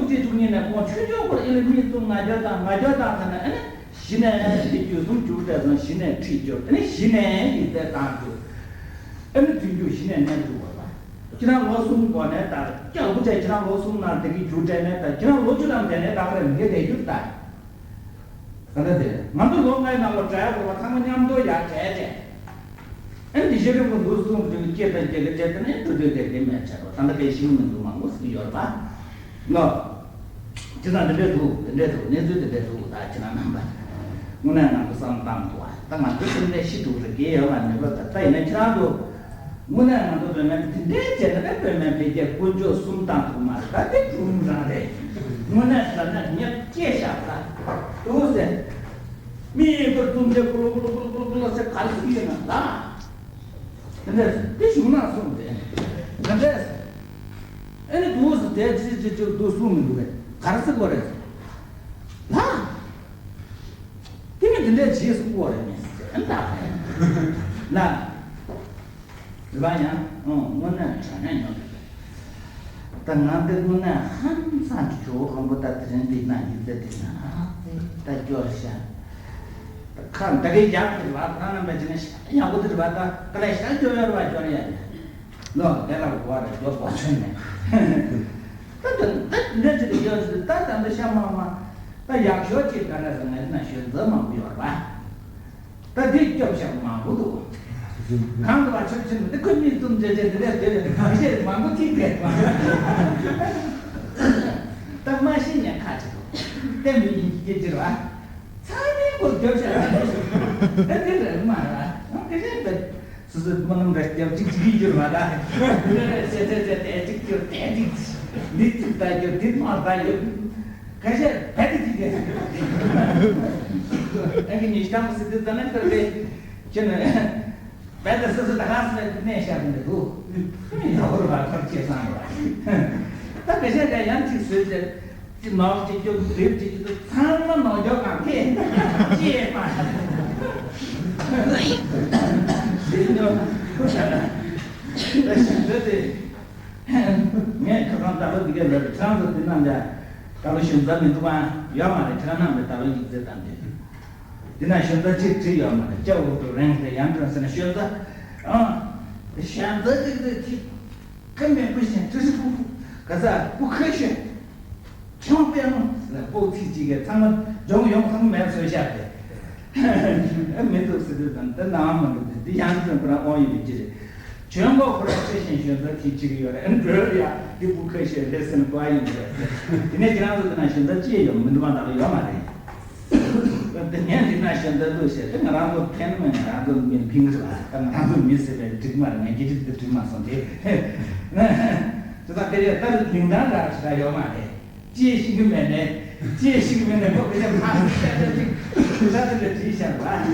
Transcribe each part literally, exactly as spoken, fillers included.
བྱེད་བཅུག་ཉིན་ནས་ཁོང་ཆོས་ཕྱོགས་སྐོར་ཨེ་ལ་མིག་བཙུམ་ང་རྒྱལ་དང་ང་རྒྱལ་དང་ཟེར་ན། ཨ་ནི་གཞི་ནས་དེ་བརྗོད་གསུམ་བསྒྱུར་བསྡད་སོང་། གཞི་ནས་ཁྲིད་བསྒྱུར། ཨ་ནི་གཞི་ནས་ཡིག་ཚད་བཏང་བསྒྱུར། ཨ་ནི་རྫུན་རྒྱུ་གཞི་ནས་གནས་བསྒྱུར་བ་ལ། ཁྱེད་རང་ལོ་གསུམ་འགོར་ནས་ད་སྐྱག་པོ་བྱས། ཁྱེད་རང་ལོ་གསུམ་ནང་དེ་གི་རྒྱུ་སྤྲད་ནས་ད་ཁྱེད་རང་ལོ་བཅུ་ཐམ་དེ་ནས་ད་ག་རེ་མི་དགེ་དེ་རྒྱུ་ད། ད་ལྟ་དེ་ང་ཚོ་ལོ་ལྔའི་ནང་ལ་གྲྭ་ཡག་པོ་བ་ཚང་མ་མཉམ་དུ་ཡར་གྲལ་བྱས། ཨ་ནི་དེ་ཤེས་རིག་པོ་འདུག་གསུངས་དུས་སྐྱེ་དང་སྐྱེ་གི་བྱས་ཏེ་ནས་འགྲོ་དུས་དེ་དེ་མེད་ཆགས་པ། ད་ལྟ་གའི་ཤིང་མི་འདུག་མང་པོ་ཟིག་ཡོད་རེད་པ། ལོ། ཁྱེད་རང་འདི་འདྲས་འདུག་འདི་འདྲས་འདུག་གནས་ཚུལ་འདི་འདྲས་འདུག་ད་ཁྱེད་རང་རྣམ་པ། དངོས་གནས་ང་ཚོ་བསམ་བཏང་འདུག་ད་ང་ཚོ་སེམས་ནས་ཤི་འདུག་རེད། དགེ་ཡོད་ལ་མེད་པ། ད་ད་ཡིན་ན་ཁྱེད་རང་ཚོ། དངོས་གནས་ང་ཚོ་བོད་སྨན་དེ་འདྲས་བྱས་ན་ད་བོད་སྨན་འཕེལ་རྒྱས་ཀུན་སྤྱོད་གསུམ་བཏང་ཐུབ་མ་རེད། ད་དེ་གྲུང་རང་རེད། དངོས་གནས་ལབ་ན་ངས་སྐྱེས་བཞག་ད་འདུག་ཟེར། མི་ཡིན་པར་བཙུམ་སྟེ་ཀུ་ལོ་ཀུ་ལོ་ཀུ་ལོ་ཀུ་ལོ་ཀུ་ལོ་ཟེར་ག་རེ་ཟེར་གྱི་ཡོད་ན་ལ། དེ་འདྲས་དེ་བྱུང་ན་གསུངས་ཏེ། དེ་འདྲས། ཨེ་ནི་འདུག་ཟེར་དེ་ཅི་ཅི་ཅི་འདུག་གསུངས་མི་འདུག་གས། ག་རེ་ཟེར་དགོས་རེད་ལ། དེ་མི་དེ་འདྲས་བྱེད་གསུང་དགོས་རེད་མིན་ཟེར་ཨེ་ད་ལ། རེད་པ། ཡང་ཨང་དངོས་གནས་དྲང་གནས་ཉོ་རེད། ད་ང་འདི་དངོས་གནས་ཧང་སང་གི་ཇོ་བོ་རོང་པོ་ད་དེ་རིང་འདི་ན་ཡིག་ཚད་དེ་ན་ཨ་ཙི་ད་སྐྱོར་ཤག་ད་ཁ་འདི་གའི་རྒྱབ་དེ་རེད་པ། ཁ་ནང་པའི་ཅི་ན་ཤ་ཡག་པོ་དེ་རེད་པ། ད་ད་ལས་ཤ་སྐྱོར་ཡོད་རེད་པ། སྐྱོར་ཡ་ཡ་ལོ་དེ་ལ་གོ་བ་རེད། སྐྱོར་གོ་ཆོད་ནས་ད་ད་ད་འདི་ཅི་དེ་སྐྱོར་ཞིག་ད་ད་འདི་ཤ་མ་མ་ད་ཡག་ཤོས་ཅིག་ག་རེ་ཟེར་ན་ཡིན་ན་ཞོན་ཙེ་མང་པོ་ཡོད་རེད་པ། ད་འདི་སྐྱོབ་བཞག་མང་པོ་འདུག་གང་དུ་བ་ཆོས་ཕྱིན་འདི་ཁོ་གཉིས་གསུམ་བྱས་བྱས་འདི་ལས་དེ་ལས་མི་ཤེས་མང་པོ་ཐིག་རེད་པ། ད་མ་ཤེས་ཉན་ཁ་ཆེ་འདུག་བསྟན་པའི་ཡིན་གྱི་ཅིར་བ། ཚང་མའི་སྐོར་སྐྱོབ་བཞག་ད་འདི་རེད་མ་ར་ང་གི་རེད་པས། སོ་སོའི་སྨོན་ལམ་འདྲ་སྐྱབས་གཅིག་གཅིག་གིས་བསྒྱུར་བ་ད། ཤེས་ཚད་ཚད་དེ་གཅིག་བསྒྱུར་དེ་གཅིག་འདི་གཅིག་ད་བསྒྱུར་དེ་མ་ད་བསྒྱུར། ཁ་ཤས་བད་དེ་གཅིག་དེ། ཨ་གི་ཉི་ཤུ་ཐམ་སྲིད་དེ་ད་ནི་ཁར་དེ་ཁྱེད་ནི་བད་དེ་སོ་སོ་ད་ག་སེ་གནས་ཤར་དེ་འདུག་ཡོག་རུ་བ་ཁར་ཁྱེད་སང་རུ་བ། ད་ཁ་ཤས་ཀ་ཡང་གཅིག་བཟོས་ཚེ། ཅི་ནོར་ཅི་རྒྱུ་རིབ་ཅི་རྒྱུ་ཚང་མ་ནོར་རྒྱུ་གང་ཐེ་ཅི་མ་ཤེས། ངས་ཁ་སང་ད་ལོ་འདི་ག་ལ་ཚང་དུ་འདི་ནང་ལ་ད་ལོ་ཞུན་ཙ་མི་འདུག་ཨ་ཡོད་མ་རེད། ཁྱེད་རང་རྣམས་ལ་ད་ལོ་ཡིག་ཚད་དང་འདི་འདི་ན་ཞུན་ཙ་གཅིག་བྲིས་ཡོད་མ་རེད། སྐྱ་འུ་ཐུག་རེང་རེ་ཡང་དྲན་ཟེར་ན་ཞུན་ཙ་ཨ་ཞུན་ཙ་གཅིག་གཅིག་གཅིག་ཁ་མེད་པོ་ཞིག་ཀྲི་ཤི་པུ་ག་ས་པུ་ཁ་ཤོད། ཆང་དཔེ་མོ་ལ་ཀོ་ཚིག་གཅིག་གི་ཚང་མ་ལྗོངས་ཡོངས་ཚང་མ་མེད་བཟོས་བཞག་སྟེ། མི་འདུག་ཟེར་དུས་དང་དེ་ནའང་མི་འདུག་སྟེ་འདི་ཡང་ཅུང་ཁོ་རང་དབང་ཡོད་པའི་ཅི་རེད། ཇོན་གོ་ཁོ་རང་ཆེ་ཞིང་ཞོན་ཚ་ཐིག་གཅིག་ཡོད་རེད། འགྲོ་ཡ་འདི་པུ་ཁ་ཤས་རེད་ཟེར་ན་གོ་ཡིན་རེད། དེ་ནས་ཁྱེད་རང་ཚོ་དེ་ན་ཞོན་ཚ་ཅི་ཡོད་མི་འདུག་པ་འདྲ་བ་ཡོད་མ་རེད། དེ་ངས་འདི་ན་ཞོན་ཚ་འདུག་ཞེས་དེ་ང་རང་ཚོ་ཕན་མེད། ང་རང་ཚོ་མི་ཕིང་རེད་པ། ད་ང་རང་ཚོ་མི་ཟེར་བའི་འགྲིག་མ་རེད། ངས་སྐད་ཆ་འདི་འགྲིག་མ་སོང་དེ། དེ་དང་དེ་རེད། ད་ལིང་ཏང་ར་ཞིག་ཡོད་མ་རེད། ཅི་ཞིག་གི་མེད་ནས་ཅི་ཞིག་གི་མེད་ནས་ཁོ་སྐད་ཆ་མ་ཤ་ཤ་ཅིག་ད་དེ་ལས་བྲིས་བཞག་པ། རེད་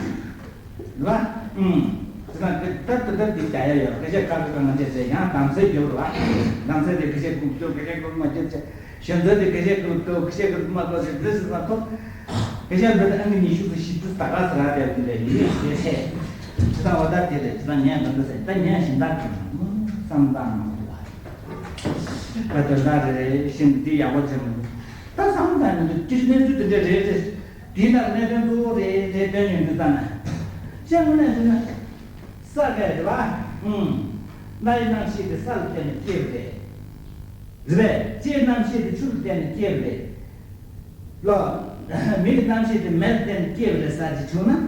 པ། ཨུམ། དེ་དང་དེ་ལྟར་དེ་ལྟར་དེ་བྱ་ཡ་ཡོད། སྐད་ཆ་ཁ་ཁ་ཁ་མ་བྱས་ཚེ་ཡང་དམ་ཚིག་རྒྱོབ་རེད་པ། དམ་ཚིག་དེ་སྐད་ཆ་ཁུག་ཁྱོད་སྐད་ཆ་ཁུག་མ་བརྒྱབ་ཚེ་ཞོན་ཚ་དེ་སྐད་ཆ་ཁུག་ཐུབ། སྐད་ཆ་ཁུག་མ་ཐུབ་ཚེ་འདི་ཟེར་མ་ཐུབ། སྐད་ཆ་འདི་ལ་ཨང་ཉི་ཤུ་ཙམ་བཞི་བཅུ་ད་ག་ཟེར་ར་དེ་དེ་ལས་ཡིན་ཞེས་ཚེ། དེ་དང་འོ་ད་དེ་ལས་དེ་དང་ངས་མི་འདི་ཟེར། ད་ངས་ཞིང་བདག་གི་བསམ་བཏང་མ་ཐུབ་པ། ད་དོན་དག་རེ་རེ་བཞིན་འདི་ཡག་པོ་བྱེད་མི་འདུག་ད་བསམ་བློ་བཏང་མི་འདུག་སྤྱིར་གནས་ཚུལ་དེ་འདྲ་རེད་རེད། དེའི་ནང་གནད་དོན་གཙོ་བོ་རེད་རེད་དོན་ཡོད་འདུག་ད་ན། ཅང་གནད་དོན་ན་ས་ག་རེད་པ། ཨུམ། སྣའི་རྣམ་ཤེས་དེ་ས་ལ་བརྟེན་ནས་སྐྱེས་པ་རེད། རེད་པས། ལྕེའི་རྣམ་ཤེས་དེ་ཆུ་ལ་བརྟེན་ནས་སྐྱེས་པ་རེད། ལོ། མིག་གི་རྣམ་ཤེས་དེ་མེ་ལ་བརྟེན་ནས་སྐྱེས་པ་རེད་ཟེར་གྱི་བྱུང་ན།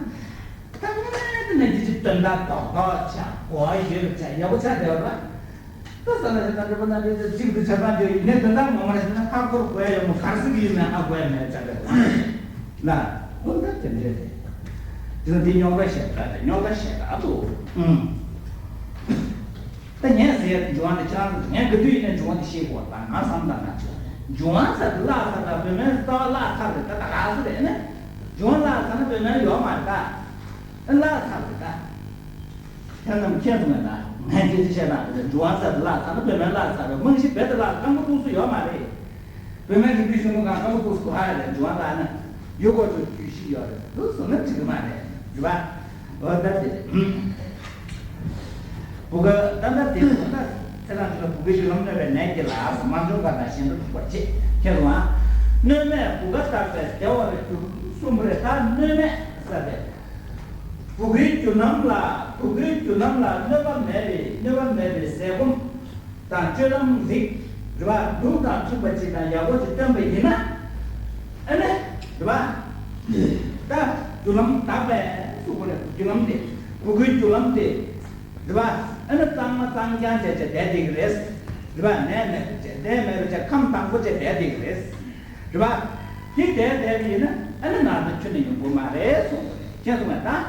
ད་ངས་དེ་ནས་ཀྱི་ཅིག་དོན་དག་རྡོག་རྡོག་ཆགས། གོ་བ་ཡོད་པ་ཆགས། ཡག་པོ་ཆགས་བསྡད་པ་རེད། ད་ས་ལ་ཞེ་ན་འདྲ་པོ་ན་འདྲ་ཅིག་ཏུ་ཆ་ཚང་བརྗོད་ཡིན་ནའི་དོན་དག་ངོ་མ་ཞེ་ན་ཧ་གོ་དགོས་ཡ་ཡོད་མོ། གར་སི་གི་ཡིན་ན་ཧ་གོ་ཡ་མེད་ཆགས་བསྡད་པ་ལ། འོ་ད་དེ་འདྲས་རེད། དེ་ཚོ་འདི་རྙོག་དྲ་ཞེ་དྲག་རེད། རྙོག་དྲ་ཞེ་དྲག་འདུག་ཨུམ། ད་ངས་ཟེར་ཡ་འབྱུང་བ་འདི་ཁྱེད་རང་ཚོ་ངས་ག་དུས་ཡིན་ན་འབྱུང་བ་འདི་ཤེས་དགོས། ད་ང་བསམ་བཏང་ན་ཆོག་རེད། འབྱུང་བ་ཟེར་དེ་བརླག་ཚར། ད་བོད་སྨན་རྩ་བ་བརླག་ཚར་རེད། ད་ད་ག་ཟེར་རེད་ན། འབྱུང་བ་བརླག་ཚར་ན་བོད་སྨན་ཡོད་མ་རེད་ད། ཨ་བརླག་ཚར་རེད་ད། ཁྱེད་རྣམས་མཁྱེན་སོང་ངས་ད། ངས་སྐད་ཆ་བཤད་ན་དེ་འབྱུང་བ་ཟེར་དེ་བརླག་ཚར་ན་བོད་སྨན་བརླག་ཚར་རེད། རྨང་གཞི་རྦད་དེ་བརླག། སྐམ་པོ་སྤུ་སུ་ཡོད་མ་རེད། བོད་སྨན་རིག་པའི་གཞུང་ལུགས་སྒང་སྐམ་པོ་སྤུ་སུ་ཧ་ཡ་རེད། འབྱུང་བ་བརླག་ན་ཡུལ་སྐོར་དུ་རྒྱུད་བཞི་ཡོད་རེད། འདུག་སོང་ན་འགྲིག་གི་མ་རེད། རེད་པ། འོ་ད་དེ་རེད། བུ་ག་ད་ད་དེ་ད་ད། ཚེ་རང་ཚོ་ལ་བུ་གའི་རྒྱུ་ལམ་གནོད་པའི་ནད་ཀྱིས་ལ་མ་འབྱུང་བ་དང་གཞན་དུ་འཁྲུག་པར་བྱེད། ཁྱེད་རང་གནོད་མེད་བུ་ག་བཏགས་པའི་བདེ་བར་འགྱུར་གསུངས་པ་རེད། ད་གནོད་མེད་ཟེར་ཏེ། བུ་གའི་རྒྱུ་ལམ་ལ་བུ་གའི་རྒྱུ་ལམ་ལ་གནོད་པ་མེད་པའི་གནོད་པ་མེད་པའི་ཟས་སྐོམ་དང་སྤྱོད་ལམ་རིགས་རེད་བ། ལུགས་དང་མཐུན་པ་ཅིག་དང་ཡག་པོ་ཅིག་སྟོན་པ་ཡིན་ན། ཨ་ནི་རེད་བ། ད་རྒྱུ་ལམ་དག་པས་སུ་གོ་ནས་རྒྱུ་ལམ་དེ་བུ་གའི་རྒྱུ་ལམ་དེ་རེད་བ། ཨ་ནི་གཙང་མ་གཙང་རྐྱང་བྱས་བྱས་བསྡད་བསྡད་ཀྱི་རེད། རེད་བ། ནད་མེད་པ་བྱས་ནད་མེད་པ་བྱས་ཁམས་དྭངས་པོ་བྱས་བསྡད་བསྡད་ཀྱི་རེད། རེད་བ། དེ་བསྡད་བསྡད་པ་ཡིན་ན་ཨ་ནི་ནང་དུ་ཁྱོན་ནས་ཡོང་དགོས་མ་རེད་གསུངས་པ་རེད། མཁྱེན་སོང་ངས་ད།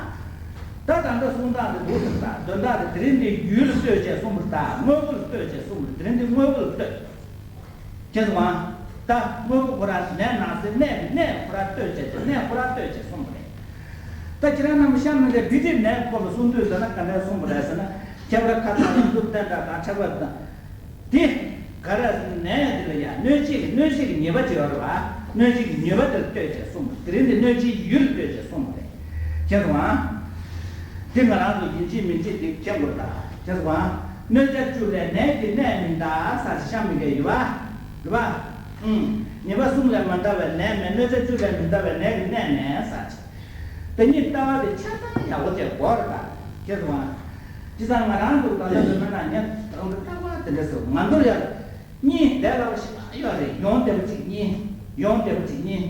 ད་ད་ལྟ་གསུང་སྟངས་དེ་འདུག་ཟེར། ད་དོན་དག་དེ་དེ་རིང་འདི་ཡུལ་ལ་ལྟོས་བྱས་གསུངས་པ་རེད། ད་དངོས་པོ་ལ་ལྟོས་བྱས་གསུངས་པ་རེད། དེ་རིང་འདི་དངོས་པོ་ལ་ལྟོས། མཁྱེན་སོང་ང་། ད་དངོས་པོ་ཁོ་རང་ནད་ན་ཚའི་གནས་ཀྱི་གནས་ཁོ་རང་ལྟོས་བྱས་ཀྱི་གནས་ཁོ་རང་ལྟོས་བྱས་གསུངས་པ་རེད། ད་ཁྱེད་རང་རྣམས་བཤམས་མི་འདྲ་བི་ཏི་ནད་སྐོར་ལ་གསུང་དུས་ཟེར་ན་ག་འདྲ་གསུངས་པ་རེད་ཟེར་ན། ཁྱད་པར་ཁ་དང་ཡང་དུ་བསྟན་དགྲ་དང་ཁྲག་པ་དང་། དེ་ག་རེ་ཟེར་ན་ནད་དེ་ལ་ཡང་གནོད་བྱེད་ཀྱི་གནོད་བྱེད་ཀྱི་ཉེས་པ་ཅིག་ཡོད་རེད་བ། གནོད་བྱེད་ཀྱི་ཉེས་པ་དེ་ལ་ལྟོས་བྱས་གསུངས་པ་དེ་རིང་འདི་གནོད་བྱེད་ཡུལ་ལ་ལྟོས་བྱས་གསུངས་པ་རེད། མཁྱེན་སོང་ང་། དེ་ང་རང་ཚོ་ཡིན་གཅིག་མིན་གཅིག་དེ་མཁྱེན་དགོས་རེད་ད། མཁྱེན་སོང་ང་། གནོད་བྱ་བཅུ་ལས་ནད་ཀྱི་གནས་མིན་ད་ཟེར་བཤམས་མི་འདྲ་ཡོད་པ། རེད་པ། ཨུམ། ཉེས་པ་གསུམ་ལས་མ་འདའ་བའི་ནད་མེད། གནོད་བྱ་བཅུ་ལས་མི་འདའ་བའི་ནད་ཀྱི་གནས་མེད་ཟེར། དེ་ཉིད་ལྟ་བ་དེ་ཆ་ཚང་ཡག་པོ་བྱས་དགོས་རེད་ད། མཁྱེན་སོང་ང་། བྱས་ཙང་ང་རང་ཚོ་ད་ལྟ་བོད་སྨན་ནང་ཉན་རང་གི་ལྟ་བ་དེ་འདྲ་ཟེར་ང་ཚོར་ཡང་གཉིས་ལས་སླ་པོ་ཞེ་དྲག་ཡོད་རེད། ཡོང་བདེ་པོ་གཅིག་གཉིས། ཡོང་བདེ་པོ་གཅིག་གཉིས།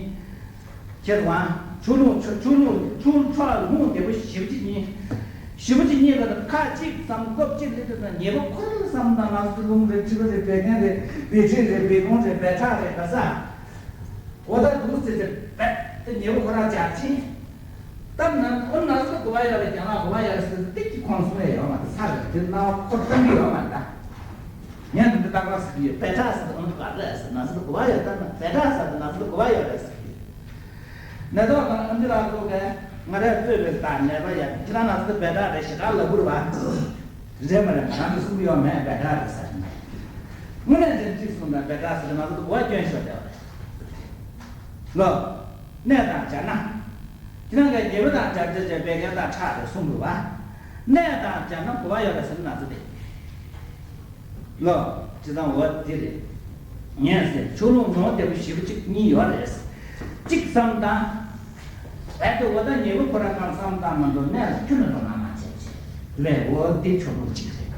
མཁྱེན་སོང་ང་། ཆུ་ཀླུང་ཆུ་ཆུ་ཀླུང་ཆུ་ཆུ་ལྷུང་བདེ་པོ་ཞེ་པོ་གཅིག་གཉིས། ཞེ་པོ་གཅིག་གཉིས་ལ་ཁ་གཅིག་བསམ་སྐབས་གཅིག་ལ་དེ་དང་ཉེས་པ་ཁོ་རང་བསམ་དང་ང་ཚོ་རླུང་རེད། མཁྲིས་པ་རེད། བད་ཀན་རེད། བད་མཁྲིས་རེད། བད་ཀོང་རེད། བད་ཁྲག་རེད། ག་ས། འོ་ད་འདུག་ཟེར་ཏེ་བད་དེ་ཉེ་བོ་ཁོ་རང་འཇག་ཕྱིན། ད་ན་འོ་ན་ཟུག་གོ་བ་ཡོད་རེད། རྒྱ་ནག་གོ་བ་ཡོད་རེད་ཟེར་ཏེ་ཏིག་ཅིག་ཁོང་གསུང་ཡ་ཡོད་མ་རེད། ས་རེད་དེ་ན་ཁོ་གཏོང་གི་ཡོད་མ་རེད་ད། ངས་འདི་འདི་ཏག་ཏག་ཟེར་གི་ཡོད། བད་ཁྲག་ཟེར་ཏེ་འོ་འདི་ག་རེད་ཟེར། ན་ཟུག་གོ་བ་ཡོད་ད། ན་བད་ཁྲག་ཟེར་ཏེ་ན་ཟུག་གོ་བ་ཡོད་རེད་ཟེར་གི་ཡོད། ནད་ཐོག་དང་ཨ་འདི་ར་ལུག་གས་ང་རས་གཙོས་པའི་ད་ནད་པ་ཡ་ཁྱེད་རང་ན་ཟུག་བད་ཁྲག་རེད་ཞེ་དྲག་ལབ་དགོས་རེད་བ། རེད་མ་རེད། ང་རང་གི་གསུང་གི་ཡོད་མེད་བད་ཁྲག་རེད་ཟེར་ནས། དངོས་གནས་ཅན་གཅིག་གསུངས་ན་བད་ཁྲག་ཟེར་ན་ང་ཚོ་གོ་བ་སྐྱོན་ཤོར་བསྡད་པ་རེད། ལོ། གནས་དང་སྦྱར་ན། ཁྱེད་རང་གིས་ཉེས་པ་དང་སྦྱར་བྱས་བྱས་བད་ཀན་དང་ཁྲག་རེད་གསུངས་འདུག་བ། གནས་དང་སྦྱར་ན་གོ་བ་ཡོད་རེད་ཟེར་ན་ང་ཚོ་དེ། ལོ། བྱས་ཙང་འོ་དེ་རེད། ངས་ཟེར་ཆུ་ཀླུང་ནོར་བདེ་པོ་ཞེ་པོ་གཅིག་གཉིས་ཡོད་རེད། གཅིག་བསམ་སྟངས། རྦད་དེ་འོ་ད་ཉེ་བོ་ཁོ་རང་གང་བསམ་སྟངས་མ་གཏོགས་གནས་ལ་ཁྱོན་ནས་དོ་སྣང་མ་བྱས་བྱས་ལས་འོ་དེ་ཆུ་ཀླུང་གཅིག་རེད།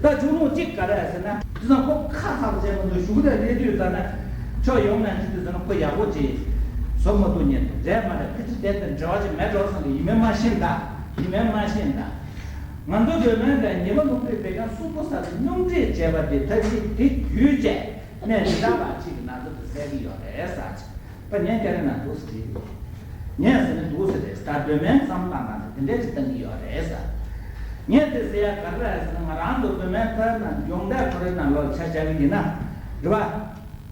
ད་ཆུ་ཀླུང་གཅིག་ག་རེ་ཟེར་ན། དེ་ཙང་ཁོ་ཁ་ཚ་པོ་བྱས་མ་འདུག་གཞུག་ལ་སླེབས་དུས་ཙ་ན་ཕྱོགས་ཡོངས་ནས་ཅི་དུས་ཙ་ན་ཁོ་ཡག་པོ་ཅིག་བཟོ་མ་ཐུབ་ཉེན་རེད་མ་རེད། ཕལ་ཆེར་དེ་དང་འབྲེལ་བ་ཅིག་མེད་འགྲོ་བསམ་གི་ཡིན་མིན་མ་ཤེས་ད། ཡིན་མིན་མ་ཤེས་ད། ང་ཚོ་བོད་སྨན་པས་ཉེས་པ་རླུང་མཁྲིས་བད་ཀན་གསུམ་པོ་ཟ་དུས་སྙོམས་སྒྲིག་བྱས་པ་དེ་ཐབས་ཤེས་དེ་བརྒྱུད་བྱས་ནས་འདི་ལྟ་བ་གཅིག་གི་ན་ཚ་དེ་སེལ་གྱི་ཡོད་རེད་ཟེར་བྱས། ད་ངས་སྐད་རིང་ན་འདུག་ཟེར་གྱི་ཡོད། ངས་ཟེར་ནས་འདུག་ཟེར་རེད། ད་བོད་སྨན་བསམ་བློ་བཏང་ན་དེ་འདྲས་ཅིག་བཏང་གི་ཡོད་རེད་ཟེར། ངས་དེ་ཟེར་ཡ་ག་རེ་རེད་ཟེར་ན་ང་རང་ཚོ་བོད་སྨན་ཐར་ན་ཡོངས་གྲགས་ཁོ་རེ་ནང་ལོགས་ཆ་བཞག་གི་ཡིན་ན་རེད་བ།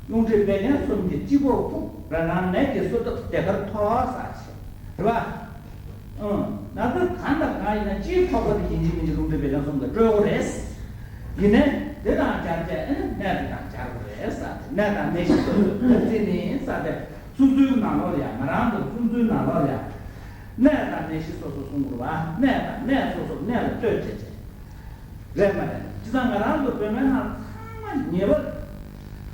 རླུང་མཁྲིས་བད་ཀན་གསུམ་གྱི་སྤྱི་ཁོག་ཕུག་རང་རང་ནད་ཀྱི་གསོ་ཐབས་དེ་གར་ཐོགས་ཟེར་བྱས་རེད་བ། ཨང་། ན་ཚ་གང་དང་གང་ཡིན་ན་སྤྱིའི་ཁོག་པ་དེ་ཡིན་གཅིག་མིན་གཅིག་རླུང་མཁྲིས་བད་ཀན་གསུམ་ལ་སྤྲོད་དགོས་རེད། ཡིན་ནའི་དེ་དང་སྦྱར་བྱས་ཨ་ནི་ནད་དེ་དང་སྦྱར་དགོས་རེད་ཟེར་ཏེ། ནད་དང་ནད་གཞི་སོ་སོའི་ཐབས་རྩིས་ནི་ཟེར་ཏེ་སུམ་ཅུའི་ནང་ལོགས་ལ་ཡང་ང་རང་ཚོ་སུམ་ཅུའི་ནང་ལོགས་ལ་ཡང་ནད་དང་ནད་གཞི་སོ་སོ་གསུང་དགོས་རེད་བ། ནད་དང་ནད་སོ་སོ་ནད་ལ་ལྟོས་བྱས་བྱས། རེད་མ་རེད། བྱས་ཙང་ང་རང་ཚོ་བོད་སྨན་ནང་ཚང་མ་ཉེས་པ་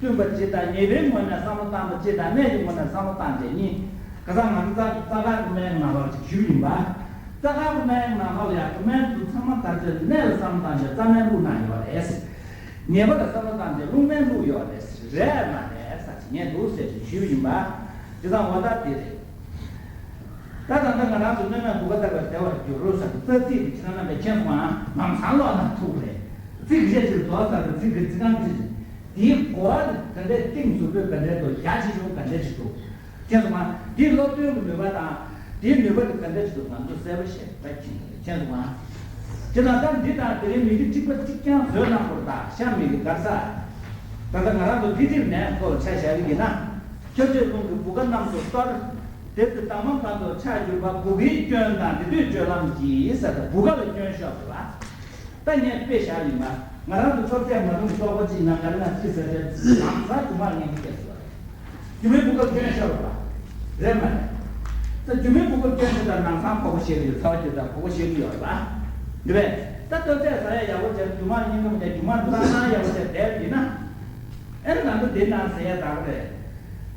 བསྟུན་པ་ཅིག་དང་ཉེས་པའི་ངོས་ནས་བསམ་བློ་བཏང་པ་ཅིག་དང་ནད་ཀྱི་ངོས་ནས་བསམ་བློ་བཏང་བྱས་གཉིས། ཁ་སང་ང་ཚོ་རྩ་རྩ་ཁང་གི་སྨན་ནང་ལོགས་ཅིག་ཞུས་ཡིན་པ། རྩ་ཁང་གི་སྨན་ནང་ལོགས་ལ་ཡང་སྨན་དེ་ཚང་མ་ད་ཆ་ནད་ལ་བསམ་བློ་བཏང་བྱས་རྩ་སྨན་བླུགས་གནང་ཡོད་རེད། ཉེས་པ་ལ་བསམ་བློ་བཏང་བྱས་རླུང་སྨན་བླུགས་ཡོད་རེད། རེད་མ་རེད་ཟེར་ཅིག་ངས་འདུག་ཟེར་ཅིག་ཞུས་ཡིན་པ། བྱས་ཙང་འོ་ད་དེ་རེད། ད་ད་ལྟ་ང་རང་ཚོ་གནོད་མེད་བུ་ག་བཏགས་པའི་བདེ་བར་འགྱུར་རོ་ཟེར་བའི་རྩ་ཚིག་དེ་ཁྱེད་རང་རྣམ་པས་མཁྱེན་སོང་ཨ། ལམ་སང་ཀློག་ན་ཐུག་རེད། ཚིག་བཞི་ཅིག་རྫོགས་ཚར་བའི་ཚིག་གི་ཚིག་རྐང་གཅིག་དེའི་གོ་བ་དེ་ག་འདྲས་གཏིང་ཟབ་པོས་ག་འདྲས་འདུག་རྒྱ་ཆེ་ཆུང་ག་འདྲས་ཅིག་འདུག་མཁྱེན་སོང་ཨ། དེའི་སློབ་སྟོན་གྱི་ནུས་པ་དང་དེའི་ནུས་པ་དེ་ག་འདྲས་ཅིག་འདུག་ང་ཚོས་གསལ་པོ་ཤེས་པ་ཡིན། མཁྱེན་སོང་ཨ། དེ་དང་ད་འདི་དང་དེ་རིང་མི་དེ་གཅིག་པ་གཅིག་རྐྱང་བཟོས་གནང་བར་དང་གཤམ་མི་གི་གར་ས། ད་ལྟ་ང་རང་ཚོ་ཕི་ཏིར་ནས་ཁོ་ལ་ཆ་བཞག་གི་ཡིན་ན། ཁྱབ་བྱེད་རླུང་གི་བུ་ག་རྣམས་སུ་གཏོར། དེ་ཚེ་དྭངས་མ་གང་དུ་ཆགས་གྱུར་པ། བུ་གའི་སྐྱོན་དང་དེ་དུས་སྤྱོད་ལམ་གྱིས་ཟེར་ཏེ་བུ་ག་ལ་སྐྱོན་ཤོར་བ། ད་ངས་དཔེ་བཞག་ཡིན་པ། ང་རང་ཚོ་ཚོགས་བཅར་མ་འགྲོ་གི་ཚོགས་པ་གཅིག་ནང་ག་རེ་ན་ཅི་ཟེར་ཏེ་ལམ་སང་རྒྱུ་མ་ངན་གྱི་སྐྱེས་སོ། རྒྱུ་མའི་བུ་ག་སྐྱོན་ཤོར་བ། རེད་མ་རེད། ད་རྒྱུ་མའི་བུ་ག་སྐྱོན་ཤོར་དང་ནང་སང་ཁོག་པ་བཤད་ཀྱི་ཡོད། ཚ་བ་སྐྱེས་དང་ཁོག་པ་བཤད་ཀྱི་ཡོད་རེད་པ། རེད་པས། ད་གཏོར་རྫས་ཟ་ཡ་ཡག་པོ་བྱས། རྒྱུ་མ་རྙིང་ག་མ་བྱས། རྒྱུ་མ་བཏང་ན་ཡག་པོ་བྱས་བསྡད་པ་ཡིན་ན། ཨེ་ན་ང་ཚོ་འདི་ནང་ཟེར་ཡ་དག་རེད།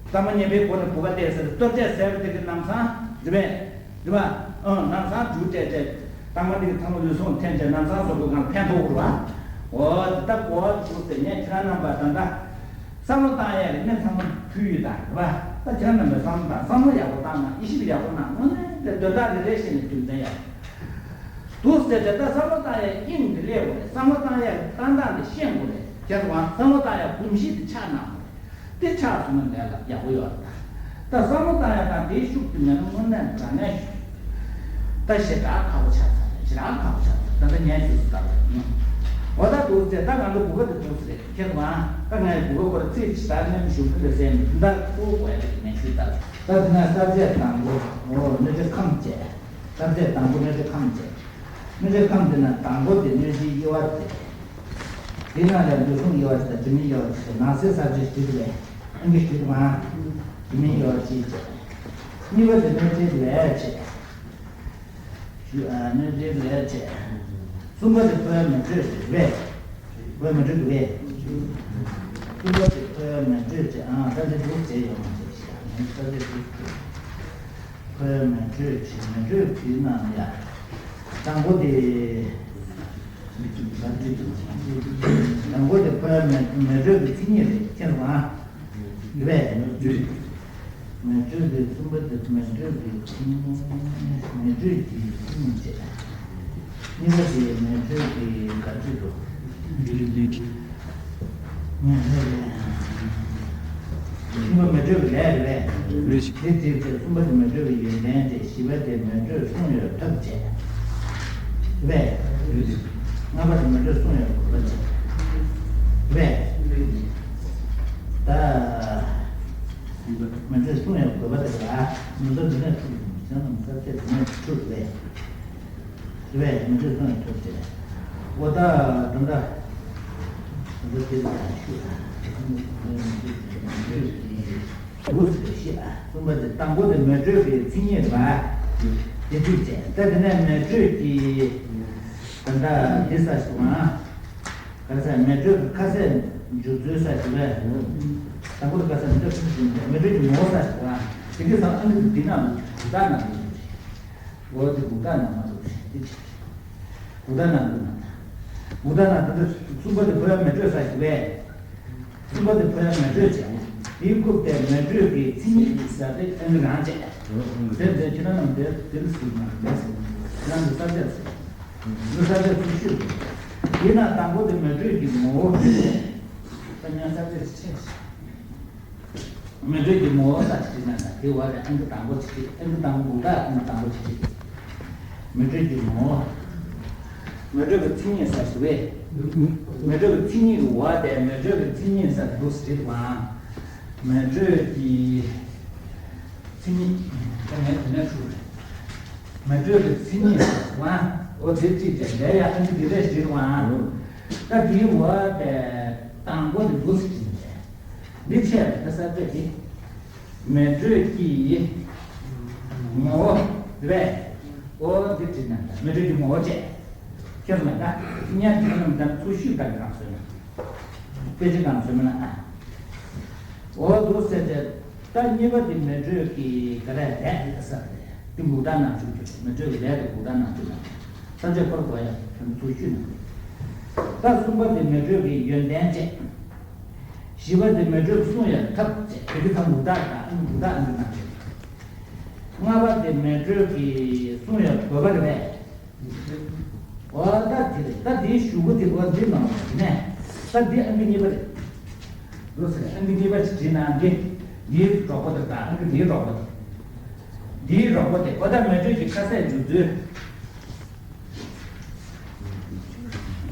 གཙང་མ་མཉེས་པའི་སྒོ་ནས་བུ་ག་བལྟས་ཟེར། གཏོར་རྫས་ཟེར་བ་དེ་གི་ལམ་སང་རེད་པས། རེད་པ། ཨང་། ལམ་སང་འཇུ་བྱས་བྱས། གཙང་མ་དེ་གི་ཚང་མ་ལུས་ཟུངས་འཐེན་བྱས་ལམ་སང་གཟུགས་པོ་གང་ཕན་ཐོགས་རེད་པ། འོ་དེ་ལྟ་གོ་བ་འདུག་ཟེར། ངས་ཁྱེད་རང་རྣམ་པ་ད་ལྟ་བསམ་བློ་བཏང་ཡས་ལ་ནི་ཚང་མ་ཕུལ་ཡོད་ད། རེད་པ། ད་ཁྱེད་རང་རྣམ་པས་བསམ་བློ་བཏང་། བསམ་བློ་ཡག་པོ་བཏང་ན། དབྱེ་ཞིབ་ཡག་པོ་གནང་། དངོས་གནས་དེ་དོན་དག་རེ་རེ་བཤད་ནས་རྒྱུ་མཚན་ཡག་པོ། འདུག་ཟེར་ཏེ། ད་བསམ་བློ་བཏང་ཡ་དབྱིངས་དེ་སླེབས་དགོས་རེད། བསམ་བློ་བཏང་ཡ་གི་ལྟ་སྟངས་དེ་ཤེས་དགོས་རེད། ཁྱེད་ཚོ་བསམ་བློ་བཏང་ཡ་གོམས་གཤིས་དེ་ཆགས་གནང་དགོས་རེད། དེ་ཆགས་སོང་ན་ལས་ལ་ཡག་པོ་ཡོད་རེད། ད་བསམ་བློ་བཏང་ཡ་དང་དེའི་ཤུགས་དེ་མེད་ན་དངོས་གནས་དྲང་གནས་ཞུ། ད་ཞེ་དྲག་ཁག་པོ་ཆགས་ཚར་རེད། ཞེ་དྲག་ཁག་པོ་ཆགས་ཚར། ད་ལྟ་ངས་ཞུ་ཟེར་ད་རེད། འོ་ད་འདུག་ཟེར། ད་ང་ཚོ་གུ་གེ་དེ་འདུག་ཟེར། ཁྱེད་ཚོ་ཨ། ད་ངས་གུ་གེ་ཁོ་ར་ཚིག་ཅིག་ད་ནས་ཞུ་གི་རེད་ཟེར་ནས་ད་ཁོ་གོ་ཡ་དེ་ངས་ཞུས་ད། ད་དེ་ན་གསར་བརྗེ་དང་པོ། འོ་སྣོད་བཅུད་ཁམས་བཅས། གསར་བརྗེ་དང་པོ་སྣོད་བཅུད་ཁམས་བཅས། སྣོད་བཅུད་ཁམས་དེ་ན་དང་པོ་དེ་སྣོད་བཅུད་དབྱེ་བ་དེ། དེ་ནང་ལས་ལུས་ཟུངས་དབྱེ་བ་དེ་དང་དྲི་མེད་དབྱེ་བ་དེ། ནང་གསེས་གསར་བརྗེ་བྲིས་ཏེ། ཨང་ཀི་བྲིས་ཏེ་མ། དྲི་མེད་དབྱེ་བ་གཅིག་བྱས། གཉིས་པ་དེ་སྣོད་བཅུད་ལས་བྱས། ཞུ། ཨ། སྣོད་བཅུད་ལས་བྱས། གསུམ་པ་དེ་ཕོ་བའི་མེ་དྲོད་རེད་པས། ཕོ་བའི་མེ་དྲོད་འདུག་པས། གསུམ་པ་དེ་ཕོ་བའི་མེ་དྲོད་བྱས། ཨང་། ད་དེ་འདུག་བྱས་ཡོང་བ་བྱས་ཤག་ངས་ད་དེ་འདུག་བྱས། ཕོ་བའི་མེ་དྲོད་བྱས། མེ་དྲོད་བྲིས་ན་ཡ། དང་པོ་དེ། དང་པོ་དེ་ཕོ་བའི་མེ་མེ་དྲོད་ཀྱི་མཚན་ཉིད་རེད། ཁྱེད་རང་། རེད་པས། མེ་དྲོད་ཀྱི། མེ་དྲོད་ཀྱི་གསུམ་པ་དེ་མེ་དྲོད་ཀྱི་མཚན་ཉིད། མེ་དྲོད་ཀྱི་མཚན་ཉིད་བྱས། གཉིས་པ་དེ་མེ་དྲོད་ཀྱི་ག་ཚོད་འགྲོ། མེ་དྲོད་ཀྱི། གཉིས་པ་མེ་དྲོད་ཀྱི་ལས་རེད་པས། རེད། དེ་དེ་དེ་གསུམ་པ་དེ་མེ་དྲོད་ཀྱི་ཡོན་ཏན་བྱས། བཞི་པ་དེ་མེ་དྲོད་སྲུང་ཡོད་ཐབས་བྱས། རེད་པས། ལྔ་པ་དེ་མེ་དྲོད་སྲུང་ཡོད་དགོས་པ་བྱས། རེད་པས། ད་མེ་དྲོད་སྲུང་ཡོད་དགོས་པ་དེ་ལ་མི་ཚོ་འདི་ནས་ཐུག་ཡོང་། ཁྱེད་རྣམས་གསར་བརྗེ་འདི་ནས་ཐུག་རེད། རེད་པས། མེ་དྲོད་སྲུང་ཡོད་ཐུབ་བྱས། འོ་ད་ད་ལྟ་ང་ཚོ་དེ་ལ་ཞུ། འདུག་ཟེར་ཤེས། གསུམ་པ་དེ་དང་པོ་དེ་མེ་དྲོད་ཀྱི་མཚན་ཉིད་རེད་པ། དེ་གཅིག་བྱས། ད་དེ་ནས་མེ་དྲོད་ཀྱི་ད་ལྟ་འདི་ས་ཞིག་ང་། ག་རེ་ཟེར། མེ་དྲོད་ཀྱི་ཁ་ཟས་འཇུ་ཚུལ་ས་ཞིག་རེད། དང་པོ་དེ་ཁ་ཟས་མེ་དྲོད་ཀྱི་མེ་དྲོད་ཀྱི་ངོ་བོ་ས་ཞིག་ང་། དེ་གི་ས་ཨ་ནི་འདི་ན་འདུག་ད་ན་འདུག་འོ་དེ་གུག་རྟགས་ནང་མ་འདུག་རེད། འདི་ཅིག་གུག་རྟགས་ནང་འདུག་ན། གུག་རྟགས་ནང་འདུག་ན། གསུམ་པ་དེ་ཕོ་བའི་མེ་དྲོད་ས་ཞིག་པས། གསུམ་པ་དེ་ཕོ་བའི་མེ་དྲོད་བྱས། དེའི་རྐུབ་དེ་མེ་དྲོད་ཀྱི་མཚན་ཉིད་ཟེར་ཏེ་ཨ་ནི་རང་བྱས། དེ་ཚོ་ཁྱེད་རང་རྣམས་དེ་དེ་ལ་ཟེར་མ་རེད། ཟེར་རང་གི་ས་བཅད་ཟེར། འདི་ས་བཅད་ཚུལ་ཤོད་དགོས། དེས་ན་དང་པོ་དེ་མེ་དྲོད་ཀྱི་ངོ་བོ། ད་ཉན་ས་བཅད་ཆེ། མེ་དྲོད་ཀྱི་ངོ་བོ་ས་ཅིག་ན་ད་དེ་བར་དེ་ཨང་ཀི་དང་པོ་ཅིག་ཨང་ཀི་དང་པོ་གུག་རྟགས་ཨང་ཀི་དང་པོ་ཅིག་མེ་དྲོད་ཀྱི་ངོ་བོ། མེ་དྲོད་ཀྱི་མཚན་ཉིད་ས་ཞིག་པས། མེ་དྲོད་ཀྱི་མཚན་ཉིད་ཀྱི་བར་དེ་མེ་དྲོད་ཀྱི་མཚན་ཉིད་ས་འདུག་ཟེར་བ། མེ་དྲོད་ཀྱི་མཚན་ཉིད་ད་ངས་དེ་ནས་ཞུ་རེད། མེ་དྲོད་ཀྱི་མཚན་ཉིད་ས་བ། འོ་དེ་གཅིག་བྱས། ལས་ཡ་ཨང་ཀི་འདི་རེད་ཟེར་བ། ད་དེའི་བར་དེ་དང་པོ་དེ་འདུག་ཟེར་གྱི་འདུག་འདི་ཆད་པའི་ས་བཅད་དེ། མེ་དྲོད་ཀྱི་ངོ་བོ་རེད། འོ་འདི་བྲིས་ན་ད་མེ་དྲོད་ཀྱི་ངོ་བོ་བཅས། ཁྱེད་ཚོ་ལ་ད་སྙན་དེ་རྣམས་ད་ཚུར་ཤུགས་དང་གང་བཟོས་ན། དཔེ་ཆ་གང་བཟོས་མིན་ན་ཨ། འོ་འདུག་ཟེར་ཏེ། ད་གཉིས་པ་དེ་མེ་དྲོད་ཀྱི་ག་རེ་ལས་ཀྱི་ས་རེད། དེ་གུག་རྟགས་ནང་བཅུག་རྒྱུ་རེད། མེ་དྲོད་ཀྱི་ལས་དེ་གུག་རྟགས་ནང་བཅུག་ན། ས་བཅད་ཁོ་ར་གོ་ཡ་ཁྱོད་ཚོ་ཚུར་ཤུགས་ན། ད་གསུམ་པ་དེ་མེ་དྲོད་ཀྱི་ཡོན་ཏན་བཅས། བཞི་པ་དེ་མེ་དྲོད་སྲུང་ཡ་ཐབས་བཅས། དེ་གི་ད་གུག་རྟགས་དང་ཨ་ནི་གུག་རྟགས་ཨ་ནི་ནང་བཅུག་ལྔ་པ་དེ་མེ་དྲོད་ཀྱི་སྲུང་ཡ་དགོས་པ་རེད་པས། འོ་ད་དེ་རེད། ད་དེའི་གཞུག་གུ་དེ་འོ་འདི་ནང་ལ་ནས། ད་འདི་ཨང་ཀི་གཉིས་པ་རེད། འདུག་ཟེར། ཨང་ཀི་གཉིས་པ་ཞིག་བྲིས་ན་འདི། འདིའི་གྲོགས་པོ་དེ་དང་ཨང་ཀི་འདིའི་གྲོགས་པོ་དེ། འདིའི་གྲོགས་པོ་དེ། འོ་ད་མེ་དྲོད་ཀྱི་ཁ་ཟས་འཇུ་ཚུལ།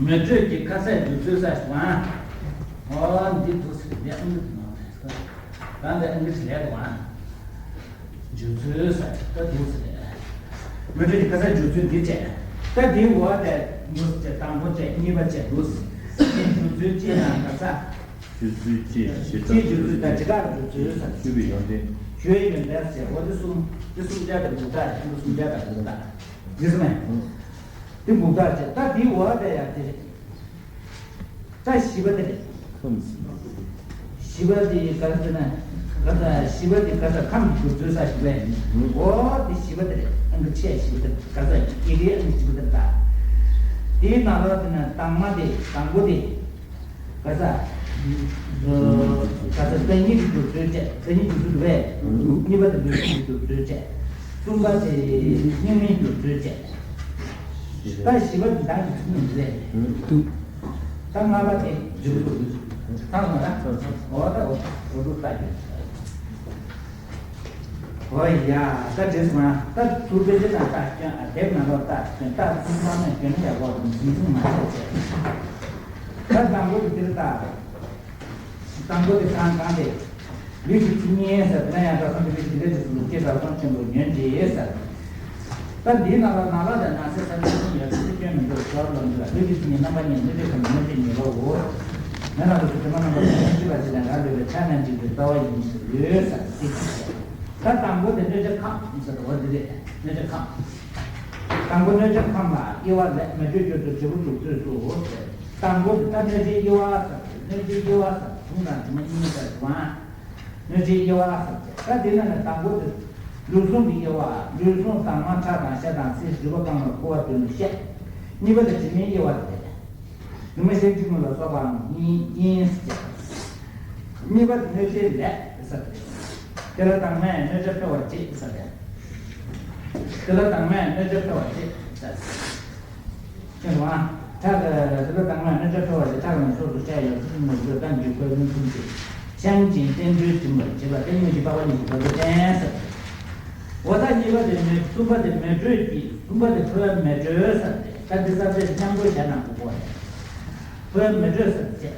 མེ་དྲོད་ཀྱི་ཁ་ཟས་འཇུ་ཚུལ་ས་ཞིག་ཨང་། འོ་འདི་འདུག་ཟེར། འདི་ཨང་ཀི་འདི་ནང་ལ་ཟེར། ད་འདི་ཨང་ཀི་ཞིག་ལས་འདུག་ཨང་། འཇུ་ཚུལ་ས་ད་འདུག་ཟེར། མེ་དྲོད་ཀྱི་ཁ་ཟས་འཇུ་ཚུལ་འདི་བྱས། ད་འདིའི་འོག་དེ་འདུག་ཟེར། དང་པོ་བྱས། གཉིས་པ་བྱས། འདུག་ཟེར། འཇུ་ཚུལ་ཅི་ན་ག་ས། འཇུ་ཚུལ་ཅི། ཇི་ལྟར་ཅི་འཇུ་ཚུལ་དང་ཇི་ལྟར་འཇུ་ཚུལ་ས། ཞུ་བའི་ཡོན་ཏན། ཞུ་བའི་ཡོན་ཏན་ཟེར། འོ་འདི་གསུམ། འདི་གསུམ་ཆ་དང་འདུག་ད། འདི་གསུམ་ཆ་དང་འདུག་ད། འདི་གསུམ་མེད། དེ་འགུགས་དག་བྱས། ད་དེའི་འོག་ད་ཡང་དེ་རེད། ད་བཞི་པ་དེ་རེད། བཞི་པ་དེ་ག་རེ་ཟེར་ན། ག་ད་བཞི་པ་དེ་ག་ད་ཁམས་ཀྱི་འདུ་འཛོལ་ས་བཞི་པ་ཡིན། འོ་དེ་བཞི་པ་དེ་རེད། ཨང་ཀི་ཆེ་བཞི་པ་དེ་ག་ད་ཡི་གེ་ཨང་ཀི་བཞི་པ་དེ་རེད། ད་དེའི་ནང་ལོགས་དེ་ན་དང་མ་དེ་དང་པོ་དེ། ག་ས། ག་ས་བདག་ཉིད་ཀྱི་འདུ་འཛོལ་བཅས། བདག་ཉིད་ཀྱི་འདུ་འཛོལ་བས། གཉིས་པ་དེ་ལུས་སེམས་ཀྱི་འདུ་འཛོལ་བཅས། གསུམ་པ་དེ་སྙིགས་མའི་འདུ་འཛོལ་བཅས། ད་བཞི་པ་དེ་བདག་གི་ཚིག་ཉིད་རེད། ད་ལྔ་པ་དེ་འཇིགས་སུ་རུང་། ཚང་མ་ལ། འོ་ད་འོ་འོ་འདུག་ལྟ་རྒྱུ། ཨོ་ཡ། ད་བྲིས་སོང་ང་། ད་ཐུགས་དཔེ་ཆ་དང་རྟགས་སྐྱོན། ཨ། དེབ་ནང་ལོགས་རྟགས་སྐྱོན། རྟགས་ཐུང་ཐུང་ནས་སྐྱོན་ན་ཡག་པོ་འདུག་འཛིན་བཟུང་མ་བྱས་བྱས། ད་དང་པོ་དེ་འདིར་རྟགས། དང་པོ་དེ་གང་གང་དེ། ལུས་ཀྱི་ཚིག་ཉིད་ཟེར། དེ་ན་ཡང་དགྲ་བཟུང་གི་ལུས་ཀྱི་འདི་ལས་ཀྱི་གཟུགས་སྐྱེ་དགྲ་བཟུང་ཆེན་པོ་ཉོན་ཅིག་ཟེར། ད་འདིའི་ནང་ལ་ན་ལ་དང་ན་ཚ་ས་ནས་གསུམ་ཡོད་ཚུལ་སྐྱོན་མི་འདུག་ཞོར་ལ་འདུག་ལུས་ཀྱི་ཚིག་ཉིད་རྣམ་པ་གཉིས། གནོད་བྱེད་ཁམས་གནོད་བྱེད་ཉེར་ལྔའོ། མེ་ལ་ལུས་ཀྱི་དྲི་མ་རྣམ་པ་གསུམ་ཡོད་ཚུལ་ལ་ཅི་ལས་རང་ལུས་པའི་ཆ་རྣམས་ཀྱི་ལྟ་བ་ཡིན་ཞིང་ཡོད་ཟེར་ཏེ། ད་དང་པོ་དེ་གནོད་བྱེད་ཁམས་ཟེར་བ་འདི་རེད། གནོད་བྱེད་ཁམས། དང་པོ་གནོད་བྱེད་ཁམས་ལ་དབྱེ་བ་ལས། མེ་དྲོད་སྐྱོན་དུ་འབྲས་བུ་འཇུག་ཚུལ་སོ། དང་པོ་དེ་ད་གནོད་བྱེད་དབྱེ་བ་ཟེར་ཏེ། གནོད་བྱེད་དབྱེ་བ་ཟེར་ཏེ་གཟུང་དང་དྲི་མ་གཉིས་ཟེར་དུའང་། གནོད་བྱེད་དབྱེ་བ་ཟེར་ཏེ། ད་དེ་ནང་ནས་དང་པོ་དེ་ལུས་ཟུངས་ཀྱི་དབྱེ་བ། ལུས་ཟུངས་དྭངས་མ་ཁྲག་དང་ཤ་དང་ཚིལ། རུས་པ་རྐང་ལག་ཁུ་བ་དོན་ལ་བཤད། གཉིས་པ་དེ་དྲི་མའི་དབྱེ་བ་དེ་རེད། ལུས་མ་ཤེས་འཁྲུལ་ངོ་ལ་སོགས་པའང་ཡིན་ཡིན་ཟེར། གཉིས་པ་དེ་གནོད་བྱེད་ལས་ཟེར་ཏེ། དེ་ལ་དྭངས་མས་གནོད་བྱ་འཕེལ་བར་བྱེད་ཟེར་ཏེ། དེ་ལ་དྭངས་མས་གནོད་བྱ་འཕེལ་བར་བྱེད་ཟེར། ཁྱེད་རང་ཁྲག་གི་དེ་ལ་དྭངས་མས་གནོད་བྱ་འཕེལ་བར་བྱེད། ཁྲག་ནི་ཕྱོགས་སུ་ཆད་ཡོད་ཚུལ་ནི་བརྗོད་དང་འཇུག་པའི་མངོན་སུམ་གྱིས་བཤང་ཞིང་བསྟན་འགྲོས་འབྱིན་པར་བྱེད་པ་སྟེ། སྔོན་གྱི་པགས་པ་ཉིད་ཀྱི་བར་དུ་བསྟན་ཟེར། འོ་ད་གཉིས་པ་དེ་མེ། གསུམ་པ་དེ་མེ་དྲོད་ཀྱི། གསུམ་པ་དེ་ཕོ་བའི་མེ་དྲོད་ཟེར་ཏེ། ད་འདི་ས་བཅད་མཉམ་འགྲོ་བྱས་ན་དགོས་པ་རེད། ཕོ་བའི་མེ་དྲོད་ཟེར་བྱས།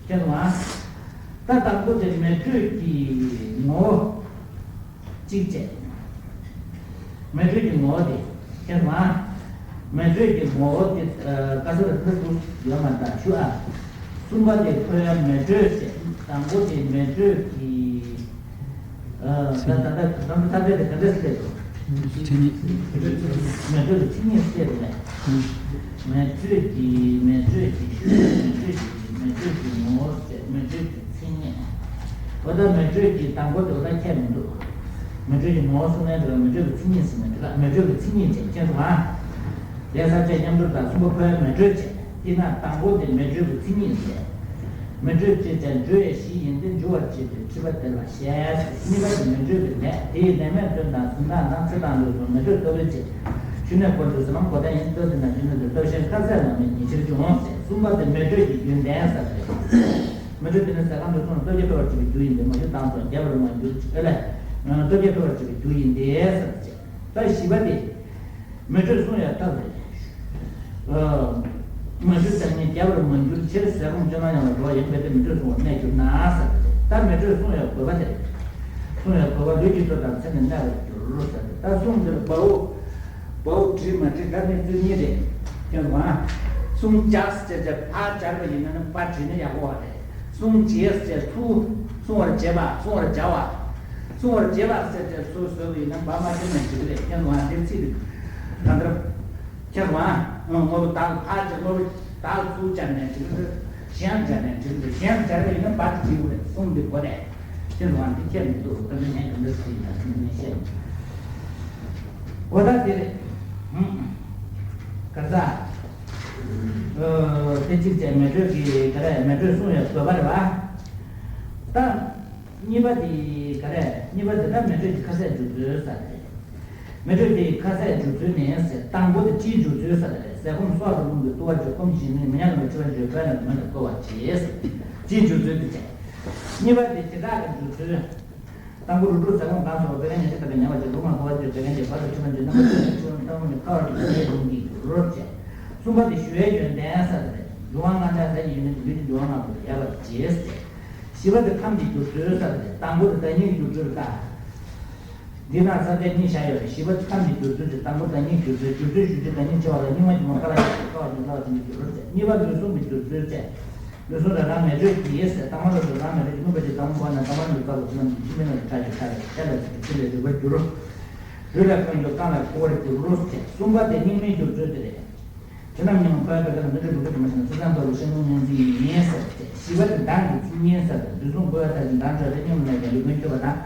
ཁྱེད་ཚོ་ཨ། ད་དང་པོ་དེ་མེ་དྲོད་ཀྱི་ངོ་བོ་གཅིག་བྱས། མེ་དྲོད་ཀྱི་ངོ་བོ་དེ། ཁྱེད་ཚོ་ཨ། མེ་དྲོད་ཀྱི་ངོ་བོ་དེ་ཨ་ག་ཚོད་ལ་འདི་འདུག་ཡོད་མ་རེད་ད་ཞུ་ཨ། གསུམ་པ་དེ་ཕོ་བའི་མེ་དྲོད་བྱས། དང་པོ་དེ་མེ་དྲོད་ཀྱི། ཨ་ད་ད་ད་ད་ད་ད་ད་ད་ད་ད་ད་མཚན་ཉིད། མེ་དྲོད་ཀྱི་མཚན་ཉིད་བཤད་དེ་ལས། མེ་དྲོད་ཀྱི་མེ་དྲོད་ཀྱི་ཤུགས། མེ་དྲོད་ཀྱི་མེ་དྲོད་ཀྱི་ངོ་བོ་བཤད། མེ་དྲོད་ཀྱི་མཚན་ཉིད། འོ་ད་མེ་དྲོད་ཀྱི་དང་པོ་དེ་འོ་ད་ཁྱད་མི་འདུག་མེ་དྲོད་ཀྱི་ངོ་བོ་གསུང་ནས་འདི་ལ་མེ་དྲོད་ཀྱི་མཚན་ཉིད་ཟེར་ནས་འདི་ལ་མེ་དྲོད་ཀྱི་མཚན་ཉིད་ཅེས་ཁྱེད་ཚོ་ཨ། ལས་ས་བཅད་མཉམ་སྦྱོར་དང་གསུམ་པ་ཕོ་བའི་མེ་དྲོད་བྱས། དེས་ན་དང་པོ་དེ་མེ་དྲོད་ཀྱི་མཚན་ཉིད་ཟེར། མེ་དྲོད་ཅེས་བྱ་འགྲོ་བའི་གཞི་ཡིན་ཏེ་འགྲོ་བར་བྱེད་པའི་འཁྲུལ་པ་དེ་ལ་བཤད། གཉིས་པ་དེ་མེ་དྲོད་ཀྱི་ལས། དེ་ཡི་ལས་མེད་དོན་དང་གཟུགས་དང་ཚེ་དང་ལུས་སོགས་མེ་དྲོད་ལྟོ་བའི་ཕྱིར། ཆུ་ནས་བསྐོར་དུས་ཟིལ་ལམ་གོ་ལྡན་ཡིན། ལྟོ་དེ་ན་ཆུ་ནས་དུ་ལྟོ་ཤེས་ཁ་ཟས་ལ་མེད་ཉེ་ཕྱིར་འབྱུང་ཟེར། གསུམ་པ་དེ་མེ་དྲོད་ཀྱི་རྒྱུན་ལྡན་ཟེར་ཏེ། མེ་དྲོད་དེ་ནི་ཟས་ཁམས་དུ་སོང་ལ་ལྟོ་བརྒྱ་འཕེལ་བར་བྱེད་པའི་རྒྱུ་ཡིན་ཏེ། མ་ཞུ་དང་སོགས་རྒྱས་པར་མ་གྱུར་ཅིག་ཨེ་ལས། ལྟོ་བརྒྱ་འཕེལ་བར་བྱེད་པའི་རྒྱུ་ཡིན་ཏེ་ཟེར་ཏེ། ད་བཞི་པ་དེ། མེ་དྲོད་གསུང་ཡང་ཐབས་རེད། མ་ཞུ་དང་ནི་རྒྱས་པར་མ་གྱུར་ཕྱིར། ཟས་སྐོམ་བཅོས་མ་ཡང་ལ་འགྲོ་བ་ཡིན་པས་ཏེ། མེ་དྲོད་གསུང་བར་གནས་གྱུར་ན་ཟེར་ཏེ། ད་མེ་དྲོད་གསུང་ཡང་དགོས་པ་དེ་རེད། གསུང་ཡང་དགོས་པ་ལུས་ཀྱི་ཚོད་དང་ཚེ་ནི་གནས་པར་འགྱུར་ཟེར་ཏེ། ད་གསུང་འདིར་བའོ། བའོ་བྲིས་མ་བྲིས་ད་ནི་ཚུལ་གཉིས་རེད། ཁྱེད་ཚོ་ཨ། གསུང་བྱ་ཟེར་ཏེ་ཕར་སྦྱར་བ་ཡིན་ན་ནི་ཕར་བྲིས་ན་ཡག་པོ་བ་རེད། གསུང་བྱེད་ཟེར་ཚུར་གསུང་བར་བྱེད་པ། གསུང་བར་བྱ་བ། གསུང་བར་བྱེད་པ་ཟེར་ཏེ་ཚུར་བཟོས་པ་ཡིན་ན་བ་མ་བྱེད་ན་འགྲིག་གི་རེད། ཁྱེད་ཚོ་ཨ་འདིར་ཚིག་རེད། ད་ལྟར་ཁྱེད་ཚོ་ཨ། དངོས་པོ་བདག་ལ་ཕར་སྦྱར། དངོས་པོ་བདག་ལ་ཚུར་སྦྱར་ནས་འགྲིག་གི་རེད། གཞན་ལ་སྦྱར་ནས་འགྲིག་གི་རེད། གཞན་ལ་སྦྱར་བ་ཡིན་ན་བ་དེ་འགྲིག་གི་རེད། གསུང་འདི་དགོས་རེད། ཁྱེད་ཚོ་ཨ་འདི་ཁྱད་མི་འདུག་ད་ནི་ངས་ག་འདྲ་ཟེར་ཡིན་ད་ཁྱེད་ཚོ་ངས་བཤད་མི་འདུག་འོ་ད་དེ་རེད། ཧུམ། ག་ས། ཨོ། དེ་གཅིག་བྱས་མེ་དྲོད་ཀྱི་ག་རེ། མེ་དྲོད་གསུང་ཡང་དགོས་པ་རེད་བ། ད། གཉིས་པ་དེ་ག་རེ། གཉིས་པ་དེ་ད་མེ་དྲོད་ཀྱི་ཁ་ཟས་འཇུ་ཚུལ་ཟེར་རེད། མེ་དྲོད་དེ་ཁ་ཟས་འཇུ་ཚུལ་ནི་ཟེར། དང་པོ་དེ་སྤྱིའི་འཇུ་ཚུལ་ཟེར་རེད། ཟས་སྐོམ་སྲོག་གི་རླུང་གིས་བཏུལ་བར་བྱེད། སྐོམ་ཞིང་ནི་མི་ཉམས་ལ་འཁྲུལ་པ་འཇོམས། ཕན་ལ་མེ་ལ་བསྐོལ་བར་བྱེད་ཟེར། སྤྱིའི་འཇུ་ཚུལ་དེ་བྱས། གཉིས་པ་དེ་བྱེ་བྲག་གི་འཇུ་ཚུལ། དང་པོ་རུ་དྲུག་ཟས་སྐོམ་གང་སོགས་བད་ཀན་ཉེར་གཅིག་ལྟ་བུའི་ཉམས་པ་བྱེད། རླུང་ལ་བསྐོལ་བར་བྱེད། བད་ཀན་གྱི་བར་དུ་འཁྲུལ་པ་འཇོམས། རྣམ་པ་ཚོས་འཁྲུལ་པ་ལྟ་བུ་ནི་ཁ་བ་གི་ཚེའི་རླུང་གིས་རོལ་བྱས། གསུམ་པ་དེ་ཞུ་བའི་ཡོན་ཏན་ཟེར་ཏེ། འབྱུང་བ་ལྔ་ཆར་ཟས་ཀྱི་ཡོན་ཏན་གྱིས་ལུས་ཀྱི་འབྱུང་བ་ལྔ་པོ་ཡལ་བར་བྱེད་ཟེར། བཞི་པ་དེ་ཁམས་ཀྱི་འགྱུར་ཚུལ་ཟེར་ཏེ། དང་པོ་དེ་བདག་ཉིད་ཀྱི་འགྱུར་ཚུལ་ལ་ལྟ། འདི་ན་ས་བཅད་གཉིས་བཞག་ཡོད་རེད། བཞི་པ་དེ་ཁམས་ཀྱི་འགྱུར་ཚུལ་ཏེ། དང་པོ་བདག་ཉིད་ཀྱི་འགྱུར་ཚུལ། འགྱུར་ཚུལ་ཞུ་རྒྱུ་བདག་ཉིད་ཆེ་བ་ལ། སྙིགས་མ་གྱུར་པ་ཁ་ལ་ཡ་ཁ་བ་ཉིད་ལ་བ་ཅན་གྱི་འགྱུར་ཚུལ། གཉིས་པ་ལུས་ཟུངས་ཀྱི་འགྱུར་ཚུལ་བཅས། ལུས་ཟུངས་རང་རང་མེ་དྲོད་ཀྱིས་ཟེར། དྭངས་མ་ལ་སོགས་རང་མེ་དྲོད་ཀྱིས་རླུང་འཕེལ་ཞིང་། དྭངས་མ་སྤོ་བ་ན་དྭངས་མ་རླུང་གི་རྩ་ལ་ཆུ་ལམ་གྱི་ཆུ་མེ་ལ་ཁྲག་གི་ཁྲག་ལས་ཤ་ལ་ཚིག་གི་ཚིལ་ལས་རུས་པར་འགྱུར། རུས་ལ་ཁོད་འགྱུར་རྐང་ལ་ཁུ་བར་འགྱུར་ཟེར། གསུམ་པ་དེ་སྙིགས་མའི་འགྱུར་ཚུལ་དེ་རེད། དེ་རྣམས་མཉམ་པ་བོད་པའི་ཀ་དང་འདི་འདྲའི་བུ་ག་དུ་མ་ཞིག་ན་སེམས་ཙམ་ལྟ་བུ་ཤེས་ནོར་ངན་འཛིན་ཡིན་ཟེར་ཏེ། བཞི་པ་དེ་མདང་གི་ཚིག་ངན་ཟེར་ཏེ། དུས་གསུམ་འཁོར་བ་མཐའ་ཡས་མདངས་ཆགས་ཏེ། སྙོམས་ལས་ཀྱང་ལུས་ཀུན་འཁྱུད་པ་དང་།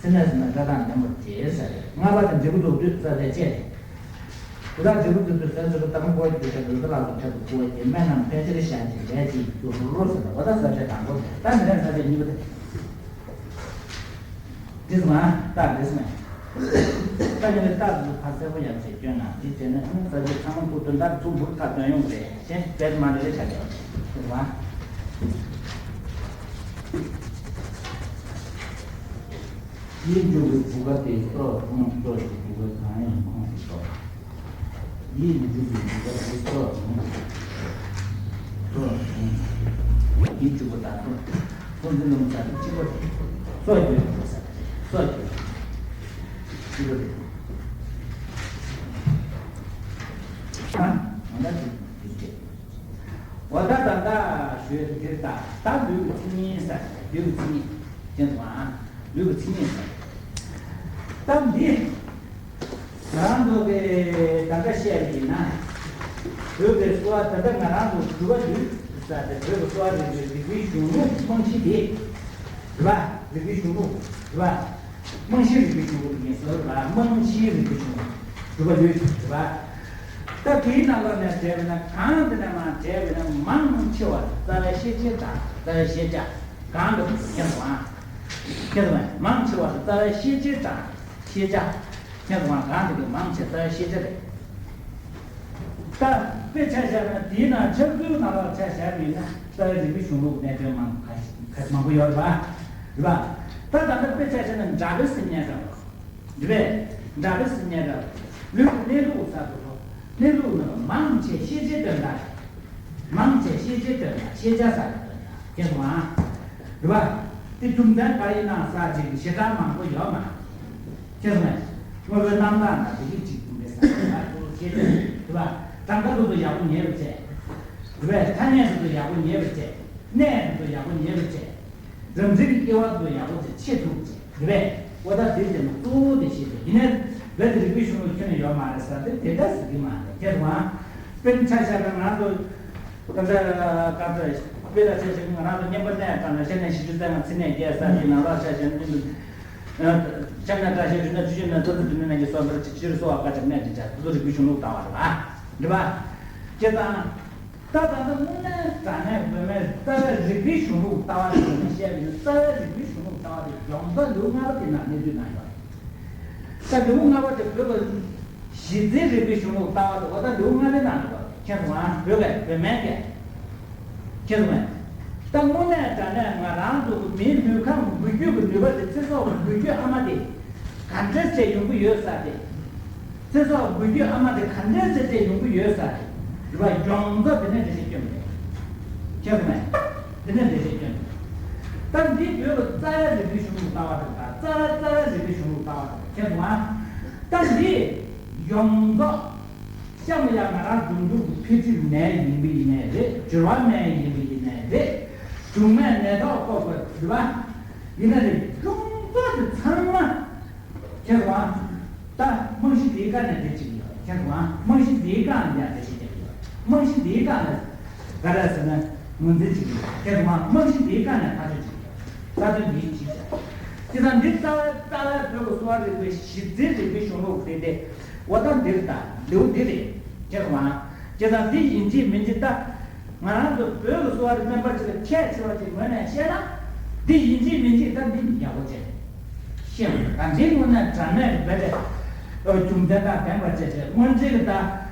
ཚེ་ནས་བཟུང་ན་སྐྲ་དང་ལྡན་པར་བྱེད་ཟེར་ཏེ། ལྔ་པ་དེ་འབྲས་བུ་རྫོགས་དུས་ས་ལས་བཅད་དེ། དེ་དག་འབྲས་བུ་རྫོགས་དུས་ཟས་ཟ་བའི་ལྟ་བུ་འཁོར་བའི་རྒྱུ་ཆ་འདོད་ས་ལ་སོགས་ཆར་དུ་བསྐོལ་བ་གྱིས་སྨན་རྣམས་ཕལ་ཆེར་བཞག་ཅིང་འབྲས་ཅིག་འགྱུར་རོ་ཟེར་ཏེ། འོ་ད་ས་བཅད་དང་པོ་དེ། ད་འདི་ནས་ས་བཅད་གཉིས་པ་དེ། འདི་སོང་ང་། རྟགས་འདི་སོང་ངས། ད་ཉིན་རེ་རྟགས་འདི་ཕར་གསལ་པོ་ཡག་ཅིག་སྐྱོན་ན། འདི་བྱས་ན་ཨ་ནི་ས་བཅད་ཚང་མ་ཐུག་དོན་དག་ཚུགས་འབུར་ཐག་དོན་ཡོང་གི་རེད། གཞན་རྦད་མ་རེད་རེད་ཆ་རེད། འདི་སོང་ང་། ཡིད་འགྱུ་བའི་བུ་ག་དེ་སྲོག་ཟུངས་སོགས་ཀྱི་བུ་ག་གང་ཡིན་ཁོངས་སུ་གཏོགས། ཡིད་མི་འགྱུ་བའི་བུ་ག་དེ་སྲོག་ཟུངས། སྲོག་ཟུངས། ཡིད་འགྱུ་བ་དང་སྲོག་ཟུངས་འཛིན་རླུང་ཟེར་དེ་གཅིག་པ་རེད། སྲོག་འགྱུ་བའི་བུ་ག་ཟེར་དེ་སྲོག་འགྱུ་བ་གཅིག་པ་རེད། ཨ། ང་ལ་དེ་དེ་འདྲས། འོ་ད་ད་ལྟ་ཞུས་འདིར་ད་ད་ལུས་ཀྱི་མཚན་ཉིད་ཟེར། ལུས་ཀྱི་མཚན་ཉིད། དེ་ཚོ་ཨ། ལུས་ཀྱི་མཚན་ཉིད་ཟེར། ད་འདི་ང་རང་ཚོ་གི་ད་ལྟ་བཤད་པ་ཡིན་ན། བོད་ཀྱི་གསོ་བ་ད་ལྟ་ང་རང་ཚོ་སྒྲུབ་པ་ལུས་ཟེར་ཏེ། བོད་ཀྱི་གསོ་བ་རིག་པའི་རིག་པའི་གཞུང་ལུགས་རྨང་གཞི་དེ་རེད་པ། རིག་པའི་གཞུང་ལུགས་རེད་པ། རྨང་གཞིའི་རིག་པའི་གཞུང་ལུགས་ཡིན་ཟེར་བ། རྨང་གཞིའི་རིག་པའི་གཞུང་ལུགས་སྒྲུབ་པ་ལུས་ཀྱི་སྒྲུབ་པ། ད་དེའི་ནང་ལོགས་ནས་བྱས་པ་ན། གང་དེ་ནས་མར་བྱས་པ་ན། མང་ཆེ་བ་རྩ་བའི་ཤེས་བྱེད་དང་རྩ་བའི་ཤེས་བྱ། གང་དུ་ཁྱེད་དང་ཁྱེད་དང་མང་ཆེ་བ་རྩ་བའི་ཤེས་བྱེད་དང་ཤེས་བྱ། ཁྱེད་དང་གང་དེ་གི་མང་ཆེ་རྩ་བའི་ཤེས་བྱ་རེད། ད་དཔེ་ཆ་བཞག་ན། དེའི་ནང་ཕྱག་ཚོའི་ནང་ལོགས་ཆ་བཞག་པ་ཡིན་ན། རྩ་བའི་རིག་པའི་གཞུང་ལུགས་གནད་དོན་མང་ག་ག་མང་པོ་ཡོད་རེད་པ། རེད་པ། ད་ད་ལྟ་དཔེ་ཆ་བཞག་ན་སྒྲ་པའི་སེམས་ཉན་འདྲ་བ། རེད་པས། སྒྲ་པའི་སེམས་ཉན་འདྲ་བ། ལུས་ཀྱི་གནས་ལུགས་ཟེར་དུས་སོ། གནས་ལུགས་ནི་མང་ཆེ་ཤེས་བྱའི་དོན་དག་རེད། མང་ཆེ་ཤེས་བྱའི་དོན་དག་ཤེས་བྱ་ཟེར་བའི་དོན་དག་ཁྱེད་སོང་ཨ། རེད་པ། དེ་རྒྱུ་མཚན་ག་ཡིན་ན་ཟེར་ཅིག་ཞེ་དྲག་མང་པོ་ཡོད་མ་རེད། ཁྱེད་སོང་ཨ། དངོས་པོའི་རྣམ་གྲངས་ན་དེ་རིགས་ཅིག་འདུག་པས་ཟེར་བ་ལ་ཁྱེད་ཚོ་ཤེས་བྱ་རེད་པ། གྲངས་ཀ་དེ་ཚོ་ཡག་པོ་ཉན་པ་བྱས། རེད་པས། ཐ་སྙད་དེ་ཚོ་ཡག་པོ་ཉན་པ་བྱས། གནས་དེ་ཚོ་ཡག་པོ་ཉན་པ་བྱས། རབ་འབྲིང་གི་དབྱེ་བ་དེ་ཚོ་ཡག་པོ་བྱས་ཆེད་དུ་བྱས། རེད་པས། འོ་ད་དེ་དེ་ནི་གཙོ་བོ་དེ་ཤེས་དགོས། ཡིན་ནའི་རྦད་དེ་རིག་པའི་གཞུང་ལུགས་ཁྱོན་ནས་ཡོད་མ་རེད་ཟེར་ཏེ་དེ་འདྲ་ཟེར་གྱི་མ་རེད། ཁྱེད་ཚོ་ཨ། དཔེར་ན་ཆ་བཞག་ན་ང་ཚོ་ད་ལྟ་ག་ཚོད་དཔེ་ལ་ཆ་བཞག་ན། ང་རང་ཚོ་བསྙེན་པ་གནས་སྟངས་ལ་བཤད་ན། བཞི་བཅུ་རྩ་ལྔ་ཚིག་གནས་བརྒྱད་ཟེར་གྱི་ནང་ལ་ཆ་བཞག་ན། སྐྱབས་གནས་བཀྲ་ཤིས་རིམ་གྲོ་བཅུ་བཞི་མའི་ཚོགས་བསགས་དུས་ནས་ཀྱི་སོགས་པར་ཅིག་སྤྱིར་གསོལ་བ་བཀའ་ཆེམས་གནས་ཀྱི་བྱ། དེ་ཚོ་རིག་པའི་གཞུང་ལུགས་ལྟ་བ་རེད་པ། རེད་པ། སྤྱིར་བཏང་། ད་ད་ལྟ་དངོས་གནས་དྲང་གནས་བོད་མའི་རྩ་བའི་རིག་པའི་གཞུང་ལུགས་ལྟ་བ་ཞིག་ནས་བཤད་པ་ཡིན་ན། རྩ་བའི་རིག་པའི་གཞུང་ལུགས་ལྟ་བ་དེ་ཡོངས་རྫོགས་ལེའུ་ལྔ་པ་དེ་ནང་གནས་ཚུལ་ནང་ཡོད་རེད། ད་ལེའུ་ལྔ་པ་དེ་བོད་པ་གཞི་རྩའི་རིག་པའི་གཞུང་ལུགས་ལྟ་བ་དེ། འོ་ད་ལེའུ་ལྔ་པའི་ནང་ཡོད་རེད། ཁྱེད་ཚོ་ཨ། བོད་པའི་བོད་མའི་སྐད། ཁྱེད་ཚོ་ཨ། ད་དངོས་གནས་དྲང་གནས་ང་རང་ཚོ་གི་མིའི་ལུས་ཁམས་འགུལ་སྐྱོད་ཀྱི་ནུས་པ་དེ། ཚེ་སྲོག་གི་འགུལ་སྐྱོད་ཨ་མ་དེ་ག་འདྲས་བྱས་ཡོང་གི་ཡོད་ས་དེ། ཚེ་སྲོག་འགུལ་སྐྱོད་ཨ་མ་དེ་ག་འདྲས་བྱས་བྱས་ཡོང་གི་ཡོད་ས་དེ། རེད་པ། ཡོངས་རྫོགས་དེ་ནས་འགྲེལ་བཤད་སྐྱོན་པ་རེད། ཁྱེད་ཚོ་ཨ། དེ་ནས་འགྲེལ་བཤད་སྐྱོན་པ་རེད། ད་འདི་བོད་ཀྱི་རྩ་བའི་རིག་པའི་གཞུང་ལུགས་ལྟ་བ་དེ་དང་། རྩ་བའི་རྩ་བའི་རིག་པའི་གཞུང་ལུགས་ལྟ་བ་དེ། ཁྱེད་ཚོ་ཨ། ད་འདི་ཡོངས་རྫོགས་གཤམ་ལ་ཡང་ང་རང་འབྱུང་འགྱུར་གྱི་འཕེལ་འགྲིབ་ནད་ཡིན་པ་ཡིན་ནའི་རེད། འགྱུར་བ་སྨན་ཡིན་པ་ཡིན་ནའི་རེད། སྡུག་བསྔལ་ནད་ཐོག་ལྐོག་པ་རེད་པ། ཡིན་ན་རེད། ཡོངས་རྫོགས་དེ་ཚང་མ། ཁྱེད་ཚོ་ཨ། ད་རྨང་གཞི་འདིའི་སྒང་ནས་འགྲེལ་བྱེད་ཀྱི་ཡོད། ཁྱེད་ཚོ་ཨ། རྨང་གཞི་འདིའི་སྒང་ནས་ཡང་འགྲེལ་བཤད་རྒྱག་གི་ཡོད། རྨང་གཞི་འདིའི་སྒང་ནས་ག་རེ་ཟེར་ན་ངོས་འཛིན་བྱེད་ཀྱི་ཡོད། ཁྱེད་ཚོ་ཨ། རྨང་གཞི་འདིའི་སྒང་ནས་ཐག་གཅོད་བྱེད་ཀྱི་ཡོད། རྩ་དོན་འདི་གཅིག་བྱས། དེ་དང་འདི་རྩ་བའི་རྩ་བའི་བོད་ཀྱི་གསོ་བ་རིག་པའི་གཞི་རྩའི་རིག་པའི་གཞུང་ལུགས་དེ་སྟེ། འོ་ད་འདིར་ད་ལེའུ་འདི་རེད། ཁྱེད་ཚོ་ཨ། ཁྱེད་ཚོ་འདི་ཡིན་གཅིག་མིན་གཅིག་ད། ང་རང་ཚོ་བོད་ཀྱི་གསོ་བ་རིག་སྨན་པ་ཅིག་ལ་ཁྱད་ཆེ་བ་ཅིག་ངོས་ནས་བཤད་ན། འདི་ཡིན་གཅིག་མིན་གཅིག་ད་འདི་ཡག་པོ་བྱས་ཤེས་དགོས། ད་འདི་དངོས་གནས་དྲང་གནས་རྦད་དེ་རྒྱུ་མཚན་དང་ལྡན་པ་བྱས་བྱས། སྔོན་ཆད་ཀྱི་ད་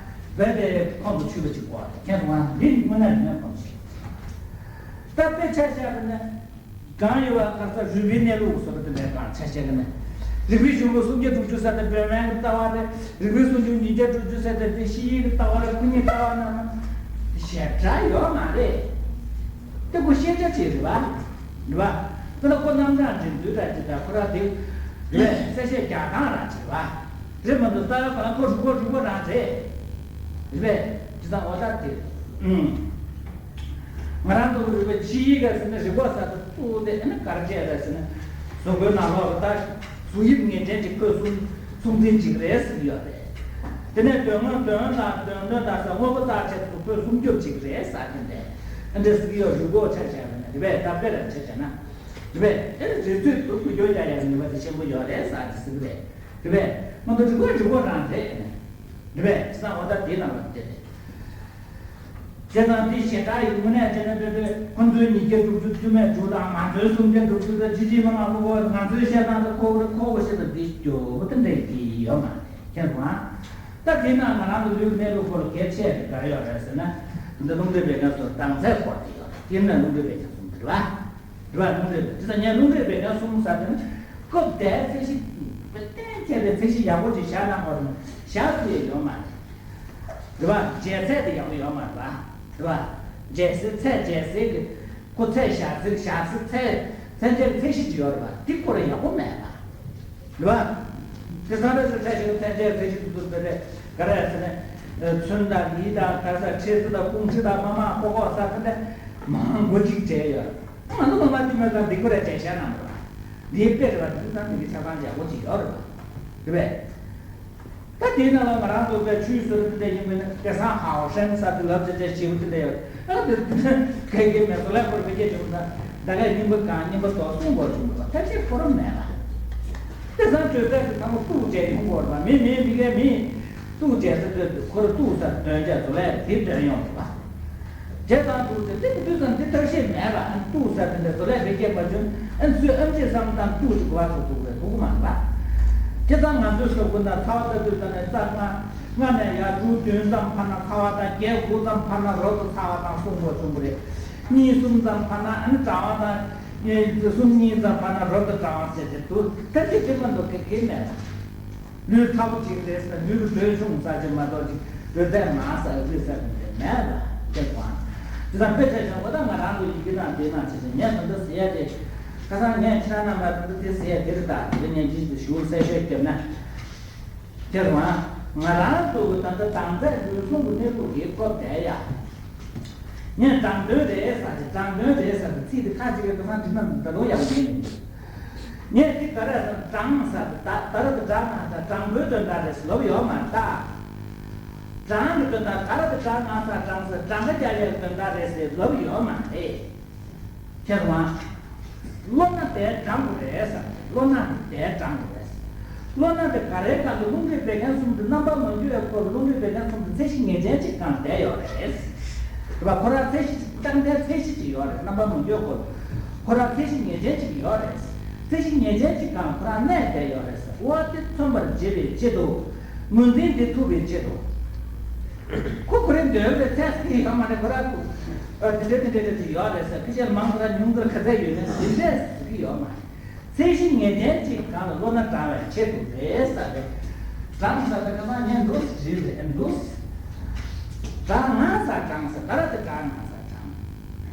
རྦད་དེ་ཁོང་དུ་ཆུད་པ་ཅིག་དགོས་རེད། ཁྱེད་ཚོ་ང་འདི་དངོས་གནས་རིག་གནས་ཁོང་དུ་ཆུད། ད་དཔེ་ཆ་བཞག་པ་ན། གང་ཡོད་པ་ག་ས་རུས་པའི་གནས་ལུགས་སོགས་དེ་འདྲའི་སྒང་ཆ་བཞག་གི་ན། རིག་པའི་གཞུང་ལུགས་སུམ་བརྒྱ་དྲུག་ཅུ་ཟེར་དེ་བོད་སྨན་གྱི་ལྟ་བ་རེད། རིག་པའི་སུམ་ཅུ་ཉིས་བརྒྱ་དྲུག་ཅུ་ཟེར་དེ་དེ་ཤེས་ཡོན་གྱི་ལྟ་བ་རེད། སྐུ་ཉིད་ལྟ་བ་རྣམས་ཞེ་དྲག་ཡོད་མ་རེད། དེ་ཁོ་ཤེས་བྱ་ཅིག་རེད་པ། རེད་པ། དེ་ལ་ཁོ་རྣམ་གྲངས་འགྲན་བསྡུར་འདྲ་ཅིག་དང་ཁོ་ར་དེ་རེད། གསལ་བཤད་རྒྱག་སྟངས་རང་ཅིག་རེད་པ། རེད་མ་གཏོགས་རྩ་བའི་བར་ཁོ་རུས་པ་རུས་པ་རང་རེད། རེད་པས། དེ་དང་འོ་ད་དེ། ཨུམ། ང་རང་ཚོ་རིག་པའི་ཕྱི་ཡི་ག་ཟེར་ན་རིག་པ་ཟེར་དུས་ཏུ་དེ་ཨ་ནི་གར་བྱས་རེད་ཟེར་ན། གཟུགས་པོའི་ནང་ལོགས་ལ་ད་གཟུགས་དབྱིབས་ངེས་ཅན་གྱི་ཁོད་གསུམ་གསུམ་འཛིན་གཅིག་རེད་ཟེར་གྱི་ཡོད་རེད། དེ་ནས་དོན་དངོས་དོན་དང་དོན་དོན་དང་ས་དངོས་པོ་རྟག་ཆད་དུ་ཁོས་སུམ་ཅུ་ཅིག་རེད་ས་དེ་འདྲས། ཨ་འདྲས་ཟེར་གྱི་ཡོད། རུས་ཁོག་ཆ་བཞག་པ་ན་རེད་པས། ད་དཔེ་ལ་བྱས་བྱས་ན་རེད་པས། ཨེ་རེད་ཚོད་དུ་དགུ་རྒྱུ་ཡ་ཡ་ནུས་པ་དེ་ཆེན་པོ་ཡོད་རེད་ས་དེ་ཟེར་གི་རེད། རེད་པས། མ་གཏོགས་རུས་ཁོག་རུས་ཁོག་རང་རེད། རེད་པས། ས་འོ་ད་དེ་ནང་ལ་བལྟས་ཏེ། བྱས་ཙང་དེ་ཞེ་དྲག་ཡིན་དངོས་གནས་བྱས་ན་དེ་དེ་ཁོ་ཚོའི་ཉིས་བརྒྱ་དྲུག་ཅུ་བཅུ་མེད་དྲུག་དང་ང་ཚོའི་སུམ་བརྒྱ་དྲུག་ཅུ་དང་ཅི་ཅི་མ་མ་ཁོ་ཁོ་ང་ཚོའི་བཤད་སྟངས་དེ་ཁོ་ཁོ་ཁོ་བོ་བཤད་པ་འདི་སྐྱོ་བོ་དེ་འདྲ་གི་ཡོད་མ་རེད། ཁྱེད་རང་ད་དེ་ན་ང་རང་གི་ལུས་གནས་ལུགས་སྐོར་གལ་ཆེ་བ་ག་རེ་ཡོད་རེད་ཟེར་ན། འདི་རླུང་མཁྲིས་བད་ཀན་སོགས་དྭངས་ཚད་སྐོར་དེ་ཡོད་རེད། དེ་ན་རླུང་མཁྲིས་བད་ཀན་གསུམ་དེ་རེད་བ། རེད་བ། རླུང་མཁྲིས་བད་དེ་ཚ་ངས་རླུང་མཁྲིས་བད་ཀན་གསུམ་ཟེར་དེ་ནི་སྐབས་དེའི་ཚད་གཞི་གཏན་འཁེལ་བའི་ཚད་གཞི་ཡག་པོ་ཅིག་བཞག་ན་འོ་དེ་བཞག་ཐུབ་ཡས་ཡོད་མ་རེད། རེད་བ། འཇལ་ཚད་དེ་ཡག་པོ་ཡོད་མ་རེད་བ། རེད་བ། འཇལ་སའི་ཚད་འཇལ་སའི་གི་ཁོ་ཚད་བཞག་ཚད་བཞག་ཚད་ཚད་ཚད་འཇལ་ཚད་གཞི་ཅིག་ཡོད་རེད་བ། དེ་ཁོ་རང་ཡག་པོ་མེད་པ། རེད་བ། དེ་སང་རེས་སུ་ཚད་གཞི་ཚད་འཇལ་ཚད་གཞི་དུ་དུ་དེ་རེད་ག་རེ་ཟེར་ནས། ཚོན་དང་ལི་དང་ག་ས་ཁྲེ་ཚུ་དང་ཀུང་ཧྲི་དང་མ་མ་ཀོ་ཀོ་ས་ཁ་འདྲ་མང་པོ་ཅིག་འཇལ་ཡོད། ང་ཚོ་མ་མ་དེ་མོ་ས་འདི་ཁོ་རང་འཇལ་བྱ་ན་མ་རེད་བ། འདིའི་དཔེ་རེད་བ། དེ་ཚང་མི་གི་ཆ་ཚང་ཡག་པོ་ཅིག་ཡོད་རེད་བ། རེད་བས། ད་དེའི་ནང་ལ་ང་རང་ཚོ་པའི་ཆུའི་ཟུར་དེ་འདྲ་ཡིན་པས་ན་སྐལ་བཟང་ཧའོ་ཧྲན་ས་དེ་ལབ་ཙེ་ཙེ་ཞེ་པོ་དེ་འདྲ་ཡོད། ཨ་དེ་ག་གེ་མེད་སོ་ལས་ཁོར་བེ་སྐྱེ་བྱུང་ན་ད་ག་སྙིང་པོ་གང་སྙིང་པོ་དོག་གསུང་དགོས་བྱུང་བ་ཐབས་ཤེས་ཁོ་རང་མེད་ལ། དེ་སང་བྲོས་ཚད་དེ་ཚང་མ་གཏུག་བྱས་ཡོང་དགོས་རེད་པ། མི་མི་མི་གེ་མི་གཏུག་བྱས་ས་དེ་ཁོ་རང་གཏུག་ས་དོན་བྱས་སོ་ལས་དེ་དོན་ཡོང་རེད་པ། བྱས་ཙང་འདུག་ཟེར་ཏེ་དེ་དུས་ཙམ་དེ་ཐབས་ཤེས་མེད་པ། ཨ་ནི་གཏུག་ཟེར་དེ་འདྲ་བཟོ་ལས་བེད་སྐྱེད་པ་བྱུང་། ཨ་ནི་ཚུལ་ཨེམ་ཆི་བསམ་བཏང་གཏུག་ཅིག་གོ་བ་ཚོ་འདུག་པས་འདུག་མ་རེད་པ། བྱས་ཙང་ང་ཚོའི་ས་ཁུལ་ན་ཚ་བ་ལྟ་དུས་ཙམ་ནས་རྩ་ལྔ་ལྔ་ནས་ཡར་དྲུག་བདུན་ཙམ་འཕར་ན་ཚ་བ་དང་། བརྒྱད་དགུ་ཙམ་འཕར་ན་རབ་ཏུ་ཚ་བ་དང་གསུང་དགོས་བྱུང་བ་རེད། གཉིས་གསུམ་ཙམ་འཕར་ན་ཨ་ནི་གྲང་བ་དང་། གསུམ་གཉིས་ཙམ་འཕར་ན་རབ་ཏུ་གྲང་བ་ཟེར་ཏེ་འདུག་ད་དེ་དེ་མ་གཏོགས་ག་གེ་མེད་པ། ལུས་ཚ་པོ་ཅིག་རེད་ཟེར། ལུས་ཀྱི་འདོད་ཆུང་ཟེར་གྱི་མ་གཏོགས་ཅིག་ལུས་ཚད་མང་ཟེར་ལུས་ཟེར་གྱི་མེད་ལ། དེ་དང་། དེ་དང་དཔེ་ཆ་བཞག་པ་ད་ང་རང་ཚོ་ཡི་གེ་དང་དེ་ནང་བྱས་ཏེ་ངས་ད་འདི་ཟེར་ཡ་དེ། ཁ་སང་ངས་ཁྱེད་རང་རྣམ་པ་ད་འདི་ཟེར་ཡ་དེ་རེད། ད་དེ་ལ་ངས་ཅིག་ཏུ་ཞུ་གསལ་བཤད་བརྒྱབ་ན། དེ་དང་ང་རང་ཚོ་གི་ད་ལྟ་དྭངས་པའི་ལུས་ཟུངས་ཀྱི་གནས་ལུགས་ཀྱི་སྐོར་དེ་ཡ། ངས་དྲང་དོན་རེད་ཟེར་ཏེ། དྲང་དོན་རེད་ཟེར་ཏེ་ཚིག་དེ་ཁ་ཅིག་གིས་ཁ་སང་འབྲི་ན་ད་དུང་ཡག་པོ་མིན། ངས་འདི་ག་རེ་ཟེར་དྲང་ཟེར་ཏེ་ད་ད་ར་དེ་དྲང་ང་ད་དྲང་པོའི་དོན་དག་རེད་ཟེར་ལབ་ཡོད་མ་རེད་ད། དྲང་གི་དོན་དག་ག་ར་དེ་དྲང་ང་ཟེར་དྲང་ཟེར་དྲང་ག་རྒྱག་ཡའི་དོན་དག་རེད་ཟེར་ལབ་ཡོད་མ་རེད། ཁྱེད་རང་། བློ་སྣ་དེ་དྲང་དགོས་རེད་ཟེར། བློ་སྣ་དེ་དྲང་དགོས་རེད། བློ་སྣ་དེ་ག་རེའི་སྒང་དུ་རླུང་མཁྲིས་བད་ཀན་གསུམ་དུ་རྣམ་པ་མང་རྒྱུ་ཡོད་སྐོར། རླུང་མཁྲིས་བད་ཀན་གསུམ་དུ་ཚད་གཞི་ངེས་ཅན་གཅིག་སྒང་བསྡད་ཡོད་རེད། རེད་པ། ཁོ་རང་ཚད་གཞི་རྐྱང་ཕན་ཚད་གཞི་གཅིག་ཡོད་རེད། རྣམ་པ་མང་རྒྱུ་ཡོད་སྐོར། ཁོ་རང་ཚད་གཞི་ངེས་ཅན་གཅིག་ཡོད་རེད། ཚད་གཞི་ངེས་ཅན་གཅིག་སྒང་ཁོ་རང་གནས་བསྡད་ཡོད་རེད། འོ་དེ་མཚོན་པར་བྱེད་པའི་ཆེད་དུ། ངོས་འཛིན་དེ་ཐུབ་པའི་ཆེད་དུ། ཁོ་ཁོ་རང་འདོད་པའི་ཚད་ཟེར་གྱི་ཡོད་མ་རེད། ཁོ་རང་ཚོ་དེ་འདྲ་དེ་འདྲ་དེ་ཡོད་རེད་ཟེར། ཕལ་ཆེར་མང་ཙམ་ཉུང་ཙམ་ག་ཚད་ཡོད་ན་དེ་འདྲས་ཟེར་གྱི་ཡོད་མ་རེད། ཚད་གཞི་ངེས་ཅན་གཅིག་སྒང་ལ་བློ་སྣ་དྲང་བའི་ཆེད་དུ་རེད་ཟེར་རེད། དྲང་ཟེར་དེ་ག་ན་ངས་འདུག་རེད་རེད་འདུག་དྲང་ང་ཟེར་དྲང་ཟེར་ད་ར་དེ་དྲང་ང་ཟེར་དྲང་།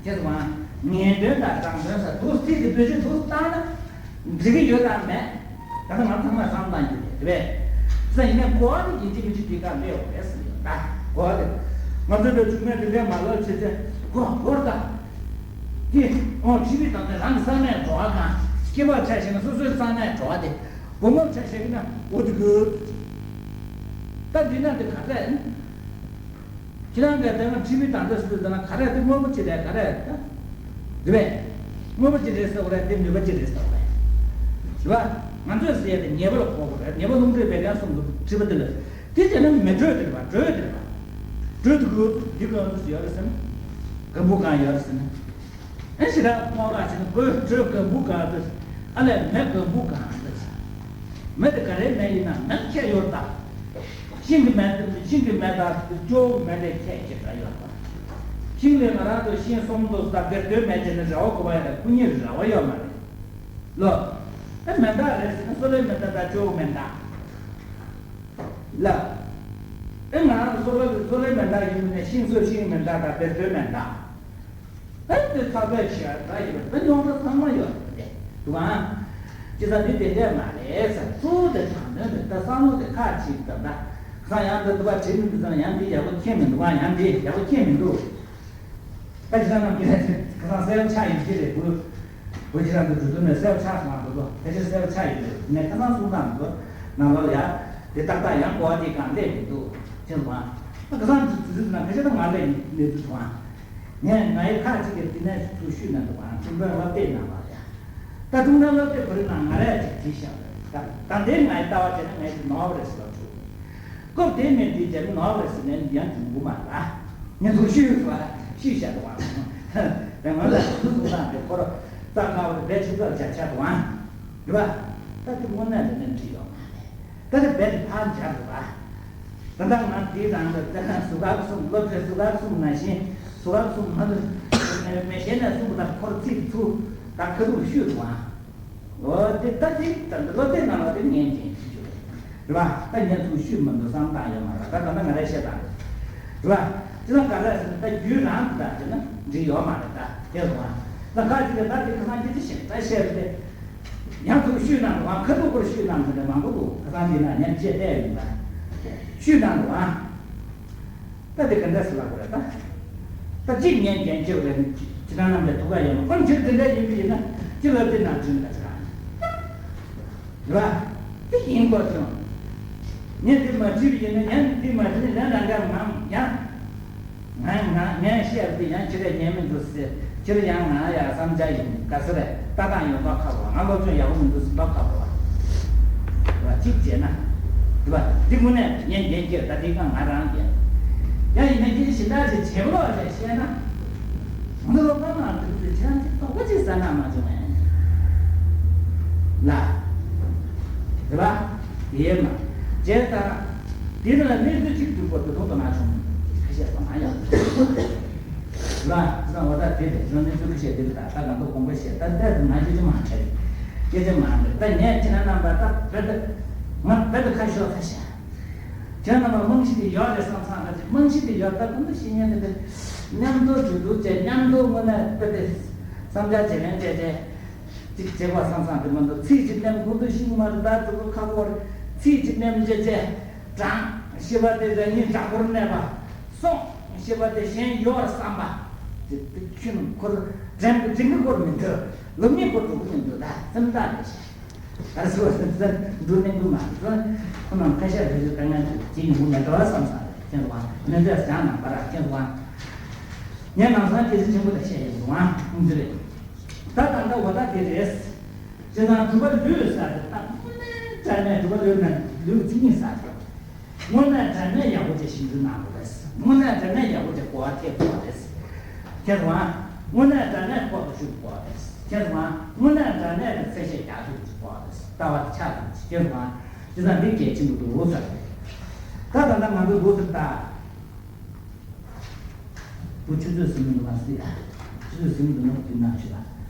ཁྱེད་ཚོ་ངས་འདོན་དང་དྲང་འདོན་ཟེར་འདུག་ཚིག་དེ་བེད་སྤྱོད་འདུག་བཏང་ན། འགྲིག་གི་ཡོད་དམ་མེད། ད་ལྟ་ང་ཚང་མས་བསམ་བློ་བཏང་རྒྱུ་རེད། རེད་པས། ས་ཡིན་ན་གོ་བ་དེ་ཡིན་གཅིག་མིན་གཅིག་དེ་ག་འདྲ་ཡོད་རེད་ཟེར་ཡོད་ད། གོ་བ་དེ། ང་ཚོའི་བའི་བྱུང་ན་དེ་འདྲའི་མ་ལབ་བྱས་ཚེ་གོ་གོ་ད། དེ་ཨོ་ཁྲིད་པའི་དང་དེ་རང་གི་བསམ་ནས་འགྲོ་བ་གང་སྐྱེ་བ་ཆ་ཞིག་ན་སོ་སོའི་བསམ་ནས་འགྲོ་བ་དེ་སྒོ་མོར་ཆ་ཞིག་ན་འོ་དེ་གོ། ད་འདི་ན་དེ་ག་ཚད། ཁྱེད་རང་གིས་དེ་སྔ་ཁྲིད་མི་དང་འདྲ་ཟེར་དུས་ཙམ་ན་ག་རེ་དེ་དངོས་པོ་ཅི་རེད་ག་རེ་རེད་ད། རེད་པས། དངོས་པོ་ཅི་རེད་ཟེར་བ་རེད། དེ་ནུས་པ་ཅི་རེད་ཟེར་བ་རེད། རེད་པ། ང་ཚོས་ཟེར་ཡ་དེ་ཉེས་པ་ལ་གོ་དགོས་རེད། ཉེས་པ་རླུང་མཁྲིས་བད་ཀན་གསུམ་དུ་ཁྲིད་པ་དེ་ལ་དེ་བྱས་ན་མི་དྲོད་དེ་རེད་པ། དྲོད་དེ་རེད་པ། དྲོད་དེ་གོ་འདི་གང་དུ་ཡོད་རེད་ཟེར་ན། ག་འབུ་གང་ཡོད་རེད་ཟེར་ན། ཨེ་ཞེ་དྲག་སྔོ་ཁ་ཞིག་ན་གོས་དྲོད་ག་འབུ་གང་དུ། ཨ་ལས་མེ་ག་འབུ་གང་དུ། མེ་དེ་ག་རེའི་མེ་ཡིན་ན་མེ་ཁྱད་ཡོད་ད། ཤིང་གི་མེ་དེ་ཤིང་གི་མེ་དང་ཅོག་གི་མེ་དེ་ཁྱད་ཅི་འདྲ་ཡོད་ད། ཤིང་ལས་ང་རང་ཚོ་ཤིང་གསུམ་དུ་ས་བེར་དོའི་མེ་བྱས་ནས་ར་བ་གོ་བ་ཡོད་ད། ཁོ་གཉིས་ར་བ་ཡོད་མ་རེད། ལོ། ཨེ་མེ་མདའ་རེད་ཟེར་ན་སོ་ལོའི་མེ་མདའ་དང་ཅོག་གི་མེ་མདའ། ལ། ཨེ་ང་རང་ཚོ་སོ་ལོ་སོ་ལོའི་མེ་མདའ་ཡིན་ནས་ཤིང་བཟོ་ཤིང་གི་མེ་མདའ་དང་བེར་དོའི་མེ་མདའ། ཨེ་དེ་ཚ་བའི་ཤ་ད་ཡོད་པ་ད་ཉོག་ད་ཚང་མ་ཡོད་རེད་འདུག་ཨང་། ཅི་ཟེར་འདི་དེ་འདྲས་མ་རེད་ཟེར། གཙོ་བོ་དེ་དྲང་དོན་དེ་ད་བསམ་བློ་དེ་ཁག་ཅིག་བཏབ་ན། ཁ་སང་ཡང་འདི་འདུག་པ་བྲིས་མི་འདུག་ཟེར་ན་ཡང་འདི་ཡག་པོ་མཁྱེན་མི་འདུག་ཨང་། ཡང་འདི་ཡག་པོ་མཁྱེན་མི་འདུག་ད་ཁྱེད་རང་རྣམས་ཀྱིས་ཁ་སང་གསལ་པོ་ཆགས་ཡིན་གྱི་རེད། བུ་བུ་ཁྱེད་རང་ཚོ་འགྲོ་དུས་ནས་གསལ་པོ་ཆགས་སོང་བ་འདུག་ལོ། ཕལ་ཆེར་གསལ་པོ་ཆགས་ཡོད་རེད། ངས་ཁ་སང་གསུངས་སྟངས་འདུག་ནང་ལོགས་ལ་ཡ། དེ་ཏག་ཏག་ཡང་གོ་བ་དེ་གང་སླེབས་མི་འདུག་ཅེས་སོང་ང་། ཁ་སང་དུས་ཚོད་ནང་ཁ་ཤས་ད་ང་སླེབས་ནས་དུས་སོང་ང་། ངས་ང་ཡི་ཁ་ཅིག་གིས་དེ་ནས་ཚུར་ཞུས་གནང་འདུག་ཨང་། ཁྲིམས་དཔོན་སློབ་དེབ་ནང་ལ་ཡ། ད་ཁྲིམས་དཔོན་སློབ་དེབ་ཁོ་རང་ནང་ང་རས་ཅིག་བྲིས་བཞག་རེད། ད་ད་འདིར་ང་ཡི་ལྟ་བ་བྱས་ན་ངས་ཅིག་ནོར་བ་རེད་ཟེར་བ་འདུག་སྐབས་དེ་ནས་འདི་བྱས་ན་ནོར་བ་རེད་ཟེར་ནས་ཡང་འབྱུང་གི་མ་རེད། ངས་ཚུར་ཞུས་པ་ཞུས་བཞག་འདུག་ཨང་། དེ་ང་ལ་ཚུར་གསུང་སྟངས་དེ་ཁོ་རང་རྩ་ཁ་བར་བེད་སྤྱོད་ཚར་བྱ་ཆགས་འདུག་ཨང་། རེད་པ། ད་དེ་དངོས་གནས་དྲང་གནས་འགྲིག་ཡོད་མ་རེད། ད་ནི་རྦད་དེ་ཕར་འབྱར་དགོས་པ། ད་ལྟ་ང་འདིའི་ནང་ལ་ད་ཟུར་བཀག་གསུམ་སློབ་གྲྭའི་ཟུར་བཀག་གསུམ་ནང་བཞིན་ཟུར་བཀག་གསུམ་མ་གཏོགས་མེད་བཤད་ནས་གསུངས་པ་དང་ཁོར་ཚིག་ཚུར་ད་ཁ་ཐུག་ཞུས་འདུག་ཨང་། འོ་དེ་ད་དེ་ད་སློབ་དེབ་ནང་ལ་དེ་ངས་འགན་ཞུ་རྒྱུ་རེད། རེད་པ། ད་ངས་ཚུར་ཞུས་མི་འདུག་བསམ་བཏང་ཡོད་མ་རེད། ད་ད་ལྟ་ང་རས་བཤད་སྟངས་རེད། རེད་པ། དེ་ལ་ག་རེ་ཟེར་ན་ད་རྒྱུད་རང་དུ་ད་དེ་ན་འགྲིག་ཡོད་མ་རེད། ད་དེ་རུང་ཨང་། ད་ཁ་ཅིག་གིས་ད་དེ་ཁ་སང་སྐད་ཆ་བཤད་ད་བཤད་རེད་དེ། ཡང་ཚུར་ཞུས་གནང་འདུག་ཨང་། ཁ་ཐུག་སྐོར་ཞུས་གནང་འདུག་ནས་མང་པོ་འདུག་ཁ་སང་འདི་ན་ཉན་བཤད་བལྟས་ཡིན་པ། ཞུས་གནང་འདུག་ཨང་། ད་དེ་ག་འདྲ་ཟེར་ལབ་དགོས་རེད་ད། ད་གཅིག་ངས་འགན་འཁྱེར་བ་རེད། ཁྱེད་རང་རྣམ་པའི་ཐུགས་ཁ་ཡོད་མ་ཁོང་ཁྱེད་དེ་འདྲ་ཡིན་པ་ཡིན་ན་ཅི་ལབ་དེ་ནང་བྱུང་ད་ཆ་རེད་པ། དེ་ཡིན་དགོས་བྱུང་། ངས་དེ་མ་བྲིས་པ་ཡིན་ན་ཡང་དེ་མ་བྲིས་ན་ཡང་རང་ག་ངམ་ཡང་། ང་ང་ངས་བཤད་པ་དེ་ཡང་ཁྱེད་རས་ཉན་མི་འདུག་ཟེར། ཁྱེད་ཡང་ང་ཡ་བསམ་འཆར་ཡིན་ག་ཚོད་རེད། ལྟ་སྟངས་ཡོད་མདོག་ཁ་པོ། ང་སློབ་སྦྱོང་ཡག་པོ་མི་འདུག་ཟེར་མདོག་ཁ་པོ་བ། གཅིག་བྱས་ན། རེད་པ། འདི་དངོས་གནས་ངས་འགན་འཁྱེར་ད་འདི་གང་ང་རང་འགན། ཡང་ཡིན་ན་ཁྱེད་གཞན་དག་ཅིག་བྱེད་ལོག་ཅིག་བཤད་ན། ང་ཚོ་སློབ་གྲྭ་ནང་འདུག་ཟེར་ཁྱེད་རང་ཚོ་དོགས་པ་ཅིག་ཟ་ན་མ་བྱུང་ངས། ལ། རེད་པ། དེ་མ། བྱས་ཙང་། དེ་ནི་ལ་གནས་ཚུལ་གཅིག་བསྡུས་པ་དེ་ཚོ་དོ་སྣང་བྱུང་མི་འདུག་ཁ་ཤས་པ་མ་ཡང་། ལ། ཙང་འོ་ད་དེ་རེད། ཁྱོད་གནས་ཚུལ་ཁ་ཤས་དེ་རེད། ད་ད་ང་ཚོ་དགོངས་པ་བཞེས་ད་ལྟ་དུ་ང་སྐད་ཆ་མང་དྲགས། སྐད་ཆ་མང་དྲགས། ད་ངས་ཁྱེད་རང་རྣམ་པ་ད་རྦད་དེ། ང་རྦད་དེ་ཁ་ཤོར་ཁ་ཤས། ཁྱེད་རྣམ་པ་རྨང་གཞི་དེ་ཡོད་རེད་བསམ་བསམ་ད་ཅིག་རྨང་གཞི་དེ་ཡོད་ད་ཁོང་ཚོ་ཤེས་ཉན་དེ་དེ། མཉམ་དུ་གྲོས་བསྡུར་བྱས། མཉམ་དུ་དངོས་གནས་རྦད་དེ་བསམ་འཆར་བརྗེ་ལེན་བྱས་བྱས། ཅིག་བྱེད་པ་བསམ་བསམ་དེ་མ་གཏོགས་ཚིག་གཅིག་ནེམ་ཁོང་ཚོ་ཤེས་ཀྱི་མ་རེད། ད་དུ་ཁ་ཁོར་ཚིག་གཅིག་ནེམ་བྱས་བྱས། དྲང་ཞེས་པ་དེ་རང་ཉིད་དྲང་པོར་གནས་པ། སོང་ཞེས་པ་དེ་གཞན་ཡོད་བསམ་པ། དེ་དེ་ཁྱོད་ཁོ་དྲན་དྲན་གྱི་ཁོར་མི་འདུག་སློབ་གཉེར་ཁོར་འགྲོ་གི་མི་འདུག་ད་སེམས་ཐག་རེད། ད་སོ་སོ་འདུག་ནས་འདུག་མ་འདུག་ཁོ་རྣམས་ཁ་ཤས་རེ་རེ་དཀའ་ངལ་འདུག་ཅི་ཡིན་མིན་ནས་འགྲོ་བ་བསམ་བསམ་རེད། ཁྱེད་ཚོ་ང་གནས་ཚད་བཟང་ནམ་པ་ར་ཁྱེད་ཚོ་ང་། ངས་ནང་སང་སྐད་ཆ་ཆེན་པོ་དེ་བཤད་ཡོང་འདུག་ཨང་། ཁོང་ཚོ་རེད། ད་ད་ལྟ་འོ་ད་དེ་རེད། སྤྱིར་བཏང་གྲུབ་པ་ལུས་ཟེར་དེ་ད་དངོས་གནས་དྲང་གནས་གྲུབ་པ་ལུས་ན་ལུས་ཀྱི་མཚན་ཉིད་ཟེར་དེ། དངོས་གནས་དྲང་གནས་ཡག་པོ་ཅིག་ཞིབ་འཇུག་གནང་དགོས་རེད། དངོས་གནས་དྲང་གནས་ཡག་པོ་ཅིག་གོ་བ་ཐེབས་དགོས་རེད། ཁྱེད་རང་། དངོས་གནས་དྲང་གནས་ཁོག་ཏུ་ཞུགས་དགོས་རེད། ཁྱེད་རང་། དངོས་གནས་དྲང་གནས་ཀྱི་ཚད་གཞི་རྒྱག་ཐུབ་ཅིག་དགོས་རེད། ལྟ་བ་དེ་ཆགས་ཐུབ་ཅིག་ཁྱེད་རང་། སྤྱིར་བཏང་འདི་གལ་ཆེན་པོ་འདུག་ཟེར། ད་ད་ལྟ་ང་ཚོ་འདུག་ཟེར་ད། བུ་ཆུ་ཚོད་ཟིན་མི་འདུག་མ་ཟེར་ཡ། ཆུ་ཚོད་ཟིན་མི་འདུག་ན་དུས་ནང་ཆུ་ལ།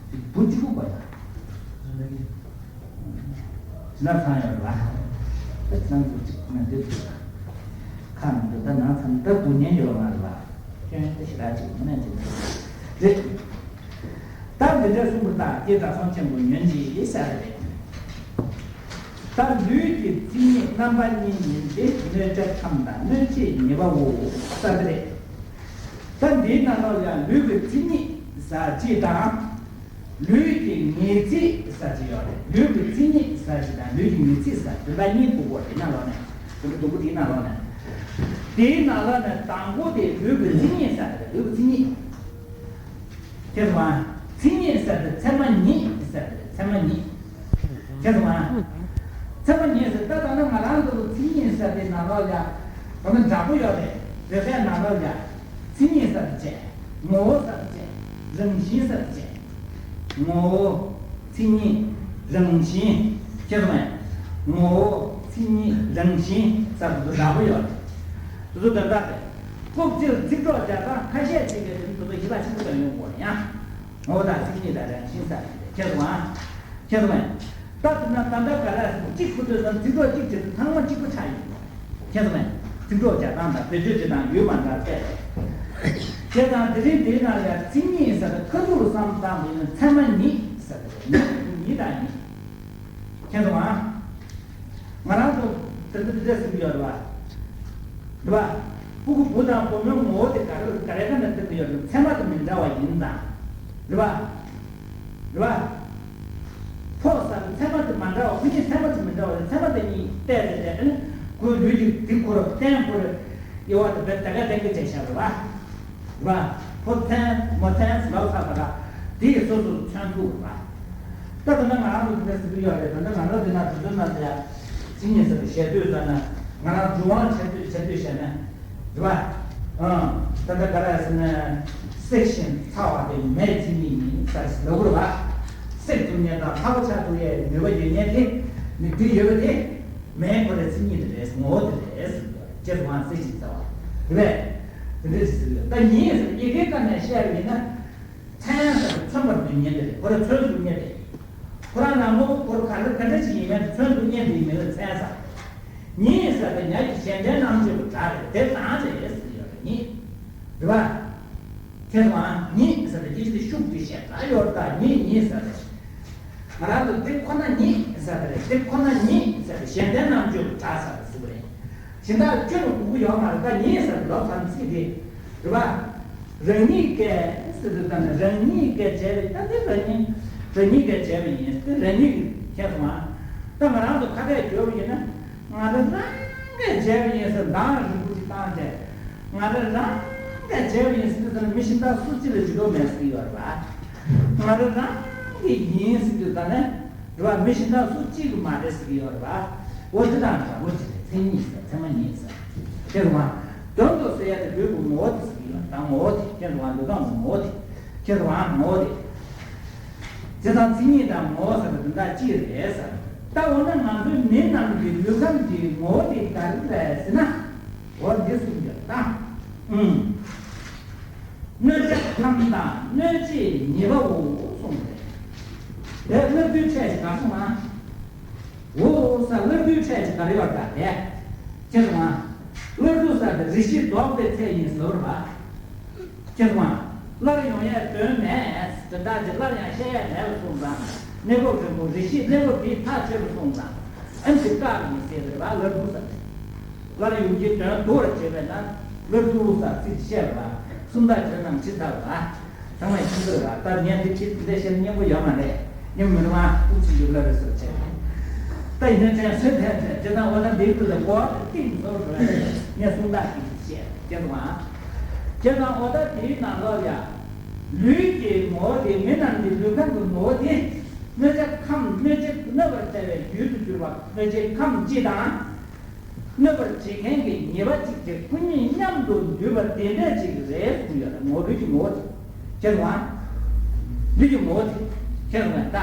བུ་གཅིག་པུ་པ་ཡ། ན་ཚང་ཡོད་རེད་པ། ད་ཚང་ཚོ་གཅིག་ན་འདི་ཚོ་ཁ་མི་འདུག་ད་ན་ཚང་ད་བུ་ཉན་ཡོད་མ་རེད་པ། ཁྱོད་ད་ཞེ་དྲག་ཅིག་མི་ན་ཅིག་རེད། ད་འདི་འདྲ་གསུངས་པ་ད་སྐྱེ་དགྲ་སྲོང་ཆེན་པོ་ཉོན་ཅིག་ཟེར་རེད། ད་ལུས་ཀྱི་མཚན་ཉིད་རྣམ་པ་གཉིས་ཡིན་ཏེ། གནོད་བྱ་ཁམས་དང་གནོད་བྱེད་ཉེས་པའོ་ཟེར་རེད། ད་འདིའི་ནང་ལོགས་ལ་ལུས་ཀྱི་མཚན་ཉིད་ཟེར་གཅིག་དང་། ལུས་ཀྱི་ངེས་ཚིག་ཟེར་གཅིག་ཡོད་རེད། ལུས་ཀྱི་མཚན་ཉིད་ཟེར་གཅིག་དང་ལུས་ཀྱི་ངེས་ཚིག་ཟེར་དེ་འདྲ་གཉིས་འདུག་གོ་དེའི་ནང་ལོགས་ནས། དེ་འདྲ་འདུག་གོ་དེའི་ནང་ལོགས་ནས། དེའི་ནང་ལོགས་ནས་དང་པོ་དེ་ལུས་ཀྱི་མཚན་ཉིད་ཟེར་དེ་རེད། ལུས་ཀྱི་མཚན་ཉིད། ཁྱེད་ཚོ་ང་། མཚན་ཉིད་ཟེར་དེ་ཚད་མ་ཉིད་ཟེར་དེ་ཚད་མ་ཉིད། ཁྱེད་ཚོ་ང་། ཚད་མ་ཉིད་ཟེར་ད་ལྟ་ན་ང་རང་ཚོ་ལ་མཚན་ཉིད་ཟེར་དེ་ནང་ལོགས་ལ་ཡ། ད་ནི་འདྲ་པོ་ཡོད་རེད། བོད་སྐད་ནང་ལོགས་ལ་ཡ། མཚན་ཉིད་ཟེར་དེ་བྱས། ངོ་བོ་ཟེར་དེ་བྱས། རང་བཞིན་ཟེར་དེ་བྱས། ངོ་བོ། མཚན་ཉིད། རང་བཞིན། ཁྱེད་ཚོ་ང་། ངོ་བོ། མཚན་ཉིད། རང་བཞིན་ཟེར་དེ་ཚོ་འདྲ་པོ་ཡོད་རེད། དེ་ཚོ་འདི་ལྟ་སྟེ། སྐབས་གཅིག་ཚིག་གྲོགས་སྦྱར་སྟངས་ཁ་ཤས་ཅིག་གིས་དེ་ཚོ་ཞིབ་པ་ཆེན་པོ་ཡོང་དགོས་ཡང་། ངོ་བོ་དང་མཚན་ཉིད་དང་རང་བཞིན་ཟེར་ཏེ་ཁྱེད་ཚོ་ང་། ཁྱེད་ཚོ་ང་། ད་དེ་ན་ད་ལྟ་ག་ལ་གཅིག་ཁུ་ཚོས་སམ་ཚིག་གྲོགས་གཅིག་བྱེད་དུས་ཚང་མ་གཅིག་པ་ཆགས་ཡོང་དགོས། ཁྱེད་ཚོ་ང་། ཚིག་གྲོགས་སྦྱར་སྟངས་དང་བེད་སྤྱོད་བྱེད་སྟངས་ཡུལ་མ་འདྲ་སྟེ། བྱས་ཙང་དེ་རིང་དེའི་ནང་ལ་མཚན་ཉིད་ཟེར་ཏེ་ཁ་ཐུག་ལ་བསམ་བཏང་བ་ཡིན་ན་ཚད་མ་ཉིད་ཟེར་ཏེ་ཉིད་ཉིད་དང་ཉིད། ཁྱེད་ཚོ་ང་། ང་རང་ཚོ་དེ་འདྲ་དེ་འདྲ་ཟེར་གྱི་ཡོད་རེད་པ། རེད་པ། སྤུ་གུ་བུ་དང་བུ་མོའི་ངོ་བོ་དེ་ག་རེ་ག་རེ་ག་ནས་བསྟན་གྱི་ཡོད་རེད། ཚད་མ་དེ་མི་འདྲ་བ་ཡིན་ཙང་། རེད་པ། རེད་པ། ཕོ་ཟེར་ཚད་མ་དེ་མ་འདྲ་བ། བུ་གཉིས་ཚད་མ་དེ་མི་འདྲ་བ་རེད། ཚད་མ་དེ་གཉིས་བལྟས་ཏེ་བལྟས་ནས་ ཁོའི་ལུས་ཀྱི་དེ་ཁོ་ར་བརྟན་ཁོ་ར་དབྱེ་བ་དེ་བས་ད་ག་དེ་གི་བྱས་བཞག་རེད་བ། རེད་བ། ཁོ་བརྟན་མ་བརྟན་ལབ་ཚར་བ་ལ་དེ་ཡི་སོ་སོར་མཚོན་ཐུབ་རེད་བ། ད་ད་ལྟ་ང་རང་ཚོ་དེ་འདྲ་ཟེར་གྱི་ཡོད་རེད། ད་ལྟ་ང་རང་དེ་ན་དུས་ཚོད་ནང་དེ་ཡ་ཅི་ཉིན་ཟེར་བའི་ཞལ་འདོན་ཟེར་ན་ང་རང་སྒྲུབ་དབང་ཆེ་བསྟོད་ཆེ་བསྟོད་བྱས་ན་རེད་བ། ཨང་། ད་ལྟ་ག་རེ་ཟེར་ན་བསྲེགས་ཤིང་ཚ་བ་དེ་མེའི་མཚན་ཉིད་ཡིན་ཟེར་ལབ་དགོས་རེད་བ། བསྲེག་ཐུབ་མཁན་དང་ཚ་པོ་ཆགས་ཐུབ་ཡས་ནུས་པ་ཡོད་མཁན་དེ་ནི་དེ་ཡོད་པ་དེ། མེ་ཁོ་རའི་མཚན་ཉིད་དེ་རེད། ངོ་བོ་དེ་རེད་ཟེར་གྱི་ཡོད་རེད། ཅེས་དབང་བསྲེ་ཞིང་བྱ་བ་རེད། དེ་འདྲ་ཞིག་ཟེར་གྱི་ཡོད། ད་ཉིད་ཟེར་ཡི་གེའི་སྐབས་ནས་བཤད་པ་ཡིན་ན། མཚན་ཟེར་མཚོན་པར་འདོད་མཁན་དེ་རེད། ཁོ་ར་མཚོན་ཐུབ་མཁན་དེ། ཁོ་རང་ནང་ངོ་བོ་ཁོ་ར་ག་རེ་ག་འདྲ་ཞིག་ཡིན་མིན་མཚོན་ཐུབ་མཁན་དེ་མིང་ལ་མཚན་ཟེར། ཉིད་ཟེར་དེ་ཉ་གི་གཞན་ལྡན་རྣམ་བཅད་པའི་སྒྲ་རེད། དེ་རང་རེད་ཟེར་གྱི་ཡོད་རེད། ཉིད། རེད་བ། དེ་དང་ཉིད་ཟེར་ཏེ་སྐད་ཆ་དེ་ཤུགས་དེ་བཤད་ད་ཡོད་ད། ཉིད་ཉིད་ཟེར་ཏེ། ང་རང་ཚོ་འདི་ཁོ་ན་ཉིད་ཟེར་ཏེ་རེད། འདི་ཁོ་ན་ཉིད་ཟེར་ཏེ་གཞན་ལྡན་རྣམ་བཅད་སྒྲ་ཟེར་ཏེ་ཟེར་བ་རེད། གཞན་དག་སྐྱོན་དགོས་ཀྱི་ཡོད་མ་རེད། ད་ཉིད་ཟེར་ཏེ་ལབ་ཚར་ཚིག་དེ་རེད་བ། རང་ཉིད་ཀྱིས་ཟེར་ཏེ་ད་ནི་རང་ཉིད་ཀྱིས་བྱས་པའི་ད་འདི་རང་ཉིད་རང་ཉིད་ཀྱིས་བྱས་པ་ཡིན་ཏེ་རང་ཉིད་ཀྱིས་བྱས་སོང་ང་། ད་ང་རང་ཚོ་ཁ་གཏད་གྱོན་པ་ཡིན་ན། ང་རང་རང་གིས་བྱས་པ་ཡིན་ཟེར་མདངས་རིང་པོ་ཅིག་བཏང་བྱས། ང་རང་རང་གིས་བྱས་པ་ཡིན་ཟེར་དུས་ཙམ་ལ་མི་གཞན་དག་སུ་གཅིག་ལ་ཇུས་གཏོགས་མེད་ཟེར་གྱི་ཡོད་རེད་པ། ང་རང་རང་གིས་ཡིན་ཟེར་དུས་ཙམ་ནས་རེད་པ། མི་གཞན་དག་སུ་གཅིག་གིས་མ་རེད་ཟེར་གྱི་ཡོད་རེད་པ། འོ་དེ་དང་འདྲ་པོ་ཅིག་རེད། མཚན་ཉིད་ཟེར་མཚན་མ་ཉིད་ཟེར། ཁྱེད་རང་དོན་དུ་ཟེར་ཡ་དེ་ལུས་ཀྱི་ངོ་བོ་དེ་ཟེར་གྱི་ཡོད་རེད། ད་ངོ་བོ་དེ་ཁྱེད་རང་ལུས་ཁམས་ཀྱི་ངོ་བོ་དེ་ཁྱེད་རང་ངོ་བོ་དེ། དེ་དང་མཚན་ཉིད་དང་ངོ་བོ་ཟེར་བ་དེ་དག་གཅིག་རེད་ཟེར། ད་འོ་ན་ང་ཚོའི་མི་རྣམས་ཀྱི་ལུས་ཁམས་ཀྱི་ངོ་བོ་དེ་ག་རེ་རེད་ཟེར་ན། འོ་འདི་གསུངས་ཡོད་ད། ཨུམ། གནོད་བྱེད་ཁམས་དང་གནོད་བྱེད་ཉེས་པའོ་གསུངས་རེད། དེ་སླར་བསྡུའི་ཕྲད་ཀྱི་ག་གསུངས་ན། འོ་ས་སླར་བསྡུའི་ཕྲད་ཀྱི་ག་རེ་ཡོད་ད་དེ། ཁྱེད་རང་། སླར་བསྡུ་ས་དེ་རེ་ཞིག་ལྡོག་པའི་ཚད་ཡིན་ཟེར་བ། ཁྱེད་རང་། སླར་ཡོང་ཡས་དོན་མེད། དེ་དག་གི་སླར་ཡང་བཤད་ཡས་མེད་པར་གསུངས་དང་། གནས་སྐབས་རིང་པོ་རེ་ཞིག་གནས་སྐབས་དེའི་ཐག་ཆོད་པར་གསུངས་དང་། ཨན་ཅི་བཀག་ཡིན་ཟེར་བ་རེད་བ། སླར་བསྡུ་ས་དེ། སླར་ཡོང་གི་དོན་བསྡུ་བར་བྱེད་པས་ན། སླར་བསྡུ་ས་ཚིག་བཤད་པ། སུམ་རྟགས་བྱེད་རྣམས་ཇི་ལྟ་བ། ཚང་མས་ཤེས་ཀྱི་རེད་བ། ད་ངས་འདི་ཁྱེད་འདི་བཤད་སྙན་པོ་ཡོད་མ་རེད། སྙན་མི་རུང་བ་ཨུ་ཚུགས་ཡོད་ལ་རེད་ཟེར་བྱས། ད་ཡིན་ན་དྲན་སོས་དྲན་དྲན་དེ་དང་འོ་ན་འདིའི་ཁུལ་ལ་གོ་བ་ཏིང་ཟོར་རེད། ངས་གསུང་སྟངས་ཤིག་བཤད་དེ་དང་། དེ་དང་འོ་ད་དེའི་ནང་ལོགས་ཡ། ལུས་ཀྱི་ངོ་བོ་དེ་མི་རྣམས་ཀྱི་ལུས་ཁམས་ཀྱི་ངོ་བོ་དེ། གནོད་བྱེད་ཁམས་གནོད་བྱེད་གནོད་པར་བྱ་བའི་ཡུལ་དུ་གྱུར་པ་གནོད་བྱེད་ཁམས་སྤྱི་དང་། གནོད་པར་བྱེད་མཁན་གྱི་ཉེས་པ་གཅིག་དེ་སྐུ་གཉིས་མཉམ་དུ་འདུས་པ་དེ་འདྲ་ཅིག་རེད་གསུངས་ཡོད་རེད། ངོ་བོ་ལུས་ཀྱི་ངོ་བོ་དེ། ཁྱེད་རང་། ལུས་ཀྱི་ངོ་བོ་དེ། ཁྱེད་རང་ད།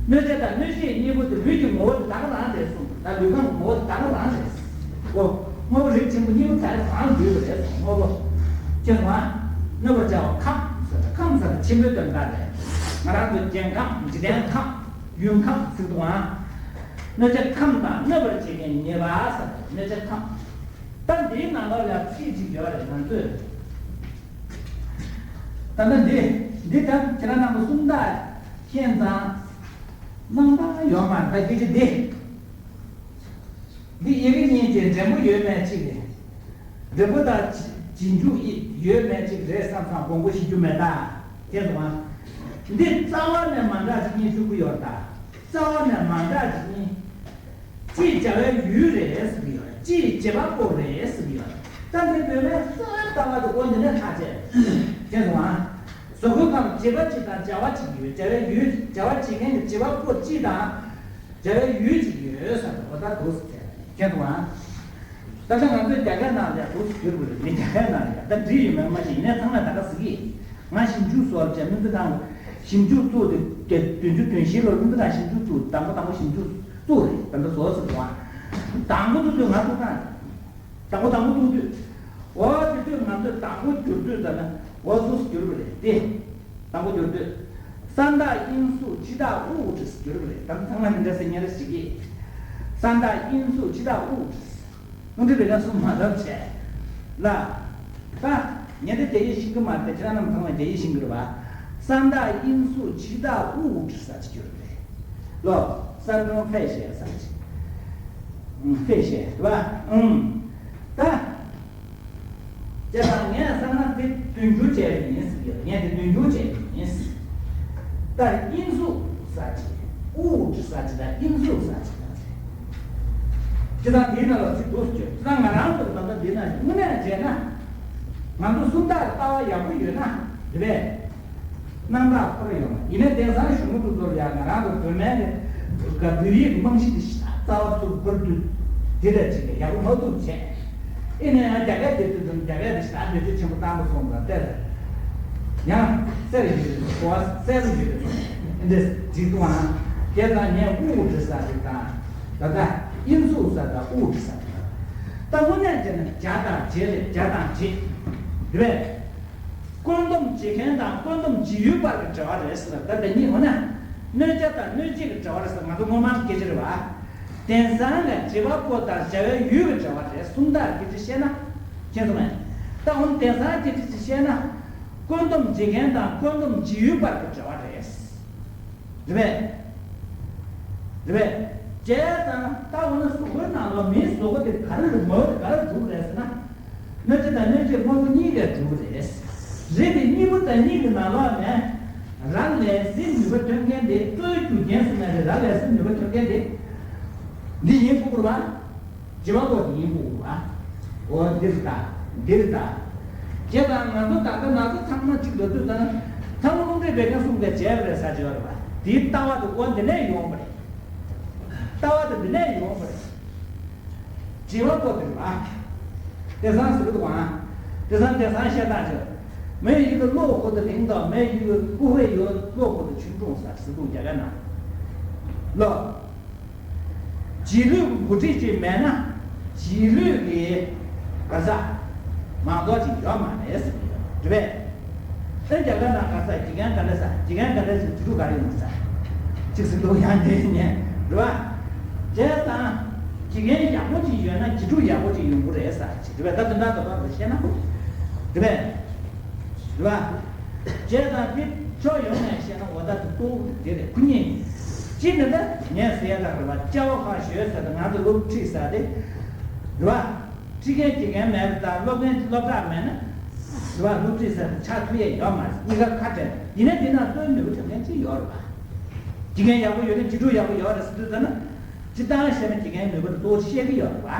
གནོད་བྱེད་དང་གནོད་བྱེད་གཉིས་པོ་དེ་ལུས་ཀྱི་ངོ་བོ་དེ་ད་ག་རང་རེད་གསུངས། ད་ལུས་ཁམས་ཀྱི་ངོ་བོ་དེ་ད་ག་རང་རེད། ཨོ། དངོས་པོ་རིགས་ཆེན་པོ་གཉིས་པོ་ད་ག་རང་འདུས་པ་རེད་གསུངས། དངོས་པོ། ཁྱེད་རང་། གནོད་པར་བྱ་བ་ཁམས་ཟེར་ད་ཁམས་ཟེར་ད་ཆེན་པོའི་དོན་དག་རེད། ང་རང་ཚོ་རྒྱལ་ཁམས་འཇིག་རྟེན་ཁམས། ཡུལ་ཁམས་ཟེར་དུས་ཨ། གནོད་བྱེད་ཁམས་དང་གནོད་པར་བྱེད་མཁན་ཉེས་པ་ཟེར་ཏེ་གནོད་བྱེད་ཁམས། ད་འདིའི་ནང་ལོགས་ལ་ཚིག་ཅིག་ཡོད་རེད། ང་ཚོས་ད་ལྟ་འདི་འདི་ད་ཁྱེད་རང་རྣམ་པ་སུམ་རྟགས་མཁྱེན་ཙང་སྣང་དག་ཡོད་མ་རེད། ད་སྐད་ཆ་འདི། འདི་ཡི་གེ་གཉིས་ཀྱི་འགྲེང་བུ་ཡོད་མེད་གཅིག་རེད། འགྲེང་བུ་དང་རྗེས་འཇུག་ཡོད་མེད་གཅིག་རེད་བསམ་བསམ་དགོངས་པ་བཞེས་རྒྱུ་མེད་ད། དེ་སོང་ང་། འདི་རྩ་བ་ནས་མ་འདྲ་ཅིག་གཉིས་བཅུག་གི་ཡོད་ད། རྩ་བ་ནས་མ་འདྲ་ཅིག་གཉིས། གཅིག་བྱ་བའི་ཡུལ་རེད་ཟེར་གྱི་ཡོད་རེད། གཅིག་བྱེད་པ་པོ་རེད་ཟེར་གྱི་ཡོད་རེད། ད་འདི་བོད་པའི་རྩ་བའི་ལྟ་བ་དེ་འོ་འདི་ནས་ཐག་བཅད། དེ་སོང་ང་། གཟུགས་སྐུའི་ཁམས་བྱེད་པ་གཅིག་དང་བྱ་བ་གཅིག་ཡོད། བྱ་བའི་ཡུལ་བྱ་བ་བྱེད་མཁན་གྱི་བྱེད་པ་པོ་གཅིག་དང་། བྱ་བའི་ཡུལ་གཅིག་ཡོད་ཟེར་ཏེ་འོ་ད་འདུག་ཟེར་ཁྱེད་དུ་ཨ། ད་ལྟ་ང་ཚོའི་རྒྱ་སྐད་ནང་ལ་ཡང་འདུག་ཟེར་གྱི་རེད། མི་རྒྱ་སྐད་ནང་ལ་ཡང་ད་འབྲི་ཡོད་མེད་མ་ཤེས། ཡིན་ནའི་ཚང་མས་ད་ག་ཟེར་གྱི། ང་ཞིབ་འཇུག་སོགས་བྱས་མི་ཚོ་དང་ཞིབ་འཇུག་བཙུགས་ཏེ་བདུན་ཅུ་དོན་བཞི་ལོར་མི་ཚོ་དང་ཞིབ་འཇུག་བཙུགས། དང་པོ་དང་པོ་ཞིབ་འཇུག་བཙུགས་རེད། ད་ལྟ་བཟོ་ཟེར་གྱི་བ། དང་པོ་དུ་དུ་ང་ཚོ་དང་། དང་པོ་དང་པོ་ཐུག་དུས། འོ་དེ་དུས་ང་ཚོས་དང་པོ་བསྒྱུར་དུས་ཙམ་ན་འོ་ཟུག་བསྒྱུར་བ་རེད་དེ། དང་པོ་བསྒྱུར་དུས། ས་མཐའ་དབྱིངས་སུ་འཆི་བདག་དབུགས་འབྲི་ཟེར་བསྒྱུར་བ་རེད། ད་ཚང་མ་འདི་འདྲ་ཟེར་ཉན་རེ་ཞིག་གིས། ས་མཐའ་དབྱིངས་སུ་འཆི་བདག་དབུགས་འབྲི། དངོས་འབྲེལ་རེ་ན་གསུམ་མ་ལབ་བྱས། ལ། ད། ཉན་དེ་རྒྱ་ཡིག་ཤེས་ཀྱི་མ་རེད་དེ་ཁྱེད་རང་རྣམས་ཚང་མ་རྒྱ་ཡིག་ཤེས་ཀྱི་རེད་བ། ས་མཐའ་དབྱིངས་སུ་འཆི་བདག་དབུགས་འབྲི་ཟེར་བསྒྱུར་བ་རེད། ལོ། ས་མཐའ་ཕེ་ཤེ་ས་ཅི། ཕེ་ཤེ་རེད་བ། ཨུམ། ད། དེ་དང་ངས་བསམ་ན་དེ་དོན་འགྱུར་བྱས་པ་ཡིན་ཟེར་གྱི་ཡོད། ངས་དེ་དོན་འགྱུར་བྱས་པ་ཡིན་ཟེར། ད་དབྱིངས་སུ་ས་ཅི། དབུགས་འབྲི་ས་ཅི་དང་དབྱིངས་སུ་ས་ཅི་དང་ཟེར། སྤྱིར་བཏང་དེའི་ནང་ལ་ཚིག་འདུག་ཟེར། སྤྱིར་བཏང་ང་རང་ཚོ་ད་ལྟ་འདི་ན་དངོས་གནས་བྱས་ན། ང་ཚོ་སུམ་རྟགས་ལྟ་བ་ཡག་པོ་ཡོད་ན་འདི་བས། རྣམ་དག་འཁོར་ཡོང་བ་ཡིན་ན། དེང་སང་གཞུང་གི་ཚོར་ཡ་ང་རང་ཚོ་བོད་སྨན་གྱི་བོད་ཡིག་རྨང་གཞི་དེ་ཞེ་དྲག་རྩ་བ་ཚུར་འབུར་དུས་དེ་ལས་བྱེད་ཀྱི་ཡག་པོ་མ་ཐུབ་བྱས། ཨེ་ནས་ཡང་རྒྱ་སྐད་དེ་དུས་ཙམ་རྒྱ་སྐད་དེ་ཞེ་དྲག་བེད་སྤྱོད་ཆེན་པོ་བཏང་པ་སོང་ཙང་བལྟས་ཡང་གསལ་ཡོད་རེད། གོ་བ་གསལ་པོ་ཡོད་རེད། འདི་འདྲས་བྲིས་འདུག་ཨང་། དེ་ཙང་ངས་དབུ་འབྲི་ས་དེ་དང་། ད་ལྟ་དབྱིན་ཚུགས་ས་དང་དབུ་འབྲི་ས་དེ་དང་། ད་དངོས་གནས་བྱས་ན་བྱ་དང་བྱེད་རེད། བྱ་དང་བྱེད། དེ་བས། བཀོད་འདོམས་བྱེད་མཁན་དང་བཀོད་འདོམས་བྱེད་ཡུལ་བར་གྱི་འབྲེལ་བ་རེད་ཟེར། ད་འདི་གཉིས་འོ་ན། གནོད་བྱ་དང་གནོད་བྱེད་ཀྱི་འབྲེལ་བ་རེད་ཟེར། ང་ཚོ་སྔོན་མ་སྐད་ཆ་རེད་བ། དེང་སང་ལ་བྱེད་པ་པོ་དང་བྱ་བའི་ཡུལ་གྱི་འབྲེལ་བ་རེད། སུམ་རྟགས་སྐད་ཆ་བཤད་ན། མཁྱེན་སོང་ངས། ད་འོ་ན་དེང་སང་སྐད་ཆ་ཅིག་བཤད་ན། བཀོད་འདོམས་བྱེད་མཁན་དང་བཀོད་འདོམས་བྱེད་ཡུལ་བར་གྱི་འབྲེལ་བ་རེད། རེད་པས། རེད་པས། བྱས་ཙང་ད་འོ་ན་གཟུགས་པོའི་ནང་ལ་མིའི་གཟུགས་པོ་དེ་ག་རེ་རེད། ངོ་བོ་དེ་ག་རེ་གྲུབ་རེད་ཟེར་ན། གནོད་བྱེད་དང་གནོད་བྱེད་དངོས་པོ་གཉིས་ལས་གྲུབ་རེད། རེད་དེ་གཉིས་པོ་དང་གཉིས་ཀྱི་ནང་ལོགས་ནས་རང་ལས་ཟིན་ནུས་པ་ཐོན་མཁན་དེ། གཙོ་བོའི་རྒྱུ་རྐྱེན་ཟེར་ན་རེད། རང་ལས་ཟིན་ནུས་པ་ཐོན་མཁན་དེ་འདི་ཡིན་དགོས་རེད་བ། བྱེད་པ་པོ་དེ་ཡིན་དགོས་རེད་བ། འོ་འདིར་ལྟ། འདིར་ལྟ། བྱས་ཙང་ང་ཚོ་ད་ལྟ་ང་ཚོ་ཚང་མ་གཅིག་ལ་ལྟོས་དང་། ཚང་མ་རླུང་འཕྲིན་བེ་ཀན་གསུང་སྐད་བྱས་པ་རེད་ཟེར་གྱི་ཡོད་རེད་བ། དེའི་ལྟ་བ་དེ་འོ་འདི་ནས་ཡོང་བ་རེད། ལྟ་བ་དེ་འདི་ནས་ཡོང་བ་རེད། བྱེད་པ་པོ་དེ་རེད་བ། དེང་སང་ཟེར་གི་འདུག་ཨང་། དེང་སང་དེང་སང་བཤད་སྟངས་ཅིག 没有一个落后的领导，没有一个不会有落后的群众 ཟེར་འདུག་རྒྱ་གར་ནང་ལོ། རྗེས་ལུས་ཀྱི་འགོ་ཁྲིད་ཅིག་མེད་ན། རྗེས་ལུས་ཀྱི་ག་ས་མང་ཚོགས་ཅིག་ཡོད་མ་རེད་ཟེར་གྱི་ཡོད་རེད་པས། ཨེ་རྒྱ་གར་ནང་ག་ས་དགེ་རྒན་ག་འདྲ་ས། དགེ་རྒན་ག་འདྲ་ཞིག་དེ་ཚོ་ག་རེ་ཡོང་ས་ཅིག་ཟེར་འདུག་ཡང་དེ་ཉན་རེད་བ། བྱས་ཙང་དགེ་རྒན་ཡག་པོ་ཅིག་ཡོད་ན་དགེ་ཕྲུག་ཡག་པོ་ཅིག་ཡོང་གི་རེད་ས་ཅིག་རེད་པས། ད་དོན་དག་དོན་དག་ལ་བཤད་ན་རེད་པས། རེད་བ། བྱས་ཙང་དེ་ཕྱོགས་ཡོངས་ནས་བཤད་ན་འོ་ད་དེ་གཙོ་བོ་དེ་རེད། ཁོ་གཉིས་ཡིན། གཅིག་ནི་ད་ངས་ཟེར་ཡ་ད་རེད་བ། སྐྱ་བོ་ཁ་ཞོལ་ཟེར་ད་ང་ཚོ་སློབ་ཁྲིད་ཟེར་དེ་རེད་བ། ཁྲིད་མཁན་དགེ་རྒན་མེད་པ་དང་། སློབ་མཁན་སློབ་གྲྭ་མེད་ན། རེད་བ། སློབ་ཁྲིད་ཟེར་ཆགས་ཐུབ་ཡས་ཡོད་མ་རེད། གཉིས་ཀ་ཁ་བྲལ། ཡིན་ན་དེ་ན་གཙོ་བོའི་ནུས་པ་ཐོན་མཁན་གཅིག་ཡོད་རེད་བ། དགེ་རྒན་ཡག་པོ་ཡོད་ན་དགེ་ཕྲུག་ཡག་པོ་ཡོད་རེད་ཟེར་དུས་ད་ན། སྤྱིར་བཏང་བཤད་ན་དགེ་རྒན་ནུས་པ་དེ་གཙོ་བོ་བཤད་ཀྱི་ཡོད་རེད་བ།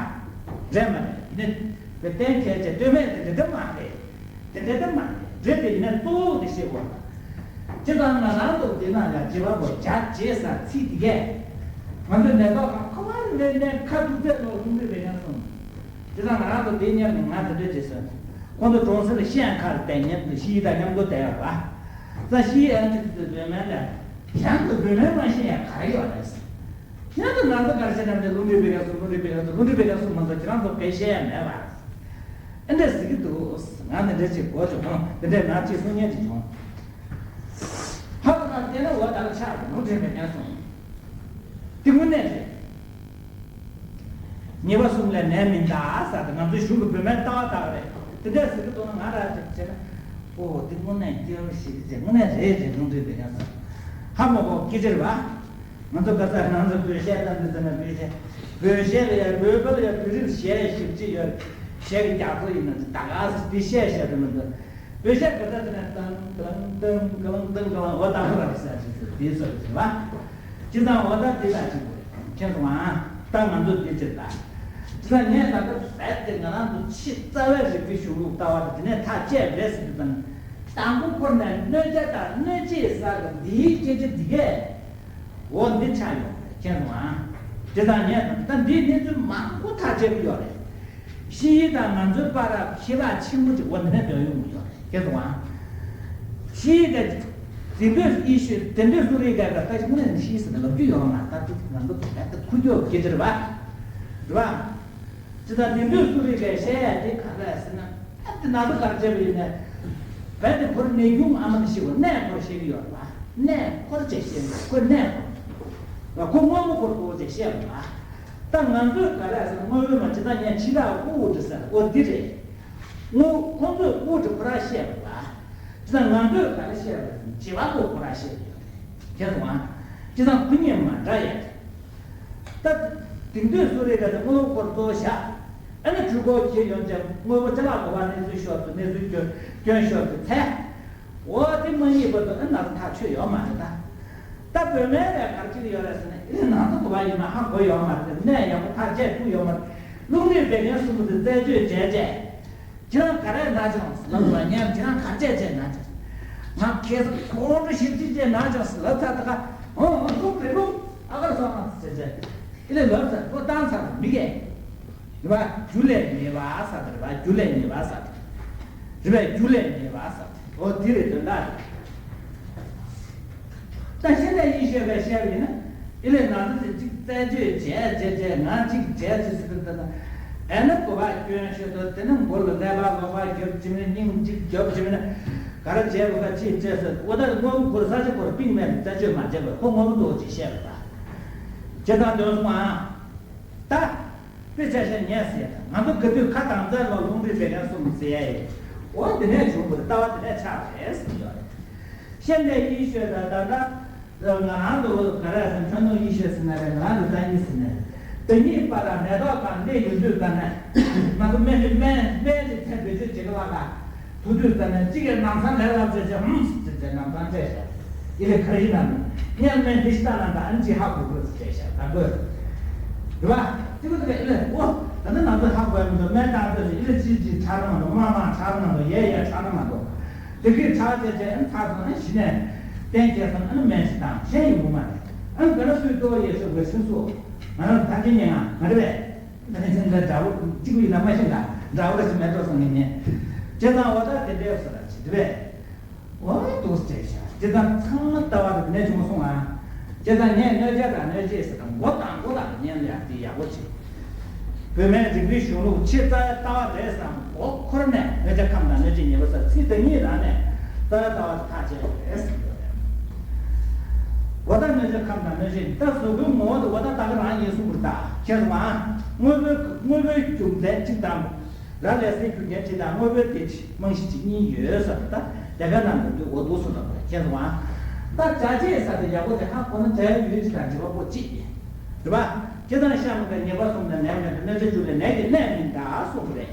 རེད་མ་རེད། ཡིན་ན་བོད་བསྟན་མཁས་བྱས་སྟོད་སྨད་དེ་འདྲ་འདྲ་མ་རེད། དེ་འདྲ་འདྲ་མ་རེད། རེད་དེ་ཡིན་ན་གཙོ་བོ་དེ་བཤད་དགོས་རེད་བ། སྤྱིར་བཏང་ང་རང་ཚོ་འདི་ན་ཡང་བྱེད་པ་པོ་བྱ་བྱེད་ཟེར་ཚིག་འདི་གས། ང་ཚོའི་ནད་ཐོག་ཁག་ཁ་བ་ལས་ནས་ཁ་ཐུག་ཚད་ལོ་ལྷུང་འདོད་པའི་ཡང་སོང་། དེ་དང་ང་རང་ཚོ་དེ་ཉར་ནས་ང་དེ་འདྲ་བྱས་སོང་། ཁོང་ཚོ་གྲོང་གསེབ་ལ་ཤི་ཡང་ཁ་ལ་བསྡད་མཉམ་དུ་ཤི་ཡི་དང་མཉམ་དུ་བསྡད་ཡོད་རེད་བ། ས་ཤི་ཡང་ཁྱེད་ཚོ་བོད་སྨན་ལ་ཡང་དུ་བོད་སྨན་མ་ཤེས་ཡང་ག་རེ་ཡོད་རེད། ཡང་དུ་ང་ཚོ་ག་རེ་བྱས་ནམ་དེ་ལྷུང་འདོད་པའི་ཡང་སོང་། ལྷུང་འདོད་པའི་ཡང་སོང་། ལྷུང་འདོད་པའི་ཡང་སོང་མ་གཏོགས་ཁྱེད་རང་ཚོ་བོད་ཤེས་ཡ་མེད་པ། ཨེ་འདྲ་ཟེར་གི་འདུག་ང་འདི་འདྲ་ཅིག་གོ་བྱུང་། འདི་འདྲ་ང་ཅིག་གསུང་མཁན་ཅིག་བྱུང་། ཧ་ལ་ང་བལྟས་ན་འོ་ད་ལ་ཆགས་རེད། ལུང་འདྲེན་པའི་ངན་སོང་། འདི་དངོས་གནས་རེད། ཉེས་པ་གསུམ་ལས་ནད་མི་འདའ་ཟེར་ཏེ་ང་ཚོའི་གཞུང་གི་བོད་སྨན་ལྟ་བ་ད་ག་རེད། འདི་འདྲ་ཟེར་གི་འདུག་ན་ང་ར་ཅིག་བྱས་ན། ཨོ་འདི་དངོས་གནས་སྐྱོ་བོ་ཞིག་རེད། དངོས་གནས་རེད་རེད། ལུང་འདྲེན་པའི་ངན་སོང་། ཧ་མ་གོ་སྐད་ཆ་རེད་བ། ང་ཚོ་ག་ས་ང་ཚོ་བོད་གཞས་བཏང་དུས་ཙམ་ན་བོད་གཞས། བོད་གཞས་ལ་ཡང་བོད་པ་ལ་ཡང་བོད་རིགས་གཞས་ཞེ་པོ་ཅིག་ཡོད། གཞས་ཀྱི་རྒྱ་མཚོ་ཡིན་ན་ད་ག་ས་འདི་བཤད་བཤད་དུ་མི་འདུག་བོད་གཞས་ག་ས་དེ་ན་ཏང་ཏང་ཏང་ག་ལང་ཏང་ག་ལང་འོ་ད་ཁོ་ར་ཟེར་ཅིག་ཟེར་དེ་ཚོ་རེད་བ། སྤྱིར་བཏང་འོ་ད་དེ་ལ་ཅིག་དགོས་མཁྱེན་སོང་ཨ། ད་ང་ཚོ་དེ་ཅིག་ད། སྤྱིར་བཏང་ངས་ད་ལྟ་རྦད་དེ་ང་རང་ཚོ་ཕྱི་རྩ་བའི་རིག་པའི་གཞུང་ལུགས་ལྟ་བ་དེ་ནས་ཐག་བཅད་པ་རེད་ཟེར་དུས་ཙམ། དང་པོ་ཁོ་ནས་གནོད་བྱ་དང་གནོད་བྱེད་ཟེར་གི་འདིའི་སྐད་ཆ་འདི་གས། འོ་འདི་ཆགས་ཡོང་རེད་མཁྱེན་སོང་ཨ། དེ་དང་ངས་ད་འདིའི་གནས་ཚུལ་མང་པོ་ཐག་བཅད་ཀྱི་ཡོད་རེད། ཕྱི་ཡུལ་དང་ང་ཚོའི་བར་ཁྱད་པར་ཆེན་པོ་ཅིག་འོ་འདི་ནས་འདོན་ཡོང་གི་ཡོད་རེད་མཁྱེན་སོང་ཨ། ཕྱི་ཡུལ་དེ་དེང་དུས་ཨི་ཤུ་དེང་དུས་སུ་རིག་ག་ག་ད་ཅིག་ནས་ཕྱི་ཡུལ་ཟེར་ན་ལབ་རྒྱུ་ཡོད་མ་རེད། ད་ཅིག་ང་ཚོ་ད་ད་ཁུ་ཁྱོ་སྐད་ཆ་རེད་བ། རེད་བ། ཅི་ད་དེང་དུས་སུ་རིག་ག་བཤད་ཡ་དེ་ག་རེ་ཟེར་ན། ཨ་དེ་ན་ཚོ་གར་བྱས་པ་ཡིན་ནས། བས་དེ་ཁོར་ནད་གཞུང་ཨ་མ་དེ་ཤི་བ་གནས་སྐོར་བཤད་ཀྱི་ཡོད་རེད་བ། གནས་སྐོར་བྱས་བཤད་ན་ཁོ་གནས་སྐོར། ཁོ་དངོས་པོ་སྐོར་སྐོར་བྱས་བཤད་པ་རེད་བ། ད་ང་ཚོས་ག་རེ་ཟེར་དངོས་པོའི་མ་ཇི་ལྟར་ངས་ཕྱི་ཐག་དབུ་འོ་འདྲི་ཟེར་འོ་འདི་རེད། དངོས་ཁོང་ཚོས་དབུ་འོ་འདྲི་ཁོ་རང་བཤད་པ་རེད་བ། ཇི་ལྟར་ང་ཚོས་ག་རེ་བཤད་པ་རེད་ཟེར་བྱེད་པ་པོ་ཁོ་རང་བཤད་ཀྱི་ཡོད་རེད། མཁྱེན་སོང་ཨ། ཇི་ལྟར་ཁོ་གཉིས་མ་འདྲ་ཡ་རེད། ད། དེང་དུས་སུ་རེད་ག་ཚོད་དངོས་པོ་སྐོར་གཙོ་བོ་བཞག་ཨ་ནི་འགྲུལ་འཁོར་གྱིས་ཡོང་ཅིང་དངོས་པོ་ཅ་ལག་གོ་བ་གནས་ཚུལ་ཤོར་ཚུལ་གནས་ཚུལ་སྐྱོན་སྐྱོན་ཤོར་ཚུལ་ཚེ། འོ་དེ་མ་ཡིན་པ་དང་ཨ་ནི་ཐག་ཆོད་ཡོད་མ་རེད་ད། ད་བོད་སྨན་ལ་ག་རེ་བྱེད་ཀྱི་ཡོད་རེད་ཟེར་ན། ཨེ་ནང་དུ་གོ་བ་ཡིན་ན་ཧ་གོ་ཡོད་མ་རེད། གནས་ཡག་པོ་ཐག་བཅད་ཐུབ་ཡོད་མ་རེད། རླུང་མཁྲིས་བད་ཀན་གསུམ་པོ་དེ་རྩད་གཅོད་བྱས་བྱས། ཁྱེད་རང་ག་རེ་ན་བྱུང་ཟེར་ལབ་པ། ངས་ཁྱེད་རང་ག་བྱས་བྱས་ན་བྱུང་། ང་ཁེ་ས་ཁོང་ཁྲོ་ཞིབ་ཅིག་བྱས་ན་བྱུང་ཟེར་ལབ་ཚར། ད་ག་འོང་འོང་ལུག་རེད་ལུག་ཨ་གར་སོང་ང་ཟེར་བྱས། ཨེ་ལས་ལབ་ཚར། ཁོ་བཏང་ཚར། མི་སྐད། རེད་པ། རྒྱུ་ལས་ཉེས་པ་ཟེར་དེ་རེད་པ། རྒྱུ་ལས་ཉེས་པ་ཟེར་དེ་རེད་པ། རྒྱུ་ལས་ཉེས་པ་ཟེར་དེ། འོ་དེ་རེད་དོན་དག་རེད། ད་ཤེས་ལས་ཡིན་ཤེས་པས་བཤད་པ་ཡིན་ན། ཨེ་ལས་ང་ཚོ་དེ་གཅིག་རྩད་གཅོད་བྱས་བྱས་བྱས། ང་གཅིག་བྱས་བྱས་ཟེར་དུས་ད་ལྟ་ཨེ་ན་གོ་བ་སྐྱོན་ཤོད་དོ། དེ་ནི་མགོ་ལ་ཀླད་པ་ལོག་པ་རྒྱོབ་བྱས་ནས། སྙིང་གཅིག་རྒྱོབ་བྱས་ནས་ག་རེ་བྱས་པ་ཁ་ཅིག་བྱས་ཟེར། འོ་ད་དངོས་པོ་ཁོ་ར་ས་ཆ་ཁོ་ར་པིང་མེད་རྩད་གཅོད་མ་བྱས་པར་ཁོ་དངོས་པོ་འདུག་ཅེས་བཤད་པ་ད། བྱས་ཙང་དོན་སོང་ཨ། ད། དཔེ་ཆ་བཞག་ཉན་ཟེར་ཡ་དང་། ང་ཚོ་ག་དུས་ཁ་དམ་བཅའ་ལ་རླུང་མཁྲིས་བད་ཀན་གསུམ་ཟེར་ཡ་ཡིན། འོ་དེ་ནས་བྱུང་བ་རེད། ལྟ་བ་དེ་ནས་ཆགས་རེད་ཟེར་གྱི་ཡོད་རེད། ཤེས་ལས་ཡིན་ཤོད་ད། ད་ལྟ་ང་རང་ཚོ་ག་རེ་ཟེར། འཁྲུལ་སྣང་ཡིན་ཤོད་ཟེར་ན་རེད། ང་རང་ཚོ་ད་ཡིན་ཟེར་ན་རེད། ད་གཉིས་པ་ལ་ནད་ཐོག་དང་སླེབས་ཡོང་དུས་ཙ་ནས་ང་ཚོ་སྨན་སྨན་སྨན་དེ་ཚད་བེད་སྤྱོད་བྱེད་ཀྱི་ལ་ལ། ཐུག་དུས་ཙ་ནས་གཅིག་གིས་ལམ་སང་ལས་སླ་བྱས་བྱས། ཧུམ་ཟེར་བྱས་ལམ་སང་སྤྲད་བཞག་ཨི་ལེ་ཁ་ཡིན་ན་ནི་སྔོན་མའི་འདི་ཤི་ད་ན་ད་ཨ་ནི་ཅིག་ཧ་གོ་དགོས་ཟེར་བྱས་བཞག་ད་དགོས། རེད་པ། དེ་གོ་དེ་ག་ཨི་ལེ་འོ་ད་ནི་ང་ཚོ་ཧ་གོ་ཡ་མི་འདུག་སྨན་བཏང་དུས་ཨི་ལེ་ཅི་ཅི་ཆགས་ན་མ་གཏོགས། མ་མ་ཆགས་ན་མ་གཏོགས། ཡས་ཡས་ཆགས་ན་མ་གཏོགས། དེ་གིས་ཆགས་བྱས་བྱས། ཨ་ནི་ཚར་སོང་ན་གཞི་ནས་གཏན་འཁེལ་སོང་། ཨ་ནི་སྨན་ཞིག་བཏང་། གཞན་ཡོང་གི་མ་རེད། ཨ་ནི་ག་ན་སུས་གཙོ་བོ་ཡོད་ཤོད་དགོས་ཤིང་སོ། ང་རང་ད་གིན་ཉན་ང་མ་རེད་པས། ད་ནི་སེམས་ཁྲལ་འདྲ་བོ་གཅིག་པུ་ཡིན་ན་མ་ཤེས་ལ། འདྲ་བོ་ར་ཞིག་མེད་འགྲོ་སོང་ངས་ཉན། བྱས་ཙང་འོ་ད་དེ་འདྲའི་བཟོ་འདྲ་བྱེད་དུས་པས། འོ་འདུག་སེ་བྱས་ཤག་བྱས་ཙང་ཚང་མ་ལྟ་བ་དེ་ནས་བྱུང་སོང་ང་། བྱས་ཙང་ངས་གནོད་བྱེད་དང་གནོད་བྱེད་ཟེར་དང་། མགོ་དང་མགོ་དང་ཉན་ལ་ཡག་དེ་ཡག་པོ་བྱེད། བོད་སྨན་རིག་པའི་གཞུང་ལུགས་ཆེས་རྩ་བའི་ལྟ་བ་རེད་བསམ། འོ་ཁོ་ར་ནས་གནོད་བྱ་ཁམས་དང་གནོད་བྱེད་ཉེས་པ་ཟེར། ཚིག་དེ་གཉིས་རང་ནས་རྩ་བའི་ལྟ་བ་དེ་ཐག་བཅད་པ་རེད་ཟེར་གྱི་ཡོད་རེད། འོ་ད་གནོད་བྱ་ཁམས་དང་གནོད་བྱེད་ད་གཟུགས་པོའི་ངོ་བོ་དེ་འོ་ད་ད་ག་རང་ཡིན་གསུངས་པ་རེད་ད། མཁྱེན་སོང་ང་། དངོས་པོའི་དངོས་པོའི་རྒྱུ་མཚན་གཅིག་དང་། རང་ལས་སའི་རྒྱུ་རྐྱེན་གཅིག་དང་། དངོས་པོའི་དེ་རྨང་གཞི་གཅིག་གཉིས་ཡོད་ཟེར་བ་ད། དེ་ག་ནང་དུ་འདུག་འོ་འདུག་སེ་ལབ་པ་རེད། མཁྱེན་སོང་ང་། ད་བྱ་བྱེད་ཟེར་དེ་ཡག་པོ་དེ་ཧ་གོ་ན་བྱ་ཡུལ་གཅིག་དང་འབྲེལ་བ་པོ་གཅིག་ཡིན། རེད་པ། བྱས་ཙང་གཤམ་གྱི་ཉེས་པ་གསུམ་ལས་ནད་མེད་པའི། གནོད་བྱ་བཅུ་ལས་ནད་ཀྱི་གནས་མིན་འདའ་གསུངས་པ་རེད།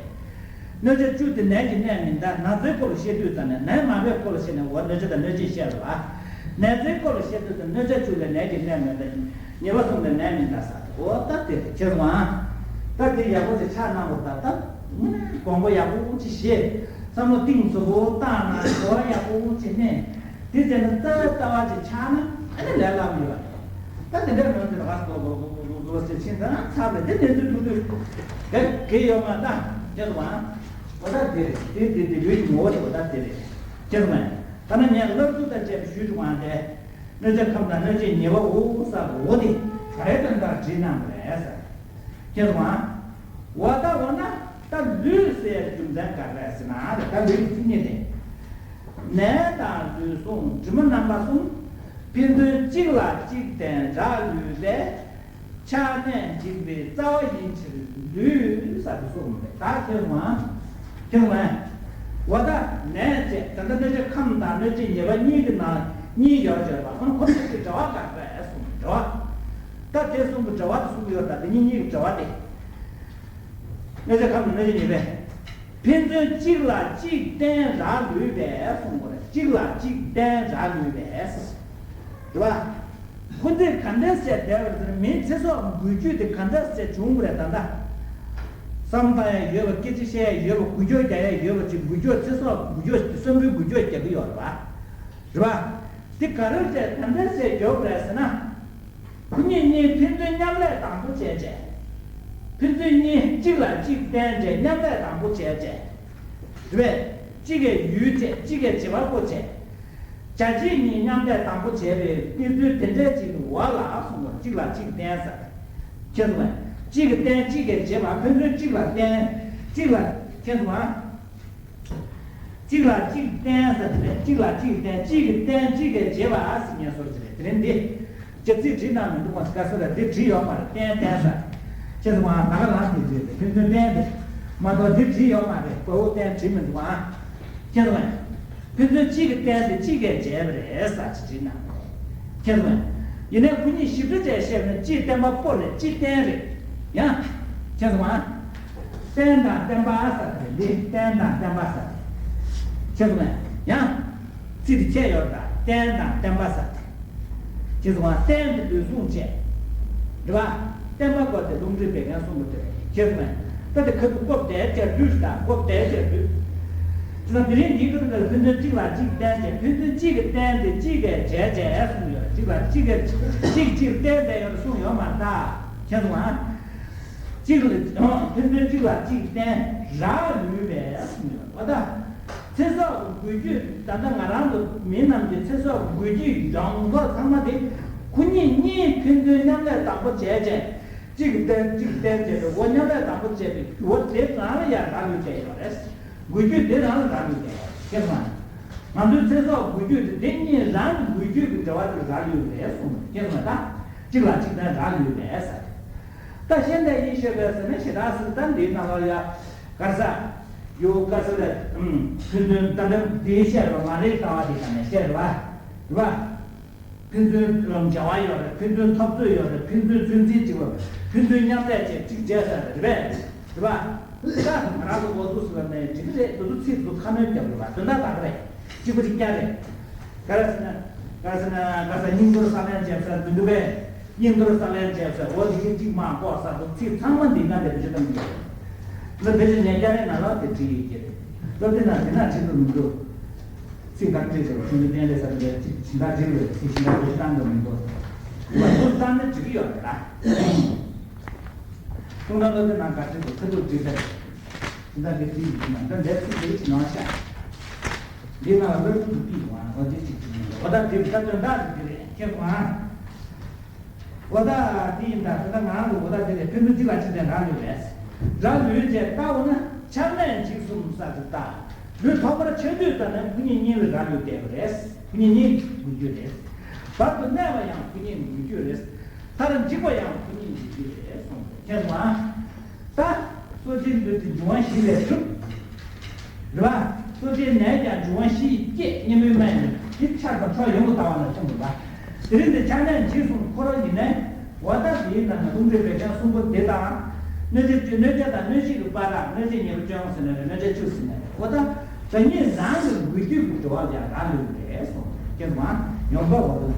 གནོད་བྱ་བཅུ་དེ་ནད་ཀྱི་གནས་མིན་འདའ། ན་ཚའི་སྐོར་ལ་བཤད་དུས་ཙ་ནས་ནད་མ་བའི་སྐོར་ལ་བཤད་ནས་འོ་གནོད་བྱ་དང་གནོད་བྱེད་བཤད་རེད་པ། ན་ཚའི་སྐོར་ལ་བཤད་དུས་ཙ་གནོད་བྱ་བཅུ་ལས་ནད་ཀྱི་གནས་མིན་འདའ། ཉེས་པ་གསུམ་ལས་ནད་མིན་འདའ་ཟེར། འོ་ད་དེ་རེད། མཁྱེན་སོང་ང་། ད་དེ་ཡག་པོ་ཅིག་ཆ་གནང་དགོས། ད་ད་དགོངས་པ་ཡག་པོ་ཅིག་བཞེས། བསམ་བློ་གཏིང་ཟབ་པོ་བཏང་ན། གོ་བ་ཡག་པོ་ཅིག་གནས། དེ་བྱས་ན་རྩ་བའི་ལྟ་བ་ཅིག་ཆགས་ན་ཨ་ནི་ལས་སླ་པོ་ཡོད་རེད། ད་དེ་འདྲ་མིན་དུས་ར་ག་ཟོ་ཟོ་ཟོ་ཟོ་ཟེར་ཕྱིན་ཙང་ཚར་རེད། དེ་ནས་ཚུར་ཐུག་དུས་དེ་གལ་ཡོད་མ་རེད། ད་མཁྱེན་སོང་ང་། འོ་ད་དེ་རེད། དེ་དེ་དེ་ལུས་ཀྱི་ངོ་བོ་དེ་འོ་ད་དེ་རེད། མཁྱེན་སོང་ངས། ད་ནི་ངས་སླར་གསོ་དང་བཅས་པ་ཞུས་འགྲོ་གི་ཡིན། དེ་གནོད་བྱ་ཁམས་དང་གནོད་བྱེད་ཉེས་པའོ་ཟེར་བ་འོ་དེ་ག་རེ་དོན་དག་བྲིས་གནང་བ་རེད་ཟེར། མཁྱེན་སོང་ང་། འོ་ད་འོ་ན་ད་ལུས་ཟེར་རྒྱུ་མཚན་ག་རེ་རེད་ཟེར་ན། ད་ལུས་ཀྱི་མཚན་ཉིད་དེ། ནད་དང་ལུས་ཟུངས་དྲི་མ་རྣམ་པ་གསུམ། ཕན་ཚུན་གཅིག་ལ་གཅིག་བརྟེན་རག་ལུས་པས། ཆགས་གནས་འཇིག་པའི་རྩ་བ་ཡིན་ཕྱིར་ལུས་ཟེར་དུ་གསུངས་པས། ད་མཁྱེན་སོང་ང་། མཁྱེན་སོང་ངས། འོ་ད་ནད་ཅེས་ད་ལྟ་གནོད་བྱེད་ཁམས་དང་གནོད་བྱེད་ཉེས་པ་གཉིས་ཀྱི་ནང་གཉིས་ཡོད་ཅེས་པ། ཁོ་ཁོ་ཚོ་གི་འབྲེལ་བ་ག་རེ་རེད་གསུངས། འབྲེལ་བ། ད་དེ་གསུམ་གྱི་འབྲེལ་བ་དེ་གསུམ་ཡོད། ད་དེ་གཉིས་གཉིས་ཀྱི་འབྲེལ་བ་དེ། གནོད་བྱེད་ཁམས་དང་གནོད་བྱེད་ཉེས་པས། ཕན་ཚུན་གཅིག་ལ་གཅིག་བརྟེན་རག་ལུས་པས་གསུངས་པ་རེད། གཅིག་ལ་གཅིག་བརྟེན་རག་ལུས་པས། རེད་པ། ཁོ་ཚོས་ག་འདྲ་བྱས་བསྡད་པ་རེད་ཟེར་ན། མིའི་ཚེ་སྲོག་འགུལ་སྐྱོད་དེ་ག་འདྲ་བྱས་བྱུང་བ་རེད། ད་ལྟ་བསམ་བློ་བཏང་ཡ་ཡོད་པ། སྐད་ཆ་བཤད་ཡ་ཡོད་པ། འགུལ་སྐྱོད་རྒྱག་ཡ་ཡོད་པ་ཅིག་འགུལ་སྐྱོད། ཚེ་སྲོག་འགུལ་སྐྱོད་ཅིག་སྲོག་བསྡོས་འགུལ་སྐྱོད་རྒྱག་གི་ཡོད་རེད་པ། རེད་པ། དེ་ག་རེ་བྱས་ག་འདྲ་བྱས་རྒྱག་པ་རེད་ཟེར་ན། ཁོ་གཉིས་གཉིས་ཕན་ཚུན་མཉམ་ལས་དང་པོ་བྱས་བྱས། ཕན་ཚུན་གཉིས་གཅིག་ལ་གཅིག་བརྟེན་བྱས་མཉམ་ལས་དང་པོ་བྱས་བྱས། རེད་པས། གཅིག་གིས་ཡུལ་བྱས། གཅིག་གིས་བྱེད་པ་པོ་བྱས། བྱ་བྱེད་གཉིས་མཉམ་ལས་དང་པོ་བྱས་པའི་གནས་ཚུལ་དེ་འདྲའི་ཅིག་གི་འོག་ལ་གསུངས་པ། གཅིག་ལ་གཅིག་བརྟེན་ཟེར། མཁྱེན་སོང་ངས། གཅིག་གིས་བརྟེན། གཅིག་གིས་བྱེད་པ། ཕན་ཚུན་གཅིག་ལ་བརྟེན། གཅིག་ལ། མཁྱེན་སོང་ངས། གཅིག་ལ་གཅིག་བརྟེན་ཟེར་དེ་རེད། གཅིག་ལ་གཅིག་བརྟེན། གཅིག་གིས་བརྟེན་གཅིག་གིས་བྱེད་པ་ཟེར་ངས་སོར་གྱི་རེད། དེ་རིང་འདི་སྤྱི་ཚིག་བྲིས་གནང་མི་འདུག་ག་ཟེར་ལ། འདི་བྲིས་ཡོད་མ་རེད། བརྟེན་བརྟེན་ཟེར། མཁྱེན་སོང་ང་། ད་ག་རང་དེ་བྲིས་རེད། ཕན་ཚུན་བརྟེན་དེ་མ་གཏོགས་འདི་བྲིས་ཡོད་མ་རེད། དཔའ་བོ་བརྟེན་བྲིས་མི་འདུག་ཨ། མཁྱེན་སོང་ངས། ཕན་ཚུན་གཅིག་གིས་བརྟེན་ཏེ་གཅིག་གིས་བྱས་པ་རེད་ཟེར་ཅིག་བྲིས་གནང་། མཁྱེན་སོང་ངས། ཡིན་ནའི་ཁོ་གཉིས་ཞིབ་ཕྲ་བྱས་བཤད་ན། གཅིག་བརྟེན་པ་པོ་རེད། གཅིག་བརྟེན་རེད། ཡང་། མཁྱེན་སོང་ངས། རྟེན་དང་བརྟེན་པ་ཟེར་དེ་རེད། འདི་རྟེན་དང་བརྟེན་པ་ཟེར་དེ། མཁྱེན་སོང་ངས། ཡང་། ཚིག་དེ་ཁྱད་ཡོད་རེད་ད། རྟེན་དང་བརྟེན་པ་ཟེར་དེ། ཁྱེད་ཚོ་བརྟན་དུ་ལུས་ཟུངས་བཅས། རེད་པ། བརྟན་པ་དགོས་ཏེ་རླུང་མཁྲིས་བད་ཀན་གསུམ་པོ་དེ་རེད། ཁྱེད་ཚོ་མེད། ད་དེ་ཁ་ཐུག་སྐོབ་དེ་བཅར་དུས་དང་སྐོབ་དེ་བཅར་དུས། དེ་ན་དེ་རིང་འདིའི་ཁ་ཐུག་ལ་ཕན་ཚུན་གཅིག་ལ་གཅིག་བརྟེན་ཏེ་ཕན་ཚུན་གཅིག་གིས་བརྟེན་ཏེ་གཅིག་གིས་བྱས་བྱས་གསུངས་ཡོད། གཅིག་ལ་གཅིག་གིས་གཅིག་གཅིག་བརྟེན་ཏེ་ཡོད་གསུངས་ཡོད་མ་རེད་ད། ཁྱེད་ཚོ་ང་། གཅིག་ལ་ཕན་ཚུན་གཅིག་ལ་གཅིག་བརྟེན་རག་ལུས་པས་གསུངས་ཡོད་པ་ད། ཚེ་སྲོག་གི་འགུལ་སྐྱོད། ད་ལྟ་ང་རང་ཚོ་མི་རྣམས་ཀྱི་ཚེ་སྲོག་གི་འགུལ་སྐྱོད་ཡོངས་རྫོགས་ཚང་མ་དེ་ཁོ་གཉིས་གཉིས་ཕན་ཚུན་མཉམ་ལས་དང་པོ་བྱས་བྱས། གཅིག་གིས་བརྟེན་གཅིག་བརྟེན་བྱས་ཏེ་འོ་མཉམ་ལས་དང་པོ་བྱས་པའི་འོ་དེ་རང་ལ་ཡང་རག་ལུས་བསྡད་ཡོད་རེད། འགུལ་སྐྱོད་དེ་རང་ལ་རག་ལུས་བསྡད་ཡོད་རེད། ཁྱེད་ཚོ་ང་ཚོའི་ཚེ་སྲོག་འགུལ་སྐྱོད་དེ་དེ་གཉིས་རང་གི་འགུལ་སྐྱོད་ཀྱི་འབྲེལ་བ་དེ་རག་ལུས་རེད་གསུངས། ཁྱེད་ཚོ་ད་གཅིག་ལ་གཅིག་བརྟེན་རག་ལུས་རེད་ཟེར། ད་ཤེས་ལྡན་ཡིད་ཤེས་པས་ཟེར་ན་ཞེ་དྲག་སུ་ད་འདིའི་ནང་ལ་ཡ་ག་ས་ཡོ་ག་ས་ལ་ཕན་ཚུན་ད་ལྟ་འདིའི་བཤད་པ་མ་རེད་ལྟ་བ་དེ་ག་ནས་བཤད་རེད་བ། རེད་བ། ཕན་ཚུན་བྱ་བ་ཡོད་རེད། ཕན་ཚུན་འཐབ་རྩོད་ཡོད་རེད། ཕན་ཚུན་ཚོད་འཛིན་བྱེད་དགོས། ཕན་ཚུན་མཉམ་ལས་བྱེད་གཅིག་བྱས་ས་རེད་པས། རེད་བ། ད་ང་རང་ཚོ་འོ་ཚོ་ཟེར་བ་ནས་འགྲིག་གི་རེད། དེ་ཚོ་ཚིག་དེ་ཚོ་ཁ་སྣོན་རྒྱབ་རེད་བ། དོན་དག་དག་རེད། གཅིག་པ་གཅིག་རྐྱང་རེད། ག་རེ་ཟེར་ན། ག་རེ་ཟེར་ན་ག་ས་སྙིང་དོར་ས་ལན་བྱས་ས་མི་འདུག་པས། སྙིང་དོར་ས་ལན་བྱས་ས་འོ་དེ་གཅིག་གཅིག་མ་ལྐོག་ས་ཚོ་ཚིག་ཚང་མ་འདི་ན་འདི་བེད་སྤྱོད་གཏོང་གི་ཡོད་རེད། ལ་བེད་སྤྱོད་ནས་རྒྱ་རེ་ན་ལ་དེ་བྲིས་ཡོད་ཀྱི་རེད། ལ་དེ་ན་དེ་ན་བྲིས་འདུག་མི་འདུག་ཚིག་དག་བྲིས་ཏེ་ཁྱོད་ཚོ་བསྟན་རེ་ས་དེ་ཚིག་ཞིང་དག་བྲིས་རེད། ཚིག་ཞིང་དག་བེད་སྤྱོད་གཏང་གི་མི་འདུག་ལ་དུ་བཏང་ནས་བྲིས་ཀྱི་ཡོད་རེད་ལ། ཁོང་རྣམ་པ་དེ་ནང་ག་ཚོད་དུ་ཁ་ཐུག་བྲིས་ཏེ། ད་འདི་བྲིས་ཡིན་ན་འདི་འདྲའི་ཚིག་འདི་ཅི་ནང་ཤག་འདི་ནང་ལ་ལོ་དྲུག་ཅུ་བྲིས་ཡོང་ཨ། འོ་འདི་ཅིག་བྲིས་ཡིན་འོ་ད་འདི་ད་དོན་དག་འདི་འདི་རེད། ཁྱེད་ཚོ་ཨ། འོ་ད་འདི་ཡིན་ད་ད་ང་རང་གི་འོ་ད་འདི་རེད། ཕན་ཚུན་གཅིག་ལ་གཅིག་དེ་རག་ལུས་རེད། རག་ལུས་བྱས་ལྟ་འོ་ན་ཆགས་མེད་འཇིགས་གསུམ་ས་དུ་ལྟ། ལུས་ཐོག་མར་ཆགས་དུས་ཙམ་ནས་ཁོ་གཉིས་གཉིས་ལ་རག་ལུས་བསྡད་པ་རེད། ཁོ་གཉིས་གཉིས་འགུལ་རྒྱུ་རེད། བར་དུ་གནས་པ་ཡང་ཁོ་གཉིས་འགུལ་རྒྱུ་རེད། མཐར་འཇིག་པ་ཡང་ཁོ་གཉིས་འཇིག་རྒྱུ་རེད་གསུངས་པས་ཁྱེད་ཚོ་ཨ། ད་སོ་སྐྱེའི་ལུས་དེ་འབྱུང་བ་བཞི་ལས་གྲུབ། རེད་བ། སོ་སྐྱེའི་ནད་ཀྱང་འབྱུང་བ་བཞི་ཡི་སྐྱེད་གཉེན་པོའི་སྨན་ནི་དེ་ཆགས་དང་འཕྲོ་ཡོང་དུ་ལྟ་བ་ལ་ཐིམ་དགོས་པ། དེ་རིང་འདི་ཆགས་ནད་འཇིགས་གསུམ་འཁོར་བ་ཡི་ནད། འོ་ད་དེའི་ནང་ན་རླུང་མཁྲིས་བད་ཀན་གསུམ་པོ་དེ་དང་། གནོད་བྱེད་བཅུ། གནོད་བྱེད་དང་གནོད་བྱེད་ཀྱི་བར་ར། གནོད་བྱེད་ཉེ་བ་བཅོ་ལྔ་ཟེར་ནས་རེད། གནོད་བྱེད་བཅུ་ཟེར་ནས་རེད། འོ་ད་བདག་ཉིད་རང་གི་འགུལ་སྐྱོད་ཀྱི་འགྲོ་བ་ལ་ཡང་རག་ལུས་རེད་གསུངས། ཁྱེད་མ་ཡོང་འབབ་བ་དང་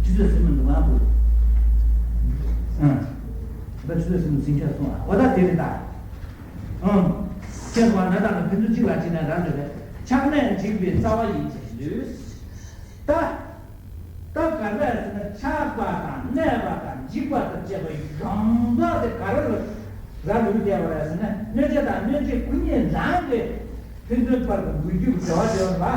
ཆུ་ཚོད་ཟིན་མི་འདུག་ང་འདུག་ཨང་། ད་ཆུ་ཚོད་ཟིན་ཟིན་ཆོག་སོང་ཨ། འོ་ད་དེ་རེད་ད། ཨང་། ཁྱེད་མ་ན་ད་ལ་ཕན་ཚུན་གཅིག་ལ་གཅིག་ནས་རང་རེད་པས། ཆགས་ནས་འཇིག་པའི་རྩ་བ་ཡིན་ཞེས་ལུས། ད། ད་ག་འདྲ་ཟེར་ན་ཆགས་པ་དང་གནས་པ་དང་འཇིག་པ་དང་བཅས་པ་ཡོངས་རྫོགས་དེ་ག་རེ་ལ་རག་ལུས་བསྡད་པ་རེད་ཟེར་ན། གནོད་བྱེད་དང་གནོད་བྱེད་ཁོ་གཉིས་རང་གི་ཕན་ཚུན་བར་གྱི་འགུལ་སྐྱོད་འབྲེལ་བ་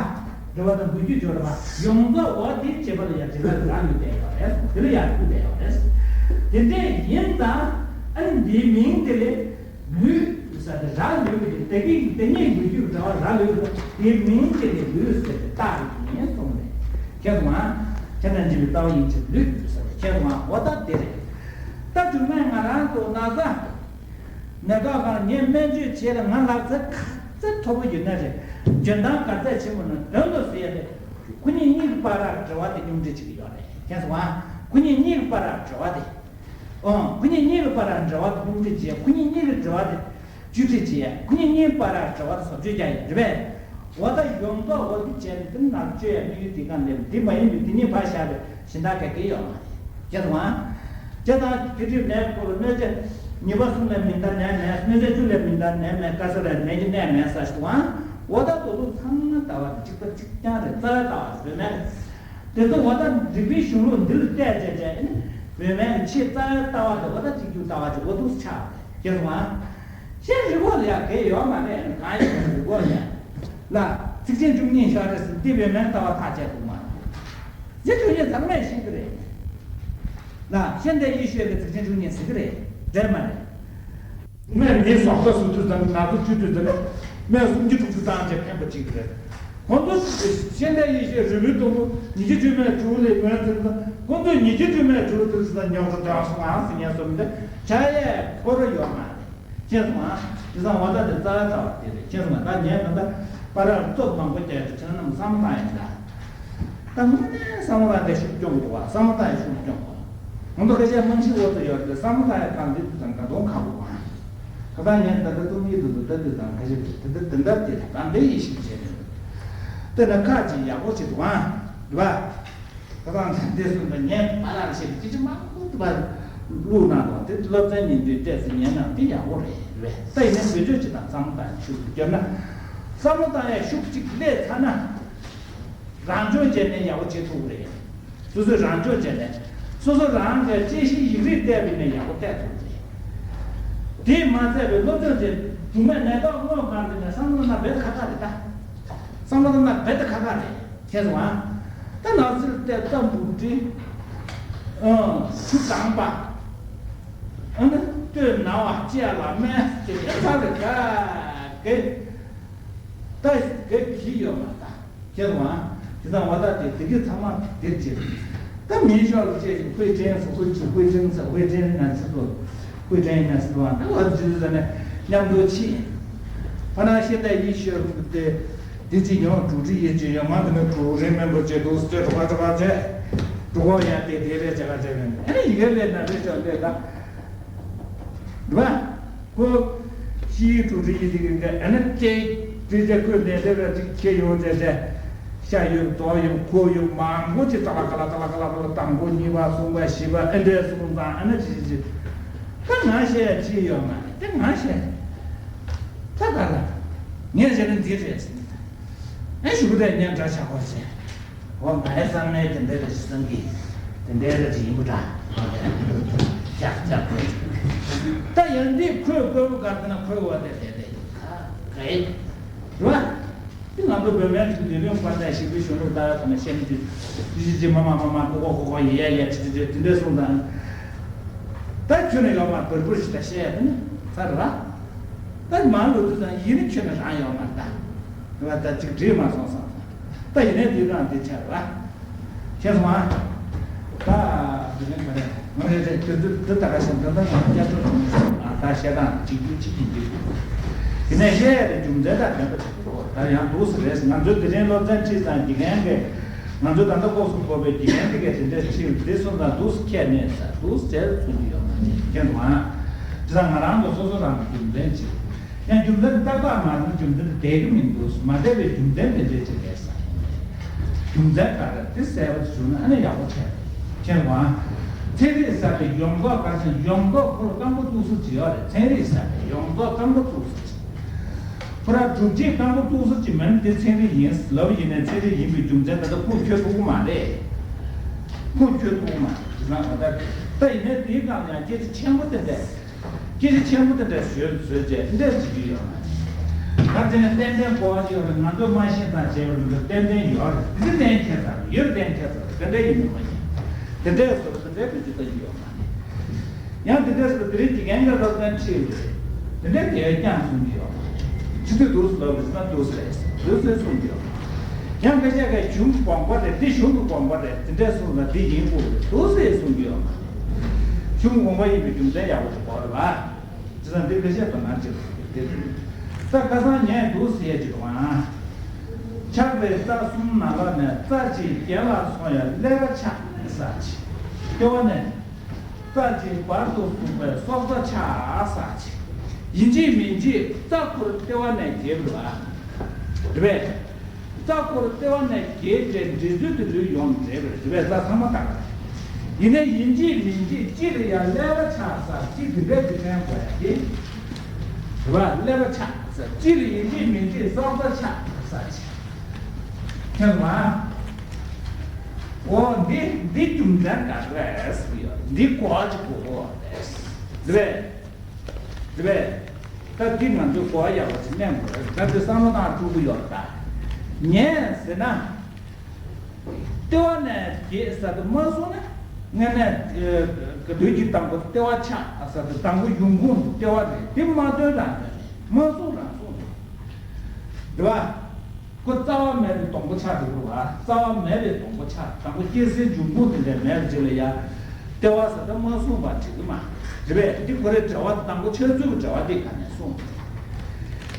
འབྱོར་བ། འབྲེལ་བ་དང་འགུལ་སྐྱོད་འབྱོར་བ་ཡོངས་རྫོགས་འོ་དེ་བྱེད་པ་ལ་ཡང་དེ་ག་རེ་རག་ལུས་བསྡད་ཡོད་རེད། དེ་ལ་ཡང་ཐུག་བསྡད་ཡོད་རེད། དེ་འདྲས་ཡིན་ཙང་ཨ་ནི་འདིའི་མིང་དེ་ལས། ལུས་ཟེར་ཏེ་རག་ལུས་ཀྱི་དེ་གི་དེ་གཉིས་འགུལ་སྐྱོད་འབྲེལ་བ་རག་ལུས་ཀྱི་དེའི་མིང་དེ་ལས་ལུས་ཟེར་ཏེ་བཏགས་ཡིན་གསུངས་ནས། ཁྱེད་ཚོ་ང་ཁྱེད་རང་འཇིག་པའི་རྩ་བ་ཡིན་ཕྱིར་ལུས་ཟེར་ཏེ་ཁྱེད་ཚོ་ང་འོ་ད་དེ་རེད། ད་དུས་ནས་ང་རང་ཚོ་ན་ཚ་ནད་ཐོག་ཁང་ངས་སྨན་བཅོས་བྱས་ལ་ང་ལག་རྩལ་ག་ཚད་མཐོ་པོ་ཡོད་ན་རེད། འཇོན་ཐང་ག་ཚད་ཆེན་པོ་ན་དོན་དུ་ཟེར་ཡ་དེ་ཁོ་གཉིས་གཉིས་ཀྱི་བར་ར་འབྲེལ་བ་དེ་སྙོམས་སྒྲིག་བྱེད་ཀྱི་ཡོད་རེད། ཁྱེད་ཚོ་ང་ཁོ་གཉིས་གཉིས་ཀྱི་བར་ར་འབྲེལ་བ་དེ། ཨང་། ཁོ་གཉིས་གཉིས་ཀྱི་བར་ལ་འབྲེལ་བ་དེ་སྙོམས་སྒྲིག་བྱས། ཁོ་གཉིས་གཉིས་ཀྱི་འབྲེལ་བ་དེ་བཅོས་སྒྲིག་བྱས། ཁོ་གཉིས་གཉིས་བར་ལ་འབྲེལ་བ་དེ་བཟོ་བཅོས་རྒྱག་ཡ་རེད་པས། འོ་ད་ཡོངས་རྫོགས་འོ་དེ་བྱས་ནས་དེ་ནང་བཅོས་ཡ་དམིགས་ཡུལ་དེ་གང་ལེན་དེ་མ་ཡིན་པའི་དེ་གཉིས་བར་བཞག་པའི་གཞན་དག་ག་གེ་ཡོད་མ་རེད། ཁྱེད་ཚོ་ཨང་། ཁྱེད་ཚོ་ཕི་ཁྲིབ་ནས་ཁོ་ལ་གནོད་བྱེད་ཉི་མ་གསུམ་ལས་མི་འདའ་ནད་མེད། གནོད་བྱེད་བཅུ་ལས་མི་འདའ་ནད་མེད། ག་ས་ལ་ནད་ཀྱི་གནས་མེད་ས་ཞིག་ཨང་། འོ་ད་དོ་དོ་ཚང་མ་ལྟ་བ་དེ་གཅིག་པ་གཅིག་རྐྱང་རེད། རྩ་བའི་ལྟ་བ་རེད་མེད། དེ་ཚོ་འོ་ད་རིག་པའི་གཞུང་ལུགས་འདི་ལ་བལྟས་བྱས་བྱས་ཨེ་ནི་བུད་མེད་ཀྱི་ཆེས་རྩ་བའི་ལྟ་བ་དེ་འོ་ད་གཅིག་གྱུར་ལྟ་བ་ཅིག་འོ་འདུག་ཆགས་པ་རེད། ཁྱེད་ཚོ་ཨ། གཞན་རིག་པ་ལ་ཡ་གལ་ཡོད་མ་རེད། གང་ཡིན་རིག་པ་ལ་ཡ། ལ། ཚིགས་བཅད་བཅུ་གཉིས་ཤོག་རེད་ཟེར་འདི་བུད་མེད་ལྟ་བ་ཐག་བཅད་འདུག་མ་རེད། ཚིགས་བཅུ་གཉིས་ཚང་མས་ཤེས་ཀྱི་རེད། ལ། ཤེས་ལྡན་ཡིད་ཤེས་ཀྱི་ཚིགས་བཅད་བཅུ་གཉིས་ཟེར་གྱི་རེད། འགྲིག་མ་རེད། སྨན་ངན་སོགས་ཀ་སུ་དུས་ཙམ་ན་ཚོད་བཅུ་དུས་ཙམ་སྨན་སུམ་ཅུ་དྲུག་ཅུ་བཏང་བྱས་ཕན་པ་གཅིག་རེད། ཁོང་ཚོ་ཤེས་ལྡན་ཡིད་ཤེས་རིལ་བུའི་གཏུམ་པོ་ཉིས་བརྒྱ་བཅུ་སྨན་དྲུག་ལས་ཡོན་ཟེར་ན་ཁོང་ཚོས་ཉིས་བརྒྱ་བཅུ་སྨན་དྲུག་ལ་དུས་ཙམ་ཉོག་ཏུ་འདོན་སོང་ཨང་ཟེར་ཉན་སོང་མི་འདི་བྱ་ཡས་ཁོ་ར་ཡོད་མ་རེད། ཁྱེད་སོང་ཨང་། དེ་ཚང་བ་ད་དེ་རྩ་བ་ཚ་བ་དེ་རེད། ཁྱེད་སོང་ཨང་། ད་ངས་ད་ལྟ་པར་རྩོབ་མང་པོ་བརྒྱབ་ཏེ་ཁྱེད་རྣམས་བསམ་བློ་བཏང་ཡིན་ད། ད་དངོས་གནས་བསམ་བློ་བཏང་སྟེ་ཤུགས་སྐྱོང་དགོས་བ། བསམ་བློ་བཏང་ཡ་ཤུགས་སྐྱོང་དགོས། ང་ཚོ་སྐད་ཆ་རྨང་གཞི་འོག་ཏུ་ཡོད་རེད། བསམ་བློ་བཏང་ཡ་གང་འདི་དུས་ཙམ་ད་དུང་ཁག་པོ་གང་། ད་ལྟ་ངས་ད་ལྟ་རྩོམ་ཡིག་དུ་དུ་ལྟ་དུས་ཙམ་ཁ་ཤས་དེ་འདྲ་དེ་འདྲ་དེ་རེད། ད་འདི་ཡིད་ཤེས་བྱས་ནས་ལྟ་ན་ཁག་ཅིག་ཡག་པོ་བྱེད་འདུག་ཨང་། རེད་པ། ཁ་སང་དེ་སོང་ཙང་ངས་ང་རང་ཆེད་དུ་སྐད་ཆ་མང་པོ་དུ་བར་བླུགས་གནང་དང་། དེ་སློབ་ཚན་ཉིན་བདུན་ཏོག་ཙམ་ཉན་ན་དེ་ཡག་པོ་རེད། རེད། ད་ཡིན་ན་བེད་སྤྱོད་ཅིག་དང་བསམ་བློ་དང་ཤུགས་སུ་བསྐྱོད་ན། བསམ་བློ་བཏང་ཡ་ཤུགས་གཅིག་སླེབས་ཚར་ན། རང་སྦྱོང་བྱས་ནས་ཡག་པོ་བྱེད་ཐུབ་ཀྱི་རེད། སོ་སོས་རང་སྦྱོང་བྱས་ནས། སོ་སོ་རང་གི་དཔྱད་གཞི་ཡིག་རིགས་བལྟས་པ་ཡིན་ན་ཡག་པོ་བལྟས་ཐུབ་ཀྱི་རེད། དེས་མ་ཚད་པའི་སློབ་སྦྱོང་བྱས། སྒྲུང་མའི་ནད་རྟགས་སྔོག་གང་དེ་ནས་བསམ་བློ་བཏང་ན་རྦད་དེ་ཁག་ཁག་རེད་ད། བསམ་བློ་བཏང་ན་རྦད་དེ་ཁག་ཁག་རེད། མཁྱེན་སོང་ཨ། ད་ནགས་ཚལ་ཏེ་རྟ་འབུ་འབྲི། ཨང་། ཆུ་གཙང་པ། ཨ་ནི་སྟོད་ན་བ་ལྕེ་ལ་སྨན་དེ་ཚ་རེ་ག་གེ། ད་གེ་གི་ཡོད་མ་ད། མཁྱེན་སོང་ཨ། དེ་དང་བ་ད་དེ་དེ་གི་ཚང་མ་དེར་བྱེད། ད་མིན་ཤོག་ལ་བཅད་ཅིག་ཧུའེ་ཀྲེང་སུ་ཧུའེ་ཅི་ཧུའེ་ཀྲེང་ས་ཧུའེ་ཀྲེང་ན་ཚི་ཏོ། ཧུའེ་ཀྲེང་ན་ཚི་ཏོ་ཨ། ད་བ་ཇི་ཟེར་ནས་མཉམ་དུ་ཕྱིན། ཕ་ན་ཤེས་ད་ཡི་ཤོད་དེ། འདི་ཅི་ཡོང་གྲུ་ཁྲི་ཡི་ཅི་ཡོང་ང་འདི་ནི་གྲུ་རིན་མེན་པོ་ཅེ་འདུག་སྟེ་གྲུ་ཁ་གྲུ་ཁ་ཅེ། གྲུ་ཁོག་ཡང་དེ་དེ་རེ་ཅེ་ཁ་ཅེ་རེ་ཨ་ནི་ཡི་གེ་ལས་ན་རེ་ཅོ་ལས་ད། རེད་པ། ཁོ་ཤི་ཡི་གྲུ་ཁྲི་ཡི་དེ་གི་ཨ་ནི་ཅེ་དེ་ཅེ་ཁོས་ནས་དེ་ར་ཅིག་ཁྱེར་ཡོང་ཅེ་ཅེ། ཤ་ཡོད་རྡོ་ཡོད་ཁོ་ཡོད་མང་པོ་ཅིག་ཏ་ལ་ཀ་ལ་ཏ་ལ་ཀ་ལ་ཀ་ལ་དང་པོ་གཉིས་པ་གསུམ་པ་བཞི་པ་ཨེ་འདྲས་སོང་ཙང་ཨ་ནི་ཅི་ཅི་ཅི། ད་ང་བཤད་ཅི་ཡོད་མ་རེད། དེ་ང་བཤད། ད་ག་ལ། ངས་བཤད་ན་འདི་རེད་ཟེར། ཨེ་ཞུ་གི་རེད། ངས་འདྲ་ཆགས་པ་བྱས། འོ་ང་ཡི་བསམ་ནས་དེ་འདྲ་རེད་བསམ་གི། དེ་འདྲ་རེད་ཅིག་ཡིན་པ་འདྲ། ཅག་ཅག་ཁོས། ད་ཡང་འདི་ཁོས་བཀོད་པ་ག་རེ་ན་ཁོས་འོ་དེ་དེ་དེ་ཡིན་ད་ག་ཡིན། རེད་པ། དེ་ང་ཚོ་བོད་སྨན་གྱི་ལས་དོན་པ་ནས་ཞིག་པའི་གཞུང་ལུགས་ལྟར་ཁོ་ན་བཤད་ན་དེ་དེ་ཅི་ཅི་མ་མ་མ་མ་ཀོ་ཀོ་ཀོ་ཀོ་ཡེ་ཡ་ཡ་ཅི་ཅི་ཅི་དེ་འདྲ་སོང་ཙང་། ད་ཁྱོད་ནས་ཡོད་མ་བུར་བུར་ཞིག་ད་བཤད་ཡ་དེ་ནི་ཚར་ར། ད་མ་ལོ་དུས་ཙང་ཡིན་ནི་ཁྱོད་ནས་རང་ཡོད་མ་རེད་ད། ད་ཅིག་འགྲིག་མ་སོང་བསམ། ད་ཡིན་ནའི་འདི་རང་འདི་ཆགས་ར། ཁྱེད་སོང་ཨ། ད་འདི་ནས་ག་རེ་ང་རེ་རེ་དེ་དུས་དེ་ད་ག་ཞིག་འདི་འདི་ང་སྐྱབས་བཅོལ་བྱུང་ཨ། ད་བཤད་སྟངས་གཅིག་གྱུར་གཅིག་གིས་འགྲིག་དེ་ནས་བཤད་ཡ་དེ་རྒྱུ་མཚན་དང་ལྡན་པ་ཅིག་འདུག་ད་ཡང་འདུག་སེ་རེད། ང་ཚོའི་དེ་རིང་སློབ་ཚན་ཁྲིད་ཙང་དགེ་རྒན་གྱིས་ང་ཚོའི་ད་ལྟ་ལྐོག་སུ་བཀོད་པའི་དགེ་རྒན་དེ་གས་དེ་འདྲས་ཁྲིད་དེ་སོང་ཙང་འདུག་སེ་ཁྱད་ནས་ས་འདུག་སེ་བྱས་གསུང་གི་ཡོད་མ་རེད། ཁྱེད་སོང་ཨ། དེ་ད་ང་རང་གི་སོ་སོ་རང་གི་རྒྱུ་མཚན་ཅིག་ཡང་རྒྱུ་མཚན་ཏག་ཏག་མ་རེད་ན་རྒྱུ་མཚན་དེ་བསྡད་ཀྱི་མི་འདུག་མ་བསྡད་པའི་རྒྱུ་མཚན་དེ་འདྲས་ཅིག་རེད་ས། རྒྱུ་མཚན་ག་རེ་དེ་གསལ་པོ་ཞུ་ན་ཨ་ནི་ཡག་པོ་ཆགས་རེད། མཁྱེན་པ། ཚན་རིག་ཟེར་ཏེ་ཡོངས་རྫོགས་ག་ཚོད་ཡོངས་རྫོགས་ཁོ་རང་རྐང་པ་གཏུགས་ས་ཅིག་ཡོད་རེད། ཚན་རིག་ཟེར་ཏེ་ཡོངས་རྫོགས་རྐང་པ་གཏུགས་ས་ཅིག་ཁོ་རང་སྒྲུབ་བྱེད་རྐང་པ་གཏུགས་ས་ཅིག་མིན་དེ་ཚན་རིག་ཡིན་ལབ་ཡིན་ནའི་ཚན་རིག་ཡིན་པའི་རྒྱུ་མཚན་ད་ལྟ་ཁུངས་འཁྱོལ་ཐུབ་ཀྱི་མ་རེད། ཁུངས་འཁྱོལ་ཐུབ་ཀྱི་མ་རེད། དེ་ན་ད་ལྟ་ད་ཡིན་ནའི་དེའི་སྒང་ལ་ཡང་སྐད་ཆ་ཆེན་པོ་དེ་འདྲས། སྐད་ཆ་ཆེན་པོ་དེ་འདྲ་བཟོས་བཟོས་བྱས་འདི་འདྲ་བྱེད་ཀྱི་ཡོད་མ་རེད། ད་དེ་ནས་ཏན་ཏན་གོ་བ་ཡོད་རེད། ང་ཚོས་མ་ཤེས་ཙང་བྱས་པ་རེད། ཏན་ཏན་ཡོད་རེད། འདི་གཏན་འཁེལ་ཚར་རེད། ཡོད་གཏན་འཁེལ་ཚར་རེད། དེ་འདྲ་ཡིན་མིན་མ་ཤེས། དེ་འདྲའི་བཟོ་རེད། དེ་འདྲའི་བེད་སྤྱོད་ད་ཡོད་མ་རེད། ཡང་དེ་འདྲའི་བཟོ་དེ་རིང་དགེ་རྒན་གྱི་སློབ་ཚན་ཁྲིད་ཡོད་རེད། དེ་འདྲའི་དེ་ཀྱང་གསུང་གི་ཡོད་མ་རེད། ཆུ་ཚོད་དུས་སུ་ལབ་རེད་ཟེར་ན་དུས་སུ་རེད། དུས་སུ་གསུང་གི་ཡོད་མ་རེད། ཡང་ཁ་ཤས་ཀྱིས་གཞུང་དགོངས་པ་རེད། འདི་གཞུང་གི་དགོངས་པ་རེད། དེ་འདྲའི་གསུང་ན་འདི་ཡིན་དགོས་རེད། དུས་སུ་གསུང་གི་ཡོད་མ་རེད། གཞུང་དགོངས་པ་ཡིན་པའི་རྒྱུ་མཚན་ཡག་པོ་ཞིག་གོ་རེད་པ། བྱས་ཙང་འདི་འགའ་ཤས་དང་ང་བཅས་དེ་རེད། ད་ཁ་སང་ངས་འདུག་ཟེར་ཡས་ཅིག་འདུག་ཨང་། ཆགས་པའི་རྩ་གསུམ་ནང་ལ་ནས་རྩ་གཅིག་རྒྱན་ལ་སོང་ཡང་ཀླད་པ་ཆགས་ནས་ས་ཅིག་ལྟེ་བ་ནས། རྩ་གཅིག་བར་དུ་གསུངས་པའི་སྲོག་རྩ་ཆགས་ས་ཅིག་ཡིན་གཅིག་མིན་གཅིག་རྩ་ཁོ་རང་ལྟེ་བ་ནས་གྱེས་པ་རེད་པས། རྩ་ཁོ་རང་ལྟེ་བ་ནས་གྱེས་ཏེ་འབྲས་ཚུལ་དེ་ལུས་ཡོང་འདྲེས་པ་རེད་པས། རྩ་ཚང་མ་དག་པ་རེད། ཡིན་ནའི་ཡིན་གཅིག་མིན་གཅིག་གཅིག་ལ་ཡང་ཀླད་པ་ཆགས་ས་གཅིག་དེ་འདྲ་དེ་དྲན་དགོས་ཡ་དེ། རེད་པ། ཀླད་པ་ཆགས་ས་གཅིག་ལ་ཡིན་གཅིག་མིན་གཅིག་སྲོག་རྩ་ཆགས་ས་ཅིག་མཁྱེན་པ། འོ་འདི་འདི་རྒྱུ་མཚན་ག་རེ་རེད་ཟེར་གྱི་ཡོད། འདི་གོ་བ་ཅིག་གོ་དགོས་པ་རེད། རེད་པས། རེད་པས། ད་འདི་ང་ཚོས་གོ་བ་ཡག་པོ་ཞིག་གནས་དགོས་རེད། ད་འདི་བསམ་བློ་བཏང་དཀྲུག་གི་ཡོད་རེད་ད། ངས་ཟེར་ན། ལྟེ་བ་ནས་གྱེས་ཟེར་དུ་མ་སོང་ན། དངོས་གནས། དུས་ཀྱི་དང་པོ་ལྟེ་བ་ཆགས་ཟེར་དུ་དང་པོ་ཡོང་ཁུངས་ལྟེ་བ་རེད། འདི་མ་སྟོན་རང་སྟོན་རེད། མ་གསུངས་རང་གསུངས་རེད། རེད་པ། ཁོ་རྩ་བ་མེད་པའི་སྡོང་པོ་ཆགས་འགྲོ་གི་རེད་པ། རྩ་བ་མེད་པའི་སྡོང་པོ་ཆགས། དང་པོ་སྐྱེ་སའི་འབྱུང་ཁུངས་དེ་འདྲ་མེད་པ་ཅིག་ལ་ཡ། ལྟེ་བ་ཟེར་ད་མ་གསུངས་པ་འགྲིག་གི་མ་རེད་པས། འདི་ཁོ་རའི་འགྲེལ་བ་དང་པོ་འཆད་ཚུལ་གྱི་འགྲེལ་བ་འདི་ག་ནས་གསུངས་རེད།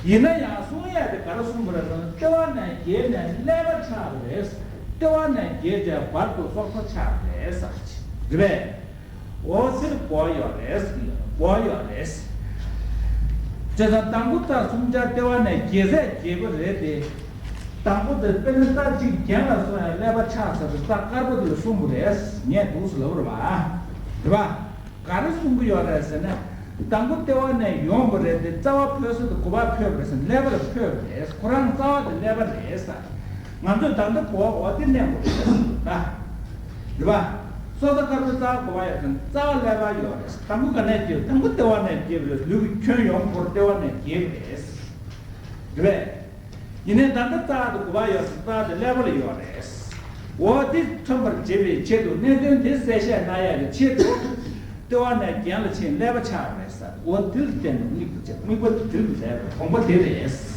ཡིན་ན་ཡང་གསུང་ཡ་དེ་ག་རེ་གསུངས་པ་རེད་ཟེར་ན། ལྟེ་བ་ནས་གྱེས་ནས་ཀླད་པ་ཆགས་པ་རེད། ལྟེ་བ་ནས་གྱེས་ཏེ་བར་དུ་སྲོག་རྩ་ཆགས་པ་རེད་ཟེར་གྱི་རེད་པས། འོ་ཟེར་གོ་ཡོད་རེད་ཟེར་གྱི་ཡོད། གོ་ཡོད་རེད། བྱས་ཙང་དང་པོ་རྩ་གསུམ་ཆར་ལྟེ་བ་ནས་གྱེས་ཟས་གྱེས་པ་རེད་དེ། དང་པོ་དེ་དཔེར་ན་རྩ་གཅིག་གྱེན་ལ་སོང་ཡང་ཀླད་པ་ཆགས་ཟེར་དུས་རྩ་དཀར་པོ་དེ་ལ་གསུངས་པ་རེད། ངས་འདུག་སེ་ལབ་རེད་བ། རེད་བ། ག་རེ་གསུང་གི་ཡོད་རེད་ཟེར་ན། དང་པོ་ལྟེ་བ་ནས་ཡོང་བ་རེད་དེ། རྩ་བ་འཕོས་ས་དེ་ག་པར་འཕོས་པ་རེད་ཟེར་ན་ཀླད་པ་ལ་འཕོས་པ་རེད། ཁོ་རང་རྩ་བ་དེ་ཀླད་པ་རེད་ཟེར། ང་ཚོས་ད་ལྟ་གོ་བ་འོ་དེ་གནས་དགོས་རེད་ཟེར་ད། རེད་བ། སོ་སོ་དཀར་པོའི་རྩ་བ་ག་པར་ཡོད་ཟེར་ན་རྩ་བ་ཀླད་པར་ཡོད་རེད། དང་པོ་ག་ནས་སྐྱེས། དང་པོ་ལྟེ་བ་ནས་སྐྱེས་པ་རེད། ལུས་ཀྱི་ཁྱོན་ཡོངས་སྐོར་ལྟེ་བ་ནས་སྐྱེས་པ་རེད། རེད་བས། ཡིན་ནའི་ད་ལྟ་རྩ་བ་དེ་ག་པར་ཡོད་ཟེར་ན་རྩ་བ་དེ་ཀླད་པ་ལ་ཡོད་རེད། འོ་དེ་མཚོན་པར་བྱེད་པའི་ཆེད་དུ་གནད་དོན་དེ་གསལ་བཤད་གནང་ཡག་གི་ཆེད་དུ། ལྟེ་བ་ནས་གྱེན་ལ་ཕྱིན་ཀླད་པ་ཆགས་པ་རེད་ཟེར། འོ་དེ་ལ་བརྟེན་ནས་དམིགས་པ་བྱེད། དམིགས་པ་དེ་དེ་ལ་རེད། དགོངས་པ་དེ་རེད།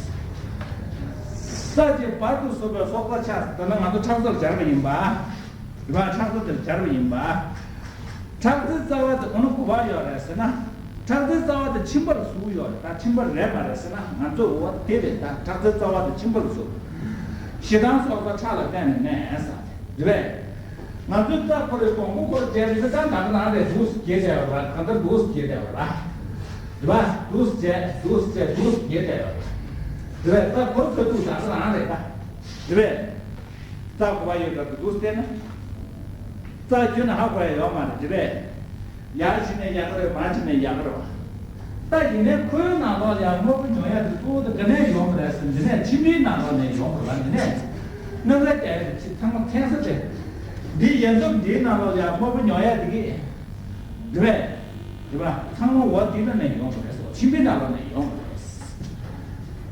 རྩ་གཅིག་བར་དུ་གཟུགས་པའི་སྲོག་རྩ་ཆགས་ཟེར། ད་ནི་ང་ཚོ་ཁྲག་རྩ་ལ་སྦྱར་བ་ཡིན་པ། རེད་བ། ཁྲག་རྩ་དེ་ལ་སྦྱར་བ་ཡིན་པ། ཁྲག་རྩའི་རྩ་བ་དེ་འོ་ན་ག་པར་ཡོད་རེད་ཟེར་ན། ཁྲག་རྩའི་རྩ་བ་དེ་མཆིན་པ་ལ་ཟུག་ཡོད་རེད། ད་མཆིན་པ་རེད་མ་རེད་ཟེར་ན། ང་ཚོས་འོ་དེ་རེད། ད་ཁྲག་རྩའི་རྩ་བ་དེ་མཆིན་པ་ལ་ཟུག་ཞེ་སྡང་སོགས་པ་ཁྲག་ལ་བརྟེན་ནས་གནས་ཟེར། རེད་པས། ང་ཚོའི་རྩ་ཁོ་རའི་གོང་བུ་ཁོ་ར་བྱས་ཏེ་ད་ནང་ནང་རེད། འདུག་སེ་གྱེས་བསྡད་ཡོད་རེད། གང་ལྟར་འདུག་སེ་གྱེས་བསྡད་ཡོད་རེད། རེད་པ། འདུག་སེ་བྱས། འདུག་སེ་བྱས། འདུག་སེ་གྱེས་བསྡད་ཡོད་རེད། རེད་པས། རྩ་ཁོ་ར་ཁོའི་ཐུག་ད་ནང་རེད་ད། རེད་པས། རྩ་ག་པར་ཡོད་ལབ་དུས་འདུག་སེ་བལྟས་ན། རྩ་ཁྱོན་ནས་ཧ་གོ་ཡ་ཡོད་མ་རེད། རེད་པས། ཡར་ཕྱིན་ནས་ཡག་གི་རེད། མར་ཕྱིན་ནས་ཡག་གི་རེད་བ། ད་ཡིན་ནའི་ཁོའི་ནང་ལོགས་ལ་ཡང་དངོས་པོ་ཉོ་ཡ་དེ་གཙོ་བོ་དེ་ག་ནས་ཡོང་གི་རེད་ཟེར་ན། འདི་ནས་མཆིན་པའི་ནང་ལོགས་ནས་ཡོང་གི་རེད་བ། འདི་ནས་སྣུམ་ར་རྒྱག་ཡ་དེ་ཕྱི་ཚང་མ་འཐེན་ས་དེ། འདི་ཡལ་འདབ་འདིའི་ནང་ལོགས་ལ་ཡང་དངོས་པོ་ཉོ་ཡ་དེ་གི། རེད་པས། རེད་པ། ཚང་མ་འོ་འདི་ནང་ནས་ཡོང་གི་རེད་ཟེར་བ། མཆིན་པའི་ནང་ལོགས་ནས་ཡོང་གི་རེད།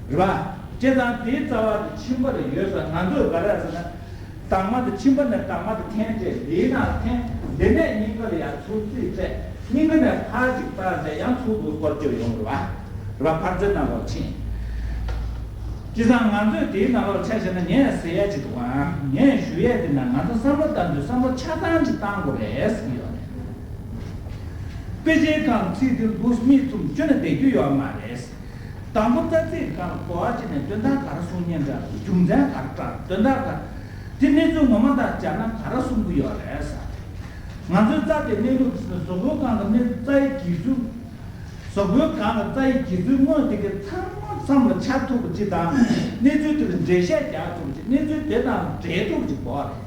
རེད་པ། བྱས་ཙང་དེའི་རྩ་བ་དེ་མཆིན་པ་ལ་ཡོད་ཟེར། ང་ཚོས་ག་རེ་ཟེར་ན། དྭངས་མ་དེ་མཆིན་པ་ནས་དྭངས་མ་དེ་འཐེན་བྱས་འདིའི་ནང་འཐེན། འདི་ནས་སྙིང་ག་ལ་ཡར་ཚུར་རྩིས་བྱས། སྙིང་ག་ནས་ཕར་ཅིག་བཏང་བྱས་ཡང་ཚུར་འདུག་སེ་སྐོར་སྐྱོད་ཡོང་གི་རེད་པ། རེད་པ། འཕར་རྩའི་ནང་ལོགས་ཕྱིན། བྱས་ཙང་ང་ཚོས་དེའི་ནང་ལོགས་ཆ་བཞག་ན། ངས་ཟེར་ཡ་ཅིག་འདུག་ཨང་། ངས་ཞུ་ཡས་དེ་ན་ང་ཚོ་བསམ་བློ་བཏང་དུས་བསམ་བློ་ཆ་ཚང་ཅིག་བཏང་དགོས་རེད་ཟེར་གྱི་ཡོད་རེད། དཔེ་ཆའི་སྒང་ཚིག་དེ་འདུག་སེ་མིག་བཙུམ་ཁྱོན་ནས་བསྡད་རྒྱུ་ཡོད་མ་རེད། དང་པོ་རྩ་ཚིག་སྒང་ལ་གོ་བ་བྱས་ནས་དོན་དག་ག་རེ་གསུང་སྙིང་འདོད། རྒྱུ་མཚན་ག་རེ་བཀྲལ། དོན་དག་ག་རེ། དེ་གནས་ཚུལ་ངོ་མ་དང་སྦྱར་ན་ག་རེ་གསུང་གི་ཡོད་རེད་ཟེར། ང་ཚོའི་རྩ་དེ་གནས་ལུགས་དེ་ནི་གཟུགས་པོའི་སྒང་ལ་གནས་རྩ་ཡི་གྱེས་ཚུལ། གཟུགས་པོའི་སྒང་ལ་རྩ་ཡི་གྱེས་ཚུལ་དངོས་དེ་གའི་ཚང་མ་མཚམས་ལ་ཆ་ཐུབ་པ་ཅིག་དང་། གནས་ཚུལ་དེ་ལ་འགྲེལ་བཤད་རྒྱག་ཐུབ་པ་ཅིག། གནས་ཚུལ་དེ་དང་འབྲེལ་ཐུབ་པ་ཅིག་དགོས་རེད།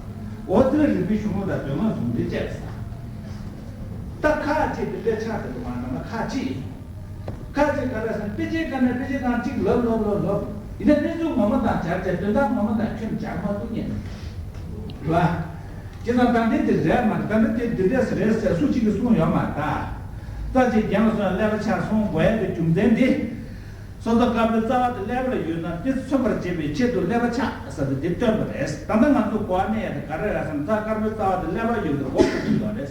འོ་དེ་ལ་རིག་པའི་གཞུང་ལུགས་དང་དོན་དངོས་ཟུང་འབྲེལ་བྱས་པ་ཟེར། ད་ཁག་ཅིག་དེ་འདྲ་ཆགས་བསྡད་འདུག་མ་གཏོགས་ན་ཁག་ཅིག་ཁ་ཅིག་ག་རེ་ཟེར་ན། དཔེ་ཆའི་སྒང་ནས་དཔེ་ཆའི་སྒང་གཅིག་ལབ་ལབ་ལབ་ལབ། ཡིན་ན་གནས་ཚུལ་ངོ་མ་དང་སྦྱར་བྱས། དོན་དག་ངོ་མ་དང་ཁྱོན་སྦྱར་མ་ཐུབ་མཁན་རེད་བ། བྱས་ཙང་ད་འདི་འདི་རེད་མ་རེད། ད་འདི་འདི་འདི་འདྲས་རེད་ཟེར་སུ་གཅིག་གིས་གསུངས་ཡོད་མ་རེད་ད། རྩ་གཅིག་གྱེན་ལ་སོང་ཡང་ཀླད་པ་ཆགས་གསུང་དགོས་ཡ་གི་རྒྱུ་མཚན་འདི། སོ་སོ་དཀར་པོའི་རྩ་བ་དེ་ཀླད་པ་ལ་ཡོད་ན། དེ་མཚོན་པར་བྱེད་པའི་ཆེད་དུ་ཀླད་པ་ཆགས་ཟེར་ཏེ་འདི་སྟོན་པ་རེད། ད་ལྟ་ང་ཚོ་གོ་བ་གནས་ཡ་དེ་ག་རེ་རེད་ཟེར་ན། རྩ་དཀར་པོའི་རྩ་བ་དེ་ཀླད་པ་ཡོད་པའི་གོ་བ་ཡོད་རེད།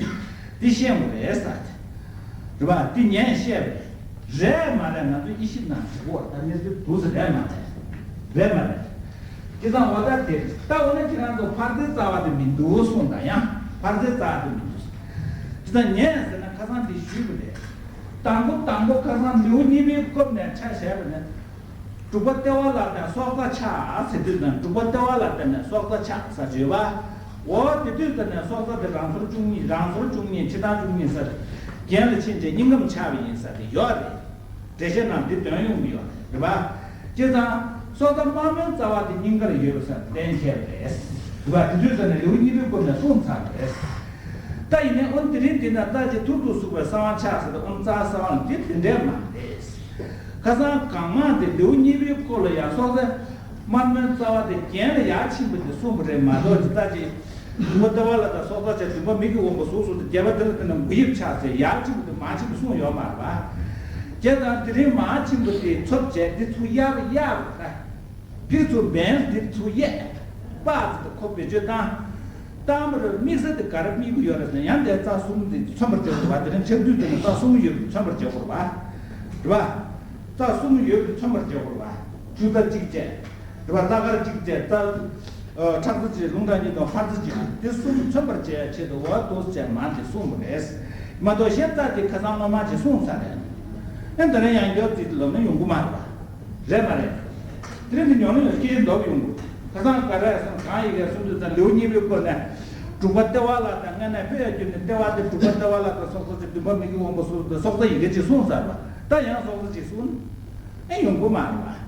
འདི་ཤེས་དགོས་རེད་ཟེར་ཏེ། རེད་པ། འདི་ངས་བཤད་པ་རེད། རེད་མ་རེད་ང་ཚོ་དབྱེ་ཞིབ་གནང་དགོས། ད་གནས་ཚུལ་འདུག་ཟེར། རེད་མ་རེད། རེད་མ་རེད། དེ་ཙང་འོ་ད་དེ་ད་འོ་ན་ཁྱེད་རང་ཚོ་འཕར་རྩའི་རྩ་བ་དེ་མི་འདུག་གསུངས་དང་། ཡང་འཕར་རྩའི་རྩ་བ་དེ་མི་འདུག་གསུངས། དེ་ཙང་ངས་ཟེར་ན་ཁ་སང་དེ་ཞུས་པ་རེད། དང་པོ་དང་པོ་ཁ་སང་ལེའུ་གཉིས་པའི་སྐབས་ནས་ཆ་བཞག་པ་ནས། དྲུག་པ་ལྟེ་བ་ལ་བརྟེན་སྲོག་རྩ་ཆགས་ཟེར་དུས་ཙང་། དྲུག་པ་ལྟེ་བ་ལ་བརྟེན་ནས་སྲོག་རྩ་ཆགས་ཟེར་བརྗོད་པ། འོ་དེ་དུས་ཙ་ནས་སྲོག་རྩ་དེ་རང་སོར་བཅུ་གཉིས། རང་སོར་བཅུ་གཉིས། ཕྱི་ནང་བཅུ་གཉིས་ཟེར། གྱེན་ལ་ཕྱིན་བྱས་སྙིང་ཁམས་ཆགས་པ་ཡིན་ཟེར་དེ་ཡོད་རེད། འགྲེལ་བཤད་ནང་འདི་དོན་ཡོང་གི་ཡོད་རེད་པ། བྱས་ཙང་སྲོག་རྩ་དམར་མོའི་རྩ་བ་དེ་སྙིང་གར་ཡོད་པ་ཟེར་གཏན་འཁེལ་བ་རེད། རེད་པ། དེ་དུས་ཙ་ནས་ལེའུ་གཉིས་པའི་སྐབས་ནས་གསུངས་ཚར་བ་རེད། ད་ཡིན་ནའི་འོ་དེ་རིང་འདི་ན་རྩ་གཅིག་ཐུར་དུ་ཟུག་པའི་གསང་བ་ཆགས་ཟེར་ཏེ། འོ་རྩ་གསང་བ་འདི་དེ་འདྲས་མ་རེད། ཁ་སང་གང་མང་དེ་ལེའུ་གཉིས་པའི་སྐོར་ལ་ཡང་སྲོག་རྩ་དམར་མོའི་རྩ་བ་དེ་གྱེན་ལ་ཡར་ཕྱིན་པ་དེ་གསུངས་པ་རེད་མ་གཏོགས། ཇི་ལྟ་ཅི། དྲུག་པ་ལྟེ་བ་ལ་བརྟེན་སྲོག་རྩ་ཆགས། བདུན་པ་མིག་གི་དབང་པོ་གཟུགས་སུ་སྟེ། བརྒྱད་པ་དེ་ལ་བརྟེན་ནས་མགོ་དབྱིབས་ཆགས་ཟེར་ཡར་ཕྱིན་པ་དེ་མར་ཕྱིན་པ་གསུངས་ཡོད་མ་རེད་པ། བྱས་ཙང་དེ་རིང་མར་ཕྱིན་པ་དེ་ཚུར་བྱས། འདི་ཚུར་གཡར་གཡར་བ་རེད། འདི་ཚུར་འབེན། འདི་ཚུར་གཡས། པ་ཙི་ཏུ་ཁོ་བེད་སྤྱོད་བཏང་། བཏང་བ་རེད། དམིགས་ས་དེ་ག་རེ་དམིགས་ཀྱི་ཡོད་རེད་ཟེར་ན། ཡང་དེ་རྩ་གསུམ་དེ་མཚོན་པར་བྱེད་དགོས་པ། དེ་རིང་ཆགས་དུས་དེ་ནི་རྩ་གསུམ་ཡོད་པ་མཚོན་པར་བྱེད་དགོས་པ། རེད་པ། རྩ་གསུམ་ཡོད་པ་མཚོན་པར་བྱེད་དགོས་པ། ཆུ་རྩ་གཅིག་བྱས། རེད་པ། རྩ་དཀར་གཅིག་བྱས། རྩ་ཨ་ཁྲག་རྩ་གཅིག། རླུང་རྟ་གཉིས་དང་འཕར་རྩ་གཅིག། དེ་གསུམ་མཚོན་པར་བྱེད་ཡ་ཆེད་དུ་འོ་འདུག་སེ་མར་དེ་གསུངས་པ་རེད། མ་གཏོགས་གཞན་རྩ་དེ་ཁ་སང་སྔོན་མ་ཅིག་གསུངས་ཚར་རེད། ཨེ་ད་རེས་ཡང་བསྐྱར་ཅིག་ལབ་ན་ཡོང་གི་མ་རེད་པ། རེད་མ་རེད། དེ་རིང་འདི་ཉོ་ན་ཡང་སྐད་ཆ་ལབ་ཡོང་གི། ཁ་སང་ག་རེ་སོང་། གང་ཡི་གེ་གསུམ་དུས་ཙང་ལེའུ་གཉིས་པའི་སྐོར་ནས། དྲུག་པ་ལྟེ་བ་ལ་བརྟེན། སྔོན་ནས་དཔེ་ཡང་བསྒྱུར་ནས་ལྟེ་བ་དེ་དྲུག་པ་ལྟེ་བ་ལ་བརྟེན་སྲོག་རྩ་གཅིག། བདུན་པ་མིག་གི་དབང་པོ་གཟུགས་སུ་སྟེ། སྲོག་རྩ་ཡི་གེ་གཅིག་གསུངས་ཚར་བ། ད་ཡང་སྲོག་རྩ་གཅིག་གསུངས་ན་ཨེ་ཡོང་གི་མ་རེད་པ།